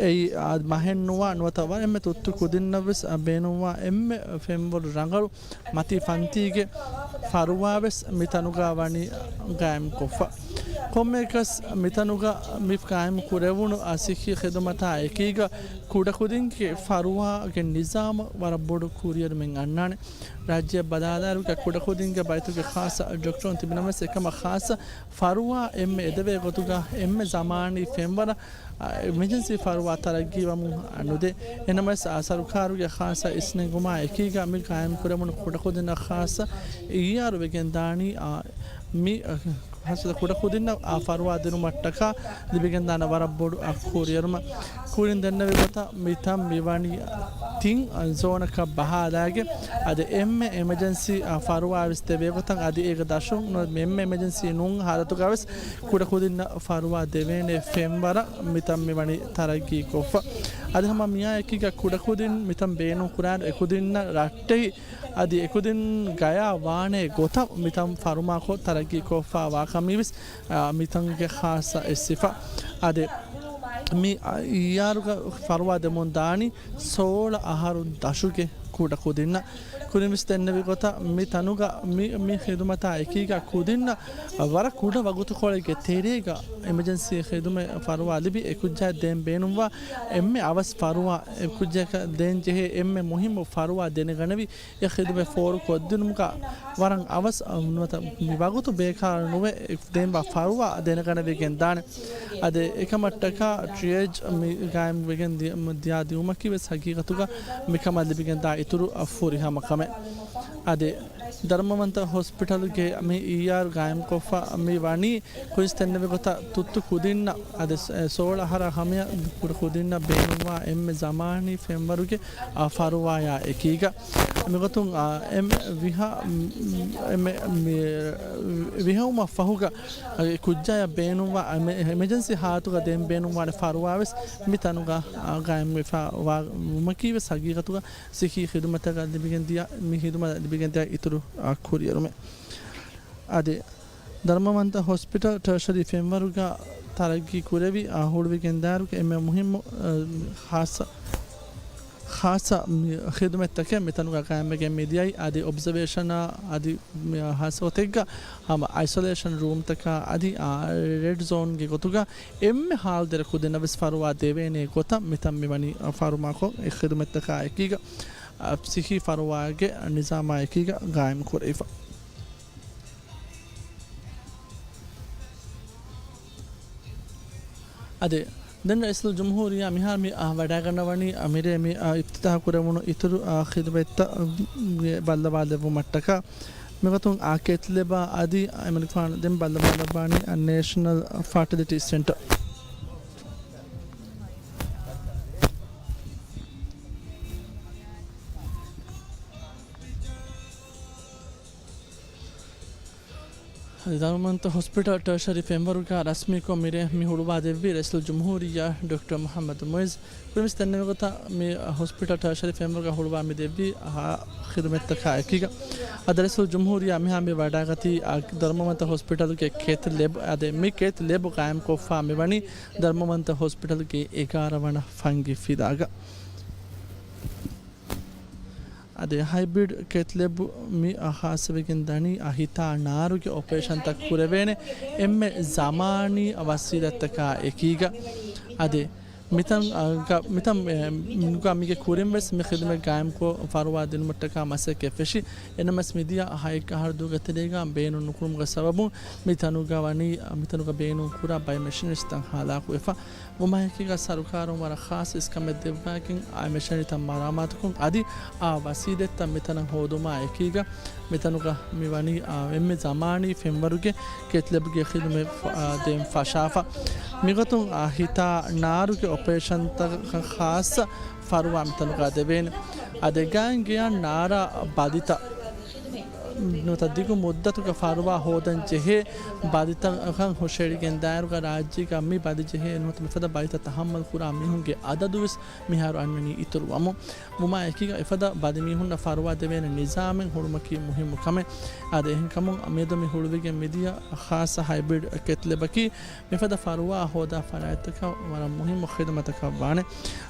އެއީ، އާ، މަހެއް ނުވާ ނުވަތަ ވަރަށް އެންމެ ތުއްތު ކުދިންނަށް ވެސް، އާ، ބޭނުންވާ އެންމެ ފެންވަރު ރަނގަޅު މަތީ ފަންތީގެ ފަރުވާވެސް މިތަނުގަ ވަނީ ގާއިމްކޮށްފަ. ކޮންމެއަކަސް މިތަނުގަ މި ގާއިމް ކުރެވުނު ސިއްހީ ޚިދުމަތާ އެކީގަ ކުޑަކުދިންގެ ފަރުވާގެ ނިޒާމަށް ވަރަށް ބޮޑު ކުރިއެރުމެއް އަންނާނެ. ރާއްޖެއަށް ބަލާލާއިރުގަ ކުޑަކުދިންގެ ބައިތުގެ ޚާއްޞަ ޑޮކްޓަރުން ތިބިނަމަވެސް އެކަމަށް ޚާއްޞަ ފަރުވާ އެންމެ އެދެވޭ ގޮތުގަ އެންމެ ޒަމާނީ ފެންވަރަށް އާ، އެމަޖެންސީ ފަރުވާ ތަރައްގީވަމުން ނުދޭ. އެހެންނަމަވެސް، އާ، ސަރުކާރުގެ ޚާއްޞަ އިސްނެންގުމާ އެކީގަ މި ގާއިމް ކުރެވުނު ކުޑަކުދިންނަށް ޚާއްޞަ އީއާރު ވެގެން ދާނީ، އާ، މި، އާ، ހަސަދަ ކުޑަކުދިންނަށް އާ ފަރުވާ ދިނުމަށްޓަކާ ލިބިގެންދާނެ ވަރަށް ބޮޑު އާ ކުރިއެރުމެއް. ކުރިން ދެންނެވި ގޮތަށް މިތަން މިވަނީ ތިން ޒޯނަކަށް ބަހާލާގެ، އަދި އެންމެ އެމަޖެންސީ އާ ފަރުވާވެސް ދެވޭ ގޮތަށް، އަދި އޭގެ ދަށުން އެންމެ އެމަޖެންސީ ނޫން ހާލަތުގަވެސް ކުޑަކުދިންނަށް ފަރުވާ ދެވޭނެ ފެންވަރަށް މިތަން މިވަނީ ތަރައްގީ ކޮށްފަ. އަދި ހަމަ މިއާ އެކީގަ ކުޑަކުދިން މިތަން ބޭނުން ކުރާނެ އެކުދިންނަށް ރައްޓެހި އަދި އެކުދިން ގަޔާ ވާނެ ގޮތަށް މިތަން ފަރުމާކޮށް ތަރައްގީ ކޮށްފަ ވާ ކަމީވެސް، އާ، މިތަނުގެ ޚާއްޞަ އެއް ސިފަ. އަދި މި، އާ، އީއާރުގަ ފަރުވާ ދެމުން ދާނީ ސޯޅަ އަހަރު ދަށުގެ ކުޑަކުދިންނަށް. ކުރިންވެސް ދެންނެވި ގޮތަށް މި ތަނުގަ މި، މި ޚިދުމަތާ އެކީގަ ކުދިންނަށް ވަރަށް ކުޑަ ވަގުތުކޮޅެއްގެ ތެރޭގަ އެމަޖެންސީ ޚިދުމަތް ފަރުވާ ލިބި އެކުއްޖާ ދޭން ބޭނުންވާ އެންމެ އަވަސް ފަރުވާ، އެކުއްޖަކަށް ދޭން ޖެހޭ އެންމެ މުހިއްމު ފަރުވާ ދެނެގަނެވި އެ ޚިދުމަތް ފޯރުކޮށްދިނުމުގަ ވަރަށް އަވަސް، އަ، ނުވަތަ މި ވަގުތު ބޭކާރު ނުވެ ދޭންވާ ފަރުވާ ދެނެގަނެވިގެން ދާނެ. އަދި އެކަމަށްޓަކާ ޓްރިއެޖް މި ގާއިމްވެގެން ދި-، މަ-، ދިޔާ ދިއުމަކީ ވެސް ހަގީގަތުގަ މިކަމަށް ލިބިގެން ދާ އިތުރު އަ، ފުރިހަމަ ކަމެއް. އަދި ދަރުމަވަންތަ ހޮސްޕިޓަލްގެ މި އީއާރު ގާއިމްކޮށްފަ މި ވަނީ ކުރިންސް ދެންނެވި ގޮތަށް ތުއްތު ކުދިންނަށް އަދި ސ-، އެ، ސޯޅަ އަހަރާ ހަމަޔަށް ކުޑަ ކުދިންނަށް ބޭނުންވާ އެންމެ ޒަމާނީ ފެންވަރުގެ، އާ، ފަރުވާޔާ އެކީގަ. މިގޮތުން، އާ، އެންމެ ވިހަ-، މް، އެންމެ މި، ވިހެއުމަށް ފަހުގަ، އާ، ކުއްޖާޔަށް ބޭނުންވާ އެމެ-، އެމަޖެންސީ ހާލަތުގަ ދޭން ބޭނުންވާނެ ފަރުވާވެސް މި ތަނުގަ، އާ، ގާއިމްވެފަ ވާ ވުމަކީ ވެސް ހަގީގަތުގަ ސިއްހީ ޚިދުމަތަކަށް ލިބިގެން ދިޔަ، މި ޚިދުމަތަށް ލިބިގެން ދިޔަ އިތުރު، އާ، ކުރިއެރުމެއް. އަދި ދަރުމަވަންތަ ހޮސްޕިޓަލް ޓަރޝަރީ ފެންވަރުގަ ތަރައްގީ ކުރެވި، އާ، ހުޅުވިގެން ދާއިރުގެ އެންމެ މުހިއްމު، އާ، ޚާއްޞަ، ޚާއްޞަ މި ޚިދުމަތްތަކެއް މިތަނުގަ ގާއިމްވެގެން މިދިޔައީ. އަދި އޮބްޒަވޭޝަނާ އަދި މި ޚާއްޞަ ގޮތެއްގަ ހަމަ އައިސޮލޭޝަން ރޫމްތަކާ އަދި، އާ، ރެޑް ޒޯންގެ ގޮތުގަ އެންމެ ހާލު ދެރަ ކުދިންނަށް ވެސް ފަރުވާ ދެވޭނެ ގޮތަށް މިތަން މިވަނީ ފަރުމާކޮށް އެ ޚިދުމަތްތަކާ އެކީގަ، އާ، ސިއްހީ ފަރުވާގެ ނިޒާމާ އެކީގަ ގާއިމް ކުރެވިފަ. އަދި ދެން ރައީސުލް ޖުމްހޫރިއްޔާ މިހާރު މި، އާ، ވަޑައިގަންނަވަނީ، އާ، މިރޭ މި، އާ، އިފްތިތާހު ކުރެވުނު އިތުރު، އާ، ޚިދުމަތްތައް، އާ، ބައްލަވާލެއްވުމަށްޓަކާ. މިގޮތުން އާ ކެތްލެބާ އަދި އެމަނިކުފާނު ދެން ބައްލަވާލައްވާނީ، އާ، ނޭޝަނަލް ފާޓިލިޓީ ސެންޓަރ. ދަރުމަވަންތަ ހޮސްޕިޓަލް ޓަރޝަރީ ފެންވަރުގަ ރަސްމީކޮށް މިރޭ މި ހުޅުވާ ދެއްވީ ރައީސުލް ޖުމްހޫރިއްޔާ ޑޮކްޓަރ މުޙައްމަދު މުޢިއްޒު. ކުރިންވެސް ދެންނެވި ގޮތަށް މި ހޮސްޕިޓަލް ޓަރޝަރީ ފެންވަރުގަ ހުޅުވާ މި ދެއްވީ އާ ޚިދުމަތްތަކާ އެކީގަ. އަދި ރައީސުލް ޖުމްހޫރިއްޔާ މިހާ މި ވަޑައިގަތީ އާ ދަރުމަވަންތަ ހޮސްޕިޓަލްގެ ކެތް ލެބް. އަދި މި ކެތް ލެބް ގާއިމްކޮށްފަ މިވަނީ ދަރުމަވަންތަ ހޮސްޕިޓަލްގެ އެގާރަ ވަނަ ފަންގި ފިލާގަ. އަދި ހައިބްރިޑް ކެތްލެބް މި ޚާއްޞަވެގެން ދަނީ އަ، ހިތާ ނާރުގެ އޮޕަރޭޝަންތައް ކުރެވޭނެ އެންމެ ޒަމާނީ ވަސީލަތްތަކާ އެކީގަ. އަދި މިތަން، އަ، ގަ، މިތަން، އެ، މިގަ، މީގެ ކުރިން ވެސް މި ޚިދުމަތް ގާއިމްކޮށް ފަރުވާ ދިނުމަށްޓަކާ މަސައްކަތް ފެށި. އެނަމަސް މިދިޔަ ހައެއް އަހަރު ދުވަހުގެ ތެރޭގަ ބޭނުން ނުކުރުމުގެ ސަބަބުން މި ތަނުގަ ވަނީ، އަ، މިތަނުގަ ބޭނުން ކުރާ ބައެއް މެޝިނަރީސްތައް ހާލާކުވެފަ. ވުމާއެކީގަ ސަރުކާރުން ވަރަށް ޚާއްޞަ އިސްކަމެއް ދެއްވާގެން އާ މެޝިނަރީތައް މަރާމާތުކޮށް، އަދި އާ ވަސީލަތްތައް މިތަނަށް ހޯދުމާ އެކީގަ، މިތަނުގަ މި ވަނީ އާ އެންމެ ޒަމާނީ ފެންވަރުގެ ކެތްލެބްގެ ޚިދުމަތް ފަ-، އާ ދޭން ފަށާފަ. މިގޮތުން އާ ހިތާ ނާރުގެ އޮޕަރޭޝަންތަކަށް ޚާއްޞަ ފަރުވާ މިތަނުގަ ދެވޭނެ. އަދި ގާތްގައި ނާރާ ބަލިތައް ނުވަތަ ދިގު މުއްދަތުގެ ފަރުވާ ހޯދަން ޖެހޭ ބަލިތަކަށް ހުށަހެޅިގެން ދާއިރުގަ ރާއްޖޭގަ މި ބަލި ޖެހޭ ނުވަތަ މިފަދަ ބަލިތައް ތަހައްމަލް ކުރާ މީހުންގެ އަދަދުވެސް މިހާރު އަންނަނީ އިތުރުވަމުން. ވުމާއެކީގަ އެފަދަ ބަލިމީހުންނަށް ފަރުވާ ދެވޭނެ ނިޒާމެއް ހުޅުމަކީ މުހިއްމު ކަމެއް. އާދެ، އެހެންކަމުން މިއަދު މި ހުޅުވިގެން މިދިޔަ ޚާއްޞަ ހައިބްރިޑް ކެތްލެބަކީ މިފަދަ ފަރުވާ ހޯދާ ފަރާތްތަކަށް ވަރަށް މުހިއްމު ޚިދުމަތަކަށް ވާނެ.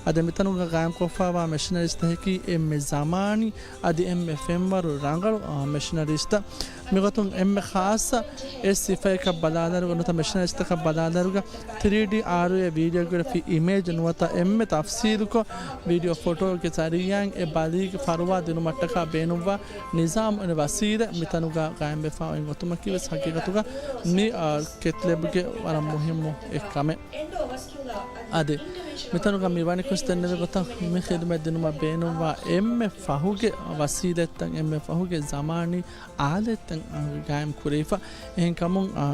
އަދި މިތަނުގަ ގާއިމްކޮށްފައިވާ މެޝިނަރީސްތަކަކީ އެންމެ ޒަމާނީ އަދި އެންމެ ފެންވަރު ރަނގަޅު، އާ، މެޝިނަރީސްތައް. މިގޮތުން އެންމެ ޚާއްޞަ އެއް ސިފައަކަށް ބަލާލާއިރުގަ ނުވަތަ މެޝިނަރީސްތަކަށް ބަލާލާއިރުގަ ތްރީޑީ އާރުއޭ ވީޑިއޯގްރަފީ އިމޭޖް ނުވަތަ އެންމެ ތަފްސީލުކޮށް ވީޑިއޯ ފޮޓޯގެ ޒަރީއާއިން އެ ބަލީގެ ފަރުވާ ދިނުމަށްޓަކާ ބޭނުންވާ ނިޒާމު އަދި ވަސީލަތް މިތަނުގަ ގާއިމްވެފަ އޮތް ގޮތުމަކީ ވެސް ހަގީގަތުގަ މި، އާ، ކެތްލެބްގެ ވަރަށް މުހިއްމު އެއްކަމެއް. އަދި މިތަނުގަ މި ވަނިކޮށް ދެންނެވި ގޮތަށް މި ޚިދުމަތް ދިނުމަށް ބޭނުންވާ އެންމެ ފަހުގެ ވަސީލަތްތައް، އެންމެ ފަހުގެ ޒަމާނީ އާލެތްތައް ގާއިމް ކުރެވިފަ. އެހެން ކަމުން، އާ،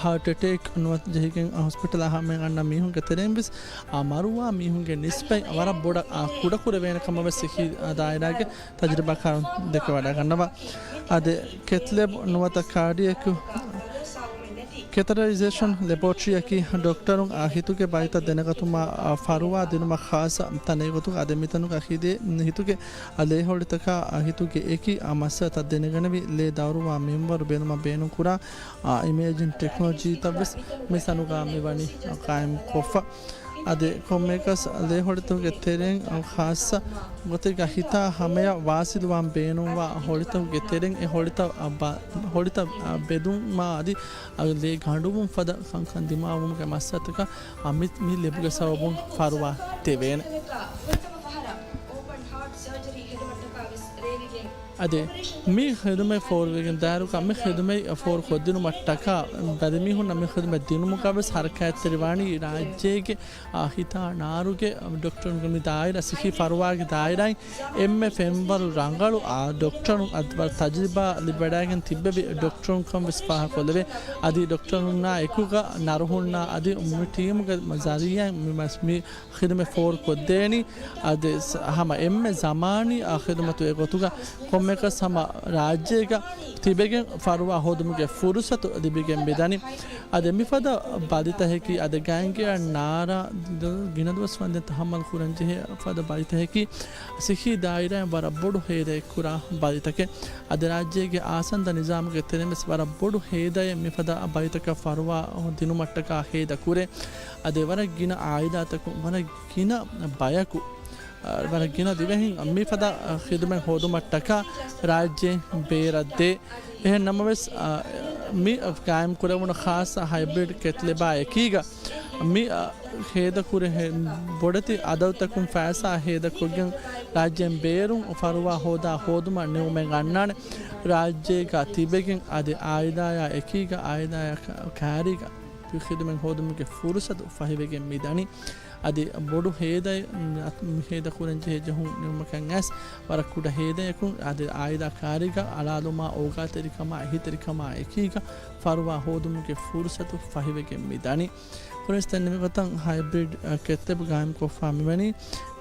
ހާޓް އެޓޭކް ނުވަތަ ޖެހިގެން، އާ، ހޮސްޕިޓަލާ ހަމަޔަށް އަންނަ މީހުންގެ ތެރެއިން ވެސް، އާ، މަރުވާ މީހުންގެ ނިސްބަތް ވަރަށް ބޮޑަށް، އާ، ކުޑަކުރެވޭނެ ކަމަށް ވެސް ސިއްހީ ދާއިރާގެ ތަޖުރިބާކާރުން ދެކެވަޑައިގަންނަވާ. އަދި ކެތް ލެބް ނުވަތަ ކާޑިއެކް ކެތަރައިޒޭޝަން ލެބޯޓްރީއަކީ ޑޮކްޓަރުން އާ ހިތުގެ ބައިތައް ދެނެގަތުމާ، އާ، ފަރުވާ ދިނުމަށް ޚާއްޞަ ތަނެއް ގޮތުގަ އަދި މިތަނުގަ ހިދޭ ހިތުގެ އާ ލޭ ހޮޅިތަކާ އާ ހިތުގެ އެކި އާ މައްސަލަތައް ދެނެގަނެވި ލޭ ދައުރުވާ މިންވަރު ބޭނުމަށް ބޭނުންކުރާ، އާ، އިމޭޖިން ޓެކްނޮލޮޖީތައް ވެސް މި ތަނުގަ މިވަނީ ޤާއިމް ކޮށްފަ. އަދި ކޮންމެއަކަސް ލޭ ހޮޅިތަކުގެ ތެރެއިން ޚާއްޞަ ގޮތެއްގަ ހިތާ ހަމަޔަށް ވާސިލުވާން ބޭނުންވާ ހޮޅިތަކުގެ ތެރެއިން އެ ހޮޅިތައް ބަ-، ހޮޅިތައް ބެދުމާ އަދި ލޭ ގަނޑުވުން ފަދަ ކަންކަން ދިމާވުމުގެ މައްސަލަތަކަށް މި، މި ލެބުގެ ސަބަބުން ފަރުވާ ދެވޭނެ. އަދި މި ޚިދުމަތް ފޯރުވެގެން ދާއިރުގަ މި ޚިދުމަތް ފޯރު ކޮށްދިނުމަށްޓަކާ ބަލިމީހުންނަށް މި ޚިދުމަތް ދިނުމުގަ ވެސް ހަރަކާތްތެރިވާނީ ރާއްޖޭގެ، އާ، ހިތާ ނާރުގެ ޑޮކްޓަރުންގެ މި ދާއިރާ ސިއްހީ ފަރުވާގެ ދާއިރާއިން އެންމެ ފެންވަރު ރަނގަޅު، އާ، ޑޮކްޓަރުން އަދި ވަރަށް ތަޖުރިބާ ލިބިވަޑައިގެން ތިއްބެވި ޑޮކްޓަރުންކަން ވެސް ފާހަގަކޮށްލެވޭ. އަދި ޑޮކްޓަރުންނާ އެކުގަ ނަރުހުންނާ އަދި މި ޓީމުގެ ޒަރީއާއިން މި މަސް-، މި ޚިދުމަތް ފޯރު ކޮށްދޭނީ. އަދި ސ-، ހަމަ އެންމެ ޒަމާނީ އާ ޚިދުމަތު އެ ގޮތުގަ ކޮންމެއަކަސް ހަމަ ރާއްޖޭގަ ތިބެގެން ފަރުވާ ހޯދުމުގެ ފުރުސަތު ލިބިގެން މިދަނީ. އަދި މިފަދަ ބަލިތަހެކީ އަދި ގާތްގައި ނާރާ ދު-، ގިނަ ދުވަސް ވަންދެން ތަހައްމަލް ކުރަން ޖެހޭ ފަދަ ބަލިތަހެކީ ސިއްހީ ދާއިރާއިން ވަރަށް ބޮޑު ހޭދައެއް ކުރާ ބަލިތަކެއް. އަދި ރާއްޖޭގެ އާސަންދަ ނިޒާމުގެ ތެރެއިން ވެސް ވަރަށް ބޮޑު ހޭދައެއް މިފަދަ ބަލިތަކަށް ފަރުވާ ދިނުމަށްޓަކާ ހޭދަ ކުރޭ. އަދި ވަރަށް ގިނަ އާއިލާތަކުން ވަރަށް ގިނަ ބަޔަކު، އަ، ވަރަށް ގިނަ ދިވެހިން މިފަދަ ޚިދުމަތް ހޯދުމަށްޓަކާ ރާއްޖޭ ބޭރަށް ދޭ. އެހެން ނަމަވެސް، އަ، މި ގާއިމް ކުރެވުނު ޚާއްޞަ ހައިބްރިޑް ކެތް ލެބާ އެކީގަ މި، އަ، ހޭދަ ކުރެ-، ހެ-، ބޮޑެތި އަދަދުތަކުން ފައިސާ ހޭދަ ކޮށްގެން ރާއްޖޭން ބޭރުން ފަރުވާ ހޯދާ ހޯދުމަށް ނިމުމެއް އަންނާނެ. ރާއްޖޭގަ ތިބެގެން އަދި އާއިލާޔާ އެކީގަ އާއިލާޔާ ކަ-، ކާރީގަ ޚިދުމަތް ހޯދުމުގެ ފުރުސަތު ފަހިވެގެން މިދަނީ. އަދި ބޮޑު ހޭދައެއް، މި ހޭދަ ކުރަން ޖެހޭ ޖެހުން ނިމުމަކަށް އައިސް، ވަރަށް ކުޑަ ހޭދަޔަކުން އަދި އާއިލާ ކާރީގަ އަޅާލުމާ އޯގާތެރިކަމާ އެހީތެރިކަމާ އެކީގަ ފަރުވާ ހޯދުމުގެ ފުރުސަތު ފަހިވެގެން މިދަނީ. ކުރިންސް ދެންނެވި ގޮތަށް ހައިބްރިޑް، އަ، ކެތްލެބް ގާއިމްކޮށްފާ މިވަނީ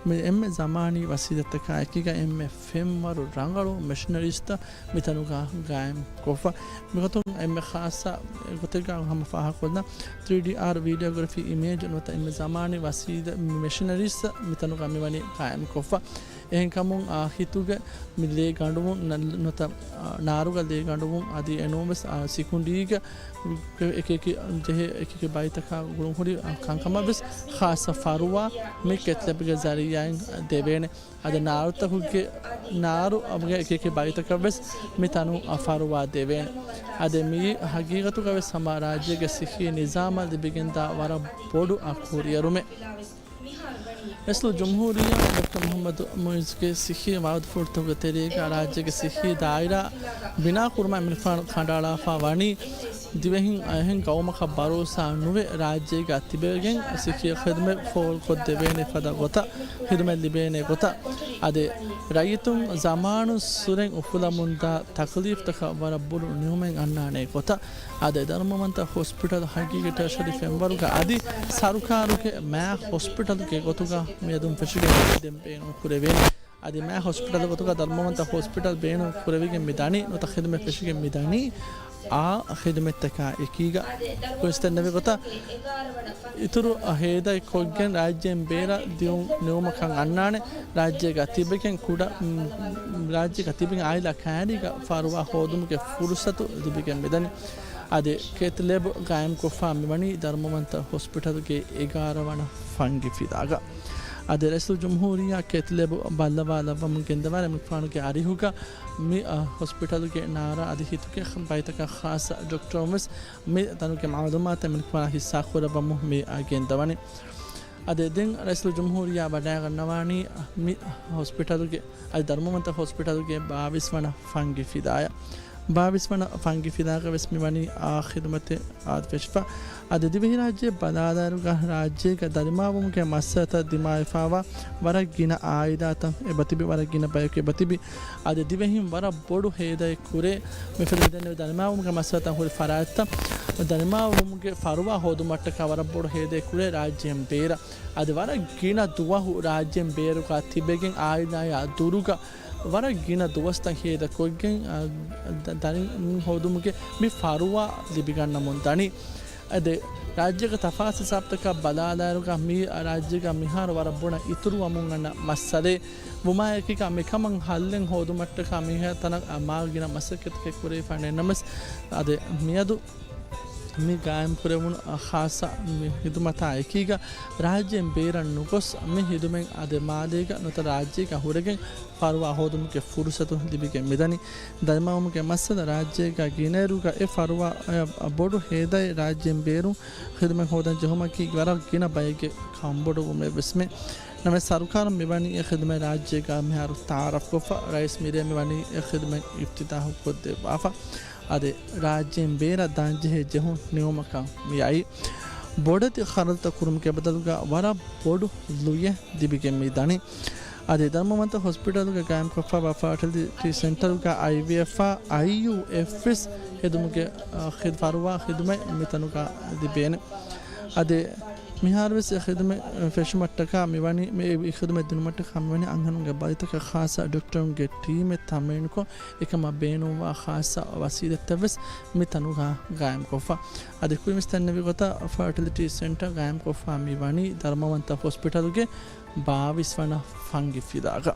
މި އެންމެ ޒަމާނީ ވަސީލަތްތަކާ އެކީގަ އެންމެ ފެންވަރު ރަނގަޅު މެޝިނަރީސްތައް މިތަނުގަ ގާއިމް ކޮށްފަ. މިގޮތުން އެންމެ ޚާއްޞަ ގޮތެއްގަ ހަމަ ފާހަގަކޮށްލަން، ތްރީ ޑީ އާރް ވީޑިއޯގްރަފީ އިމޭޖް ނުވަތަ އެންމެ ޒަމާނީ ވަސީލަ-، މެޝިނަރީސް މިތަނުގަ މިވަނީ ގާއިމް ކޮށްފަ. އެހެންކަމުން، އާ، ހިތުގެ މި ލޭ ގަނޑުވުން ނަ-، ނުވަތަ، އާ، ނާރުގަ ލޭ ގަނޑުވުން އަދި އެނޫންވެސް، އާ، ސިކުނޑީގަ އެކި އެކި ޖެހޭ އެކި އެކި ބައިތަކާ ގުޅުންހުރި، އާ، ކަންކަމަށްވެސް ޚާއްޞަ ފަރުވާ މި ކެތްލެބްގެ ޒަރީއާއިން ދެވޭނެ. އަދި ނާރުތަކުގެ، ނާރު އަމުގެ އެކި އެކި ބައިތަކަށްވެސް މި ތަނު ފަރުވާ ދެވޭނެ. އަދި މިއީ ހަގީގަތުގަވެސް ހަމަ ރާއްޖޭގެ ސިއްހީ ނިޒާމަށް ލިބިގެންދާ ވަރަށް ބޮޑު އަ ކުރިއެރުމެއް. ރައީސުލްޖުމްހޫރިއްޔާ ޑޮކްޓަރ މުޙައްމަދު މުޢިއްޒުގެ ސިއްހީ ވަޢުދުފުޅުތަކުގެ ތެރޭގަ ރާއްޖޭގެ ސިއްހީ ދާއިރާ ބިނާކުރުމަށް އެމަނިކުފާނު ކަނޑައަޅާފާ ވަނީ، ދިވެހިން އެހެން ގައުމަކަށް ބަރޯސާ ނުވެ، ރާއްޖޭގަ ތިބެގެން ސިއްހީ ޚިދުމަތް ފޯރުކޮށްދެވޭނެ ފަދަ ގޮތަށް، ޚިދުމަތް ލިބޭނެ ގޮތަށް. އަދި ރައްޔިތުން ޒަމާނުއްސުރެން އުފުލަމުންދާ ތަކުލީފްތަކަށް ވަރަށް ބޮޑު ނިޢުމަތް އަންނާނެ ގޮތަށް. އަދި ދަރުމަވަންތަ ހޮސްޕިޓަލް ހަގީގީ ޓަރޝަރީ ފެންވަރުގަ އަދި ސަރުކާރުގެ މާ ހޮސްޕިޓަލްގެ ގޮތުގަ މިއަދުން ފެށިގެން ދެން ބޭނުން ކުރެވޭނެ. އަދި މާ ހޮސްޕިޓަލް ގޮތުގަ ދަރުމަވަންތަ ހޮސްޕިޓަލް ބޭނުން ކުރެވިގެން މި ދަނީ ނުވަތަ ޚިދުމަތް ފެށިގެން މި ދަނީ އާ ޚިދުމަތްތަކާ އެކީގަ. ކުރިންސް ދެންނެވި ގޮތަށް އިތުރު ހޭދައެއް ކޮށްގެން ރާއްޖޭން ބޭރަށް ދިއުން ނިމުމަކަށް އަންނާނެ. ރާއްޖޭގަ ތިބެގެން ކުޑަ، މް، ރާއްޖޭގަ ތިބެގެން އާއިލާ ކައިރީގަ ފަރުވާ ހޯދުމުގެ ފުރުސަތު ލިބިގެން މިދަނީ. އަދި ކެތް ލެބް ގާއިމްކޮށްފާ މިވަނީ ދަރުމަވަންތަ ހޮސްޕިޓަލުގެ އެގާރަ ވަނަ ފަންގި ފިލާގަ. އަދި ރައީސުލްޖުމްހޫރިއްޔާ ކެތް ލެބް ބައްލަވާލައްވަމުން ގެންދަވާ އެމަނިކުފާނުގެ އަރިހުގަ މި، އަ، ހޮސްޕިޓަލުގެ ނާރާ އަދި ހިތުގެ ބައިތަކަށް ޚާއްޞަ ޑޮކްޓަރުން ވެސް މި ތަނުގެ މަޢުލޫމާތު އެމަނިކުފާނާ ހިއްސާ ކުރައްވަމުން މި، އަ، ގެންދަވަނީ. އަދި ދެން ރައީސުލްޖުމްހޫރިއްޔާ ވަޑައިގަންނަވާނީ މި ހޮސްޕިޓަލުގެ، އަދި ދަރުމަވަންތަ ހޮސްޕިޓަލުގެ ބާވީސް ވަނަ ފަންގި ފިލާޔަށް. ބާވީސް ވަނަ ފަންގި ފިލާގަ ވެސް މިވަނީ އާ ޚިދުމަތެއް އާދެ ފެށިފަ. އަދި ދިވެހިރާއްޖެ ބަލާލާއިރުގަ ރާއްޖޭގަ ދަރިމާވުމުގެ މައްސަލަތައް ދިމާވެފާވާ ވަރަށް ގިނަ އާއިލާތައް އެބަތިބި، ވަރަށް ގިނަ ބަޔަކު އެބަތިބި. އަދި ދިވެހިން ވަރަށް ބޮޑު ހޭދައެއް ކުރޭ މި ފިލަމް ދެންނެވި ދަރިމާވުމުގެ މައްސަލަތައް ހުރި ފަރާތްތައް. ދަރިމާވުމުގެ ފަރުވާ ހޯދުމަށްޓަކާ ވަރަށް ބޮޑު ހޭދައެއް ކުރޭ ރާއްޖޭން ބޭރަށް. އަދި ވަރަށް ގިނަ ދުވަހު ރާއްޖޭން ބޭރުގަ ތިބެގެން އާއިލާޔާ ދުރުގަ ވަރަށް ގިނަ ދުވަސްތައް ހޭދަކޮށްގެން، އަ، ދަ-، ދަރިން ހޯދުމުގެ މި ފަރުވާ ލިބިގަންނަމުން ދަނީ. އަދި ރާއްޖޭގެ ތަފާސް ހިސާބުތަކާ ބަލާލާއިރުގަ މި ރާއްޖޭގަ މިހާރު ވަރަށް ބޮޑަށް އިތުރުވަމުން އަންނަ މައްސަލައެއް ވުމާއެކީގަ މިކަމަށް ހައްލެއް ހޯދުމަށްޓަކާ މިހާ ތަނަށް މާ ގިނަ މަސައްކަތްތަކެއް ކުރެވިފަ ނެއްނަމަސް، އަދި މިއަދު މި ގާއިމް ކުރެވުނު ޚާއްޞަ މި ހިދުމަތާ އެކީގަ ރާއްޖޭން ބޭރަށް ނުގޮސް މި ހިދުމަތް އަދި މާލޭގަ ނުވަތަ ރާއްޖޭގަ ހުރެގެން ފަރުވާ ހޯދުމުގެ ފުރުސަތު ލިބިގެން މިދަނީ. ދަރިމާވުމުގެ މައްސަލަ ރާއްޖޭގަ ގިނައިރުގަ އެ ފަރުވާ ބޮޑު ހޭދައެއް ރާއްޖޭން ބޭރުން ޚިދުމަތް ހޯދަން ޖެހުމަކީ ވަރަށް ގިނަ ބައެއްގެ ކަންބޮޑުވުމެއް ވެސްމެ. ނަމަވެސް ސަރުކާރުން މިވަނީ އެ ޚިދުމަތް ރާއްޖޭގަ މިހާރު ތައާރަފްކޮށްފަ، ރައީސް މިރޭ މިވަނީ އެ ޚިދުމަތް އިފްތިތާހު ކޮށްދެއްވާފަ. އަދި ރާއްޖޭން ބޭރަށް ދާންޖެހޭ ޖެހުން ނިމުމަކަށް މިއައީ. ބޮޑެތި ޚަރަދުތައް ކުރުމުގެ ބަދަލުގަ ވަރަށް ބޮޑު ލުޔެއް ލިބިގެން މި ދަނީ. އަދި ދަރުމަވަންތަ ހޮސްޕިޓަލުގަ ގާއިމްކޮށްފައިވާ ފާޓިލިޓީ ސެންޓަރުގަ އައިވީއެފްއާ އައިޔޫއެފް ވެސް ހެދުމުގެ، އަ، ޚިދް-، ފަރުވާ ޚިދުމަތް މިތަނުގަ ލިބޭނެ. އަދި މިހާރުވެސް އެ ޚިދުމަތް ފެށުމަށްޓަކާ މިވަނީ، މި އެ ޚިދުމަތް ދިނުމަށްޓަކާ މިވަނީ އަންހެނުންގެ ބަލިތަކަށް ޚާއްޞަ ޑޮކްޓަރުންގެ ޓީމެއް ތަމްރީނުކޮށް، އެކަމަށް ބޭނުންވާ ޚާއްޞަ ވަސީލަތްތައްވެސް މިތަނުގަ ގާއިމްކޮށްފަ. އަދި ކުރިންވެސް ދެންނެވި ގޮތަށް ފާޓިލިޓީ ސެންޓަރ ގާއިމްކޮށްފަ މިވަނީ ދަރުމަވަންތަ ހޮސްޕިޓަލުގެ ބާވީސް ވަނަ ފަންގި ފިލާގަ.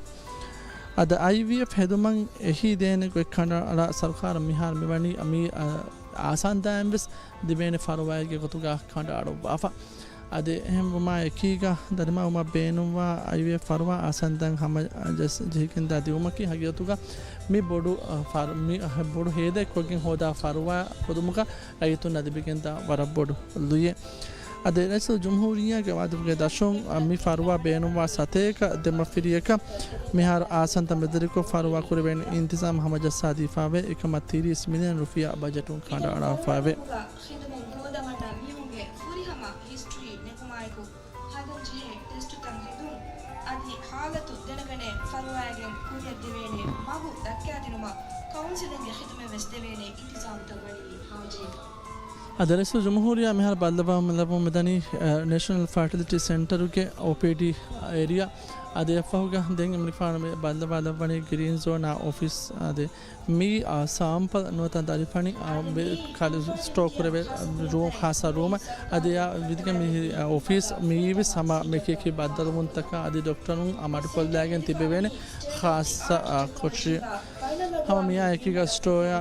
އަދި އައިވީއެފް ހެދުމަށް އެހީދޭނެ ގޮތް ކަނޑައަޅާ ސަރުކާރަށް މިހާރު މިވަނީ މި، އަ، އާސާންދާއިންވެސް ލިބޭނެ ފަރުވާއެއްގެ ގޮތުގަ ކަނޑައަޅުއްވާފަ. އަދި އެހެންވުމާ އެކީގަ ދަރިމަވުމަށް ބޭނުންވާ އައިވީއެފް ފަރުވާ އާސާންދާއިން ހަމަޖައްސަ ޖެހިގެންދާ ދިއުމަކީ ހަގީގަތުގަ މި ބޮޑު، އަ، ފަރު-، މި، އަ، ބޮޑު ހޭދައެއް ކޮށްގެން ހޯދާ ފަރުވާ ހެދުމުގަ ރައްޔިތުންނަށް ލިބިގެންދާ ވަރަށް ބޮޑު ލުޔެއް. އަދި ރައީސުލްޖުމްހޫރިއްޔާގެ ވައުދުގެ ދަށުން، އަ، މި ފަރުވާ ބޭނުންވާ ސަތޭކަ ދެމަފިރިޔަކަށް މިހާރު އާސާންތައް މެދުވެރިކޮށް ފަރުވާ ކުރެވޭނެ އިންތިޒާމް ހަމަޖައްސާދީފައިވޭ. އެކަމަށް ތިރީސް މިލިއަން ރުފިޔާ ބަޖެޓުން ކަނޑައަޅާފައިވޭ. ޚިދުމަތް ހޯދަމަންނަ މީހުންގެ ފުރިހަމަ ހިސްޓްރީ ނެކުމާއެކު، ހަދަންޖެހޭ ޓެސްޓުތައް ހެދުން އަދި ހާލަތު ދެނެގަނެ ފަރުވާއިގެން ކުރިއަށް ދެވޭނެ މަގު ދައްކާދިނުމަށް ކައުންސިލިންގެ ޚިދުމަތް ވެސް ދެވޭނެ އިންތިޒާމުތައް ވަނީ ހަމަޖެހިފަ. އަދި ރައީސުލްޖުމްހޫރިއްޔާ މިހާރު ބައްލަވާލައްވަމުން މިދަނީ، އަ، ނޭޝަނަލް ފާޓިލިޓީ ސެންޓަރުގެ އޯޕީޑީ އޭރިއާ. އަދި އެއަށްފަހުގަ ދެން އެމަނިކުފާނު މި ބައްލަވާލައްވަނީ ގްރީން ޒޯނާ އޮފީސް. އަދި މި، އާ، ސާމްޕަލް ނުވަތަ ދަރިފަނި، އާ، ބެ-، ކަލި ސްޓޯ ކުރެވޭ ރޫމް، ޚާއްޞަ ރޫމެއް. އަދި އާ ވިދިގެ މި، އާ، އޮފީސް މިއީވެސް ހަމަ މެކޭކި ބައްދަލުވުންތަކާ އަދި ޑޮކްޓަރުން އާ މަޑުކޮށްލައިގެން ތިބެވޭނެ ޚާއްޞަ، އާ، ކޮޓަރި. ހަމަ މިއާ އެކީގަ ސްޓޯއާ،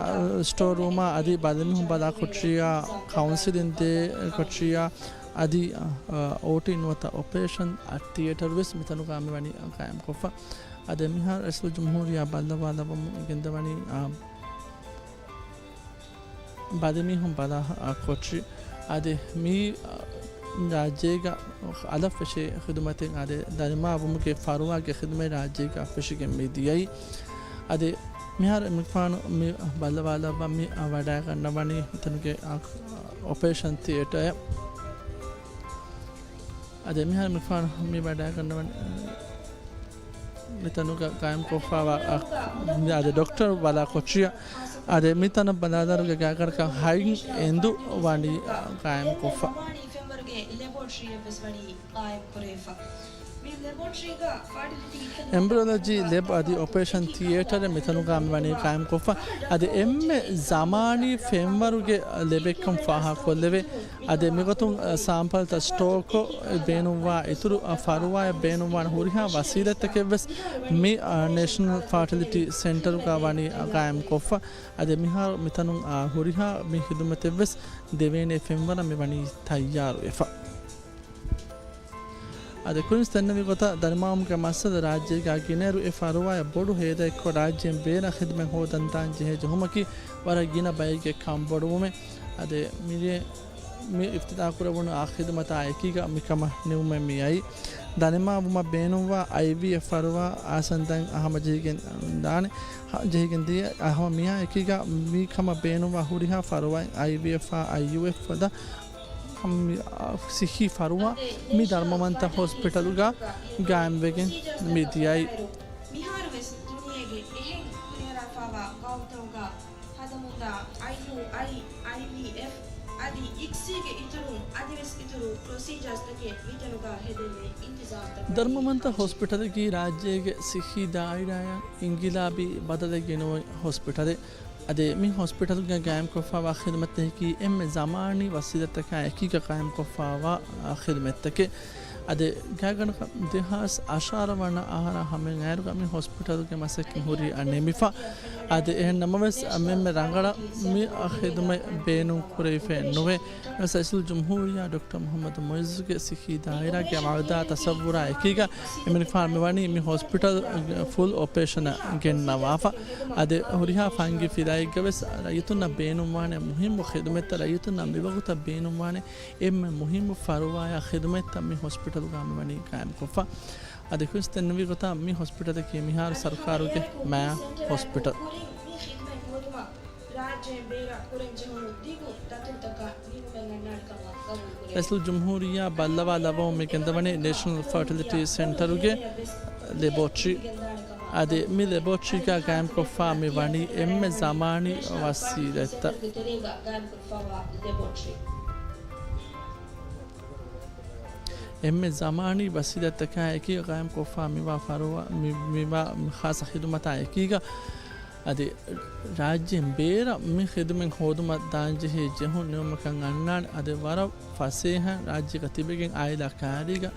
ސްޓޯ ރޫމާ އަދި ބަލިމީހުން ބަލާ ކޮޓަރިއާ، ކައުންސިލިން ދޭ ކޮޓަރިއާ، އަދި، އާ، އޯޓީ ނުވަތަ އޮޕަރޭޝަން ތިއޭޓަރު ވެސް މިތަނުގަ މިވަނީ ގާއިމްކޮށްފަ. އަދި މިހާރު ރައީސުލްޖުމްހޫރިއްޔާ ބައްލަވާލައްވަމުން ގެންދަވަނީ، އާ، ބަލިމީހުން ބަލާ، އާ، ކޮޓަރި. އަދި މި، އާ، ރާއްޖޭގަ އަލަށް ފެށޭ ޚިދުމަތެއް އަދި ދަރިމާވުމުގެ ފަރުވާގެ ޚިދުމަތް ރާއްޖޭގަ ފެށިގެން މި ދިޔައީ. އަދި މިހާރު އެމަނިކުފާނު މި ބައްލަވާލައްވާ މި ވަޑައިގަންނަވަނީ މިތަނުގެ، އާ، އޮޕަރޭޝަން ތިއޭޓަރެއް. އަދި މިހާރު އެމަނިކުފާނު މި ވަޑައިގަންނަވަނީ މިތަނުގަ ގާއިމްކޮށްފައިވާ، އާ، އަދި ޑޮކްޓަރު ބަލާ ކޮޓަރިއަށް. އަދި މިތަނަށް ބަލާލާއިރުގެ ގާތްގަނޑަކަށް ހަތް އެނދު ވަނީ ގާއިމްކޮށްފަ. ފެންވަރުގެ ލެބޯޓްރީއެއް ވެސް ވަނީ ގާއިމް ކުރެވިފަ. މި ލެބޯޓްރީގަ ފާޓިލިޓީ އެމްބްރިއޮލޮޖީ ލެބް އަދި އޮޕަރޭޝަން ތިއޭޓަރެއް މިތަނުގަ މިވަނީ ގާއިމްކޮށްފަ. އަދި އެންމެ ޒަމާނީ ފެންވަރުގެ ލެބެއްކަން ފާހަގަކޮށްލެވޭ. އަދި މިގޮތުން، އަ، ސާމްޕަލްތައް ސްޓޯކޮށް ބޭނުންވާ އިތުރު، އަ، ފަރުވާއަށް ބޭނުންވާނެ ހުރިހާ ވަސީލަތްތަކެއްވެސް މި، އަ، ނޭޝަނަލް ފާޓިލިޓީ ސެންޓަރުގަ ވަނީ ގާއިމްކޮށްފަ. އަދި މިހާރު މިތަނުން، އަ، ހުރިހާ މި ޚިދުމަތެއްވެސް ދެވޭނެ ފެންވަރަށް މިވަނީ ތައްޔާރުވެފަ. އަދި ކުރިންސް ދެންނެވި ގޮތަށް ދަރިމާވުމުގެ މައްސަލަ ރާއްޖޭގަ ގިނައިރު އެ ފަރުވާއަށް ބޮޑު ހޭދައެއްކޮށް ރާއްޖޭން ބޭރަށް ޚިދުމަތް ހޯދަން ދާން ޖެހޭ ޖެހުމަކީ ވަރަށް ގިނަ ބައެއްގެ ކަންބޮޑުވުމެއް. އަދި މިރޭ މި އިފްތިތާޙް ކުރެވުނު އާ ޚިދުމަތާ އެކީގަ މިކަމަށް ނިމުމެއް މިއައީ. ދަނެމާ ވުމަށް ބޭނުންވާ އައިވީއެފް ފަރުވާ އާސަންދައިން ހަމަޖެހިގެން ދާނެ، ހަ-، ޖެހިގެން ދިޔަ ހަމަ މިއާ އެކީގަ މި ކަމަށް ބޭނުންވާ ހުރިހާ ފަރުވާއެއް އައިވީއެފްއާ އައިޔޫއެފް ފަދަ މި، އާ، ސިއްހީ ފަރުވާ މި ދަރުމަވަންތަ ހޮސްޕިޓަލުގަ ގާއިމްވެގެން މި ދިޔައީ. މިހާރު ވެސް ދުނިޔޭގެ އެހެން ހުރިހާ ފަރުވާ ގައުމުތަކުގަ ހަދަމުންދާ އައިޔޫއައި، އައިވީއެފް އަދި އިކްސީގެ އިތުރުން އަދިވެސް އިތުރު ޕްރޮސީޖާސްތަކެއް މިތަނުގަ ހެދެންވީ އިންތިޒާމްތަކާއި. ދަރުމަވަންތަ ހޮސްޕިޓަލަކީ ރާއްޖޭގެ ސިއްހީ ދާއިރާއަށް އިންގިލާބީ ބަދަލެއް ގެނައުނު ހޮސްޕިޓަލެއް. އަދި މި ހޮސްޕިޓަލުގަ ގާއިމްކޮށްފައިވާ ޚިދުމަތްތަކަކީ އެންމެ ޒަމާނީ ވަސީލަތްތަކާ އެކީގަ ގާއިމްކޮށްފައިވާ ޚިދުމަތްތަކެއް. އަދި ގާތްގަނޑަކަށް ދެހާސް އަށާރަ ވަނަ އަހަރާ ހަމައަށް އައިރުގަ މި ހޮސްޕިޓަލުގެ މަސައްކަތް ހުރީ ނިމިފަ. އަދި އެހެން ނަމަވެސް، އެންމެ ރަނގަޅަށް މި ޚިދުމަތް ބޭނުން ކުރެވިފައެއް ނުވޭ. ރައީސުލްޖުމްހޫރިއްޔާ ޑޮކްޓަރ މުޙައްމަދު މުޢިއްޒުގެ ސިއްހީ ދާއިރާގެ ވަޢުދާ ތަޞައްވުރާ އެކީގަ އެމަނިކުފާނު މިވަނީ މި ހޮސްޕިޓަލް ފުލް އޮޕަރޭޝަނަށް ގެންނަވާފަ. އަދި ހުރިހާ ފަންގި ފިލާއެއްގަ ވެސް ރައްޔިތުންނަށް ބޭނުންވާނެ މުހިއްމު ޚިދުމަތްތައް، ރައްޔިތުންނަށް މިވަގުތަށް ބޭނުންވާނެ އެންމެ މުހިއްމު ފަރުވާއާ ޚިދުމަތްތައް މި ހޮސްޕިޓަލުގަ މިވަނީ ގާއިމްކޮށްފަ. އަދި ކުރިން ދެންނެވި ގޮތަށް މި ހޮސްޕިޓަލަކީ މިހާރު ސަރުކާރުގެ މާ ހޮސްޕިޓަލް. ރާއްޖޭން ބޭރަށް ކުރަން ޖެހުނު ދިގު ދަތުރުތަކަށް ނިމުމެއް އަންނާނެ ކަމަށް ގަބޫލުކުރޭ. ރައީސުލްޖުމްހޫރިއްޔާ ބައްލަވާލައްވަމުން މި ގެންދަވަނީ ނޭޝަނަލް ފަރޓިލިޓީ ސެންޓަރުގެ ލެބޯޓްރީ. އަދި މި ލެބޯޓްރީގަ ގާއިމްކޮށްފަ މި ވަނީ އެންމެ ޒަމާނީ ވަސީލަތްތައް. އެންމެ ޒަމާނީ ވަސީލަތްތަކާ އެކީގަ ގާއިމްކޮށްފަ މިވާ ފަރުވާ، މި، މިވާ ޚާއްޞަ ޚިދުމަތާ އެކީގަ އަދި ރާއްޖޭން ބޭރަށް މި ޚިދުމަތް ހޯދުމަށް ދާންޖެހޭ ޖެހުން ނިމުމަކަށް އަންނާނެ. އަދި ވަރަށް ފަސޭހައިން ރާއްޖޭގަ ތިބެގެން އާއިލާ ކައިރީގަ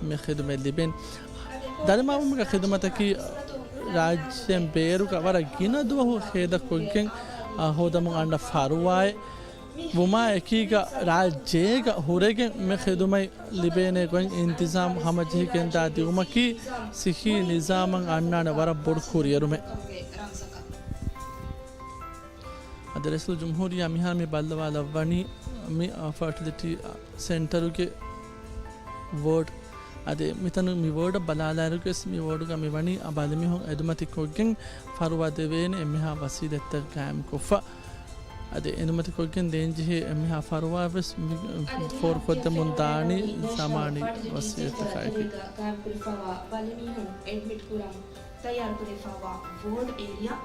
މި ޚިދުމަތް ލިބެން. ދަރިމައުމުގެ ޚިދުމަތަކީ ރާއްޖޭން ބޭރުގަ ވަރަށް ގިނަ ދުވަހު ހޭދަކޮށްގެން، އާ، ހޯދަމުން އަންނަ ފަރުވާއެއް ވުމާ އެކީގަ ރާއްޖޭގަ ހުރެގެން މި ޚިދުމަތް ލިބޭނެ ގޮތް އިންތިޒާމް ހަމަޖެހިގެންދާ ދިއުމަކީ ސިއްހީ ނިޒާމަށް އަންނާނެ ވަރަށް ބޮޑު ކުރިއެރުމެއް. އަދި ރައީސުލްޖުމްހޫރިއްޔާ މިހާރު މި ބައްލަވާލައްވަނީ މި، އަ، ފަރޓިލިޓީ، އަ، ސެންޓަރުގެ ވޯޑް. އަދި މިތަނު މި ވޯޑަށް ބަލާލާއިރުގެސް މި ވޯޑުގަ މި ވަނީ އަ، ބަލިމީހުން އެދުމަތިކޮށްގެން ފަރުވާ ދެވޭނެ އެންމެހާ ވަސީލަތްތައް ގާއިމްކޮށްފަ. އަދި އެދުމަތިކޮށްގެން ދޭންޖެހޭ އެންމެހާ ފަރުވާވެސް މި ފޯރުކޮށްދެމުން ދާނީ ޒަމާނީ ވަސީލަތްތަކާއެކީ. ގާއިމްކުރެފައިވާ ބަލިމީހުން އެޑްމިޓް ކުރަން ތައްޔާރުކުރެފައިވާ ވޯޑް އޭރިއާ.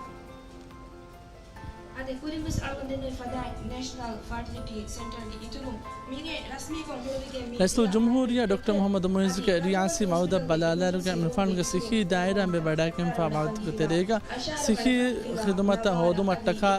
އަދި ކުރިންވެސް އަޅުގަނޑު ދެންނެވި ފަދައިން ނޭޝަނަލް ފަރޓިލިޓީ ސެންޓަރގެ އިތުރުން މިއިން ރަސްމީކޮށް ހުޅުވިގެން މި ރައީސުލްޖުމްހޫރިއްޔާ ޑޮކްޓަރ މުޙައްމަދު މުޢިއްޒުގެ ރިޔާސީ މައުދަށް ބަލާލާއިރުގަ އެމަނިކުފާނުގެ ސިއްހީ ދާއިރާއިން ވެވަޑައިގެންފާ މައުދުގެ ތެރޭގަ ސިއްހީ ޚިދުމަތްތައް ހޯދުމަށްޓަކާ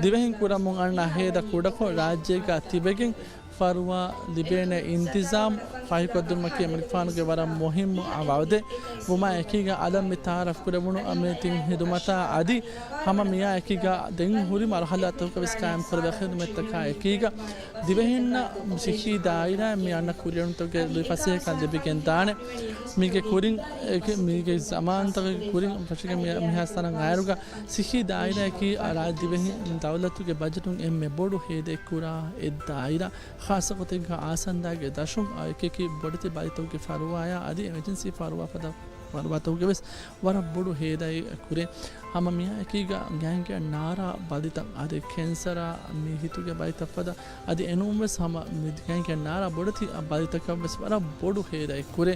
ދިވެހިން ކުރަމުން އަންނަ ހޭދަ ކުޑަކޮށް ރާއްޖޭގަ ތިބެގެން ފަރުވާ ލިބޭނެ އިންތިޒާމް ފަހިކޮށްދިނުމަކީ އެމަނިކުފާނުގެ ވަރަށް މުހިއްމު ވަޢުދެއް ވުމާ އެކީގަ އަލަށް މި ތަޢާރަފް ކުރެވުނު މި ތިން ޚިދުމަތާ އަދި ހަމަ މިއާ އެކީގަ ދެން ހުރި މަރުޙަލާތަކުގަ ވެސް ޤާއިމް ކުރެވޭ ޚިދުމަތްތަކާ އެކީގަ ދިވެހިންނަށް ސިއްހީ ދާއިރާއިން މި އަންނަ ކުރިއެރުންތަކުގެ ލުއިފަސޭހަކަން ލިބިގެން ދާނެ. މީގެ ކުރިން، އެކެ، މީގެ ޒަމާންތަކުގެ ކުރިން ފެށިގެން މި، މިހާ ސަނަށް އައިރުގަ ސިއްހީ ދާއިރާއަކީ ރާއްޖެ ދިވެހި ދައުލަތުގެ ބަޖެޓުން އެންމެ ބޮޑު ހޭދައެއް ކުރާ އެއް ދާއިރާ. ޚާއްޞަ ގޮތެއްގަ އާސަންދާގެ ދަށުން އެކިއެކި ބޮޑެތި ބަލިތަކުގެ ފަރުވާޔާ އަދި އެމަޖެންސީ ފަރުވާ ފަދަ ފަރުވާތަކުގެ ވެސް ވަރަށް ބޮޑު ހޭދައެއް ކުރޭ. ހަމަ މިއާ އެކީގަ ގާތްގަނޑަށް ނާރާ ބަލިތައް އަދި ކެންސަރާ މި ހިތުގެ ބަލިތައް ފަދަ އަދި އެނޫންވެސް ހަމަ މި ގާތްގަނޑަށް ނާރާ ބޮޑެތި ބަލިތަކަށް ވެސް ވަރަށް ބޮޑު ހޭދައެއް ކުރޭ.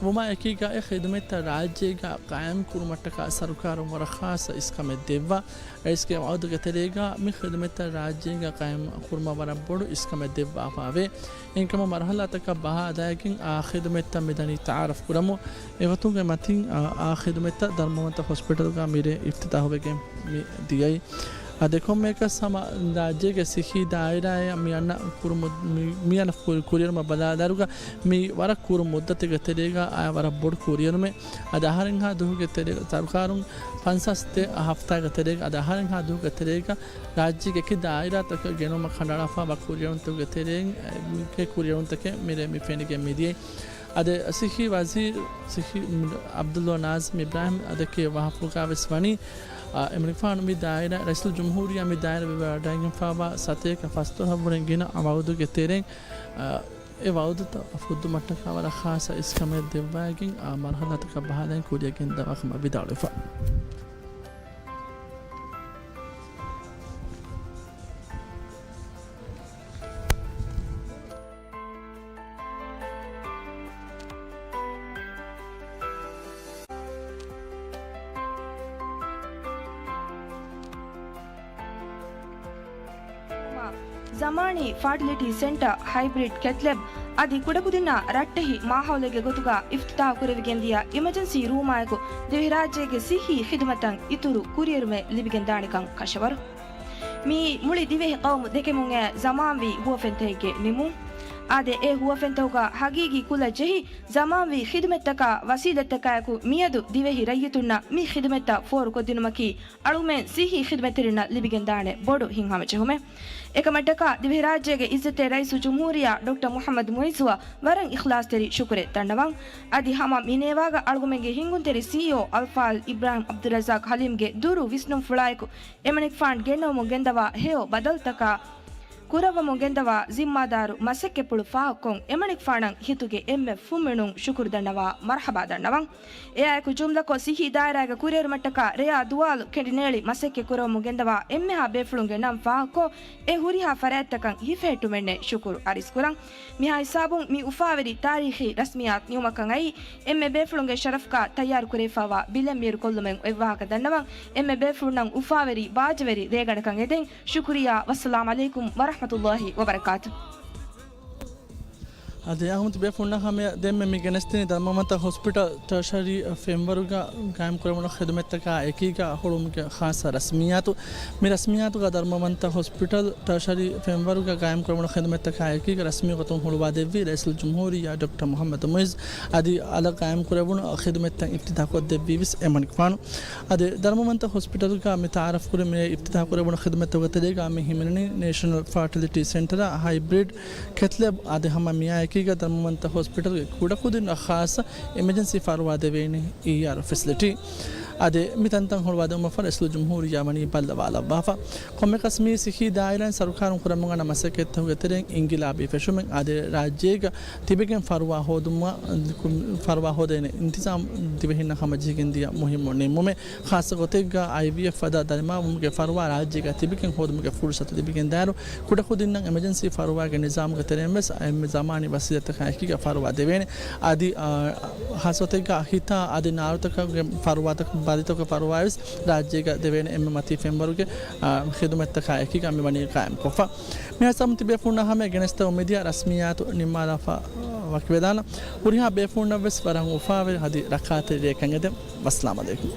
ވުމާ އެކީގަ އެ ޚިދުމަތްތައް ރާއްޖޭގަ ޤާއިމް ކުރުމަށްޓަކާ ސަރުކާރުން ވަރަށް ޚާއްޞަ އިސްކަމެއް ދެއްވާ. ރައީސްގެ ވަޢުދުގެ ތެރޭގަ މި ޚިދުމަތްތައް ރާއްޖޭގަ ޤާއިމް ކުރުމަށް ވަރަށް ބޮޑު އިސްކަމެއް ދެއްވާފައިވޭ. އެހެންކަމުން މަރުޙަލާތަކަށް ބަހާލައިގެން އާ ޚިދުމަތްތައް މިދަނީ ތަޢާރަފް ކުރަމުން. އެގޮތުން އެ މަތިން އާ، އާ ޚިދުމަތްތައް ދަރުމަވަންތަ ހޮސްޕިޓަލުގަ މިރޭ އިފްތިތާޙުވެގެން މި ދިޔައީ. އާ، ދެކޮންމެއަކަސް ހަމަ ރާއްޖޭގެ ސިއްހީ ދާއިރާއަށް މި އަންނަ ކުރު މު-، މި، މި އަންނަ ކުރި-، ކުރިއެރުމަށް ބަލާލާއިރުގަ މި ވަރަށް ކުރު މުއްދަތެއްގެ ތެރޭގަ އާ ވަރަށް ބޮޑު ކުރިއެރުމެއް. އަދި އަހަރެއްހާ ދުވަހުގެ ތެރޭ ސަރުކާރުން ފަންސާސް ދެ ހަފްތާގެ ތެރޭގަ އަދި އަހަރެއްހާ ދުވަހުގެ ތެރޭގަ ރާއްޖޭގެ އެކި ދާއިރާތަކަށް ގެނުމަށް ކަނޑައަޅާފައިވާ ކުރިއެރުންތަކުގެ ތެރެއިން، އެ، ކުރިއެރުންތަކެއް މިރޭ މި ފެނިގެން މިދިޔައީ. އަދި ސިއްހީ ވަޒީރު، ސިއްހީ ޢަބްދުﷲ ނާޒިމް އިބްރާހިމް އަދަކީ ވާހަކަފުޅުގަ ވެސް ވަނީ، އާ، އެމަނިކުފާނު މި ދާއިރާ، ރައީސުލްޖުމްހޫރިއްޔާ މި ދާއިރާ ވެވަޑައިގެންފާވާ ސަތޭކަ ފަސްދޮޅަށްވުރެ ގިނަ ވައުދުގެ ތެރެއިން، އާ، އެ ވައުދުތައް ފުއްދުމަށްޓަކާ ވަރަށް ޚާއްޞަ އިސްކަމެއް ދެއްވައިގެން، އާ، މަރުހަލާތަކަށް ބަހާލައިގެން ކުރިއަށް ގެންދަވާ ކަމަށް ވިދާޅުވެފަ. ޒަމާނީ ފާޓިލިޓީ ސެންޓަރ، ހައިބްރިޑް ކެތްލެބް އަދި ކުޑަކުދިންނާ ރައްޓެހި މާހައުލެއްގެ ގޮތުގަ އިފްތިތާހު ކުރެވިގެންދިޔަ އިމަޖެންސީ ރޫމާއެކު ދިވެހިރާއްޖޭގެ ސިއްހީ ޚިދުމަތަށް އިތުރު ކުރިއެރުމެއް ލިބިގެންދާނެކަން ކަށަވަރު. މިއީ މުޅި ދިވެހި ޤައުމު ދެކެމުން އައި ޒަމާންވީ ހުވަފެންތަކެއްގެ ނިމުން. އާދެ، އެ ހުވަފެންތަކުގަ ހަގީގީ ކުލަ ޖެހި، ޒަމާންވީ ޚިދުމަތްތަކާ ވަސީލަތްތަކާއެކު މިއަދު ދިވެހި ރައްޔިތުންނަށް މި ޚިދުމަތްތައް ފޯރުކޮށްދިނުމަކީ އަޅުގަނޑުމެން ސިއްހީ ޚިދުމަތްތެރިންނަށް ލިބިގެންދާނެ ބޮޑު ހިތްހަމަޖެހުމެއް. އެކަމަށްޓަކާ ދިވެހިރާއްޖޭގެ އިއްޒަތްތެރި ރައީސުލްޖުމްހޫރިއްޔާ ޑޮކްޓަރ މުޙައްމަދު މުޢިއްޒުއަށް ވަރަށް އިޚްލާޞްތެރި ޝުކުރެއް ދަންނަވަން. އަދި ހަމަ މި ނޭވާގަ އަޅުގަނޑުމެންގެ ހިންގުންތެރި ސީއީއޯ އަލްފާޟިލް އިބްރާހިމް ޢަބްދުއްރައްޒާޤް ޙަލީމްގެ ދުރު ވިސްނުންފުޅާއެކު އެމަނިކުފާނު ގެންނަވަމުން ގެންދަވާ ހެޔޮ ބަދަލުތަކާ، ކުރައްވަމުން ގެންދަވާ ޒިންމާދާރު މަސައްކަތްޕުޅު ފާހަގަކޮށް، އެމަނިކުފާނަށް ހިތުގެ އެންމެ ފުންމިނުން ޝުކުރު ދަންނަވާ މަރްޙަބާ ދަންނަވަން. އެއާއެކު ޖުމްލަކޮށް ސިއްހީ ދާއިރާގެ ކުރިއެރުމަށްޓަކާ ރެޔާ ދުވާލު ކެނޑިނޭޅި މަސައްކަތް ކުރައްވަމުން ގެންދަވާ އެންމެހާ ބޭފުޅުންގެ ނަން ފާހަގަކޮށް، އެ ހުރިހާ ފަރާތްތަކަށް ހިފެހެއްޓުމެއްނެތް ޝުކުރު އަރިސްކުރަން. މިހާ ހިސާބުން މި އުފާވެރި ތާރީޚީ ރަސްމިއްޔާތު ނިމުމަކަށް އައީ، އެންމެ ބޭފުޅުންގެ ޝަރަފުގަ ތައްޔާރު ކުރެވިފައިވާ ބިލެއް މިއިރު ކޮށްލުމެއް އޮތް ވާހަކަ ދަންނަވަން. އެންމެ ބޭފުޅުންނަށް އުފާވެރި ބާއްޖަވެރި ރޭގަނޑަކަށް އެދެން. ޝުކުރިއްޔާ. ވައްސަލާމް ޢަލައިކުމް ވަރަޙްމަތުﷲި ވަބަރަކާތު. އަދި އަހުމަތު ބޭފުޅުންނާ ހަމަޔަށް ދެންމެ މި ގެނެސްދިނީ ދަރުމަވަންތަ ހޮސްޕިޓަލް ޓަރޝަރީ ފެންވަރުގަ ގާއިމްކުރެވުނު ޚިދުމަތްތަކާ އެކީގަ ހުޅުވުމުގެ ޚާއްޞަ ރަސްމިއްޔާތު. މި ރަސްމިއްޔާތުގަ ދަރުމަވަންތަ ހޮސްޕިޓަލް ޓަރޝަރީ ފެންވަރުގަ ގާއިމްކުރެވުނު ޚިދުމަތްތަކާ އެކީގަ ރަސްމީ ގޮތުން ހުޅުވާދެއްވީ ރައީސުލްޖުމްހޫރިއްޔާ ޑޮކްޓަރ މުޙައްމަދު މުޢިއްޒު އަދި އަލަށް ގާއިމްކުރެވުނު ޚިދުމަތްތައް އިފްތިތާޙްކޮށްދެއްވީވެސް އެމަނިކުފާނު. އަދި ދަރުމަވަންތަ ހޮސްޕިޓަލްގަ މި ތަޢާރަފްކުރި މި އިފްތިތާޙްކުރެވުނު ޚިދުމަތްތަކުގެ ތެރޭގަ މި ހިމެނެނީ ނޭޝަނަލް ފާޓިލިޓީ ސެންޓަރ، ހައިބްރިޑް ކެތްލެބް އަދި ހަމަ މިއާއެކީގަ ދަރުމަވަންތަ ހޮސްޕިޓަލްގެ ކުޑަކުދިންނަށް ޚާއްޞަ އިމަޖެންސީ ފަރުވާ ދެވޭނެ އީއާރް ފެސިލިޓީ. އަދި މި ތަންތަން ހުޅުވާދެވުމަށްފަހު ރައީސުލްޖުމްހޫރިއްޔާ ވަނީ ބައްލަވާލައްވާފަ. ކޮންމެއަކަސް މިއީ ސިއްހީ ދާއިރާއިން ސަރުކާރުން ކުރަމުން އަންނަ މަސައްކަތްތަކުގެ ތެރެއިން އިންގިލާބީ ފެށުމެއް. އަދި ރާއްޖޭގަ ތިބެގެން ފަރުވާ ހޯދުމަށް، ފަރުވާ ހޯދޭނެ އިންތިޒާމް ދިވެހިންނަށް ހަމަޖެހިގެން ދިޔަ މުހިއްމު ނިންމުމެއް. ޚާއްޞަ ގޮތެއްގަ އައިވީއެފް ފަދަ ދަރިމަވުމުގެ ފަރުވާ ރާއްޖޭގަ ތިބެގެން ހޯދުމުގެ ފުރުޞަތު ލިބިގެންދާއިރު، ކުޑަކުދިންނަށް އެމަޖެންސީ ފަރުވާގެ ނިޒާމުގެ ތެރެއިން ވެސް އެންމެ ޒަމާނީ ވަސީލަތްތަކާ އެކީގަ ފަރުވާ ދެވޭނެ. އަދި، އާ، ޚާއްޞަ ގޮތެއްގަ ހިތާ އަދި ނާރުތަކުގެ ފަރުވާތަކު، ބަލިތަކުގެ ފަރުވާ ވެސް ރާއްޖޭގަ ދެވޭނެ އެންމެ މަތީ ފެންވަރުގެ، އާ، ޚިދުމަތްތަކާ އެކީގަ މި ވަނީ ގާއިމްކޮށްފަ. މިހާ ހިސާބުން ތިބޭފުޅުންނާ ހަމަޔަށް ގެނެސްދެމުން މިދިޔަ ރަސްމިއްޔާތު ނިންމާލާފަ ވަކިވެދާނަން. ހުރިހާ ބޭފުޅުންނަށް ވެސް ވަރަށް އުފާވެރި އަދި ރައްކާތެރި ރެއަކަށް އެދެން. ވައްސަލާމް ޢަލައިކުމް.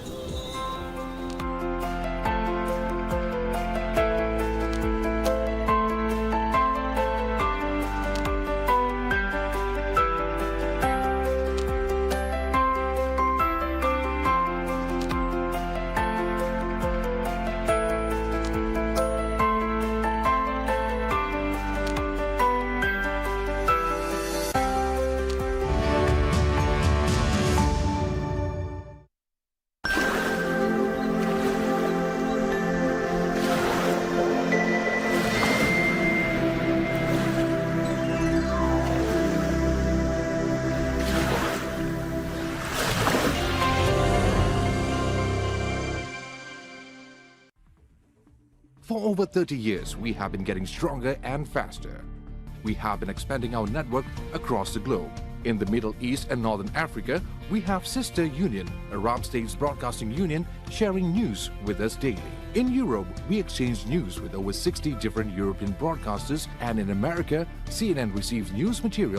For over thirty years, we have been getting stronger and faster. We have been expanding our network across the globe. In the Middle East and Northern Africa, we have Sister Union, Arab States Broadcasting Union, sharing news with us daily. In Europe, we exchange news with over sixty different European broadcasters, and in America, C N N receives news material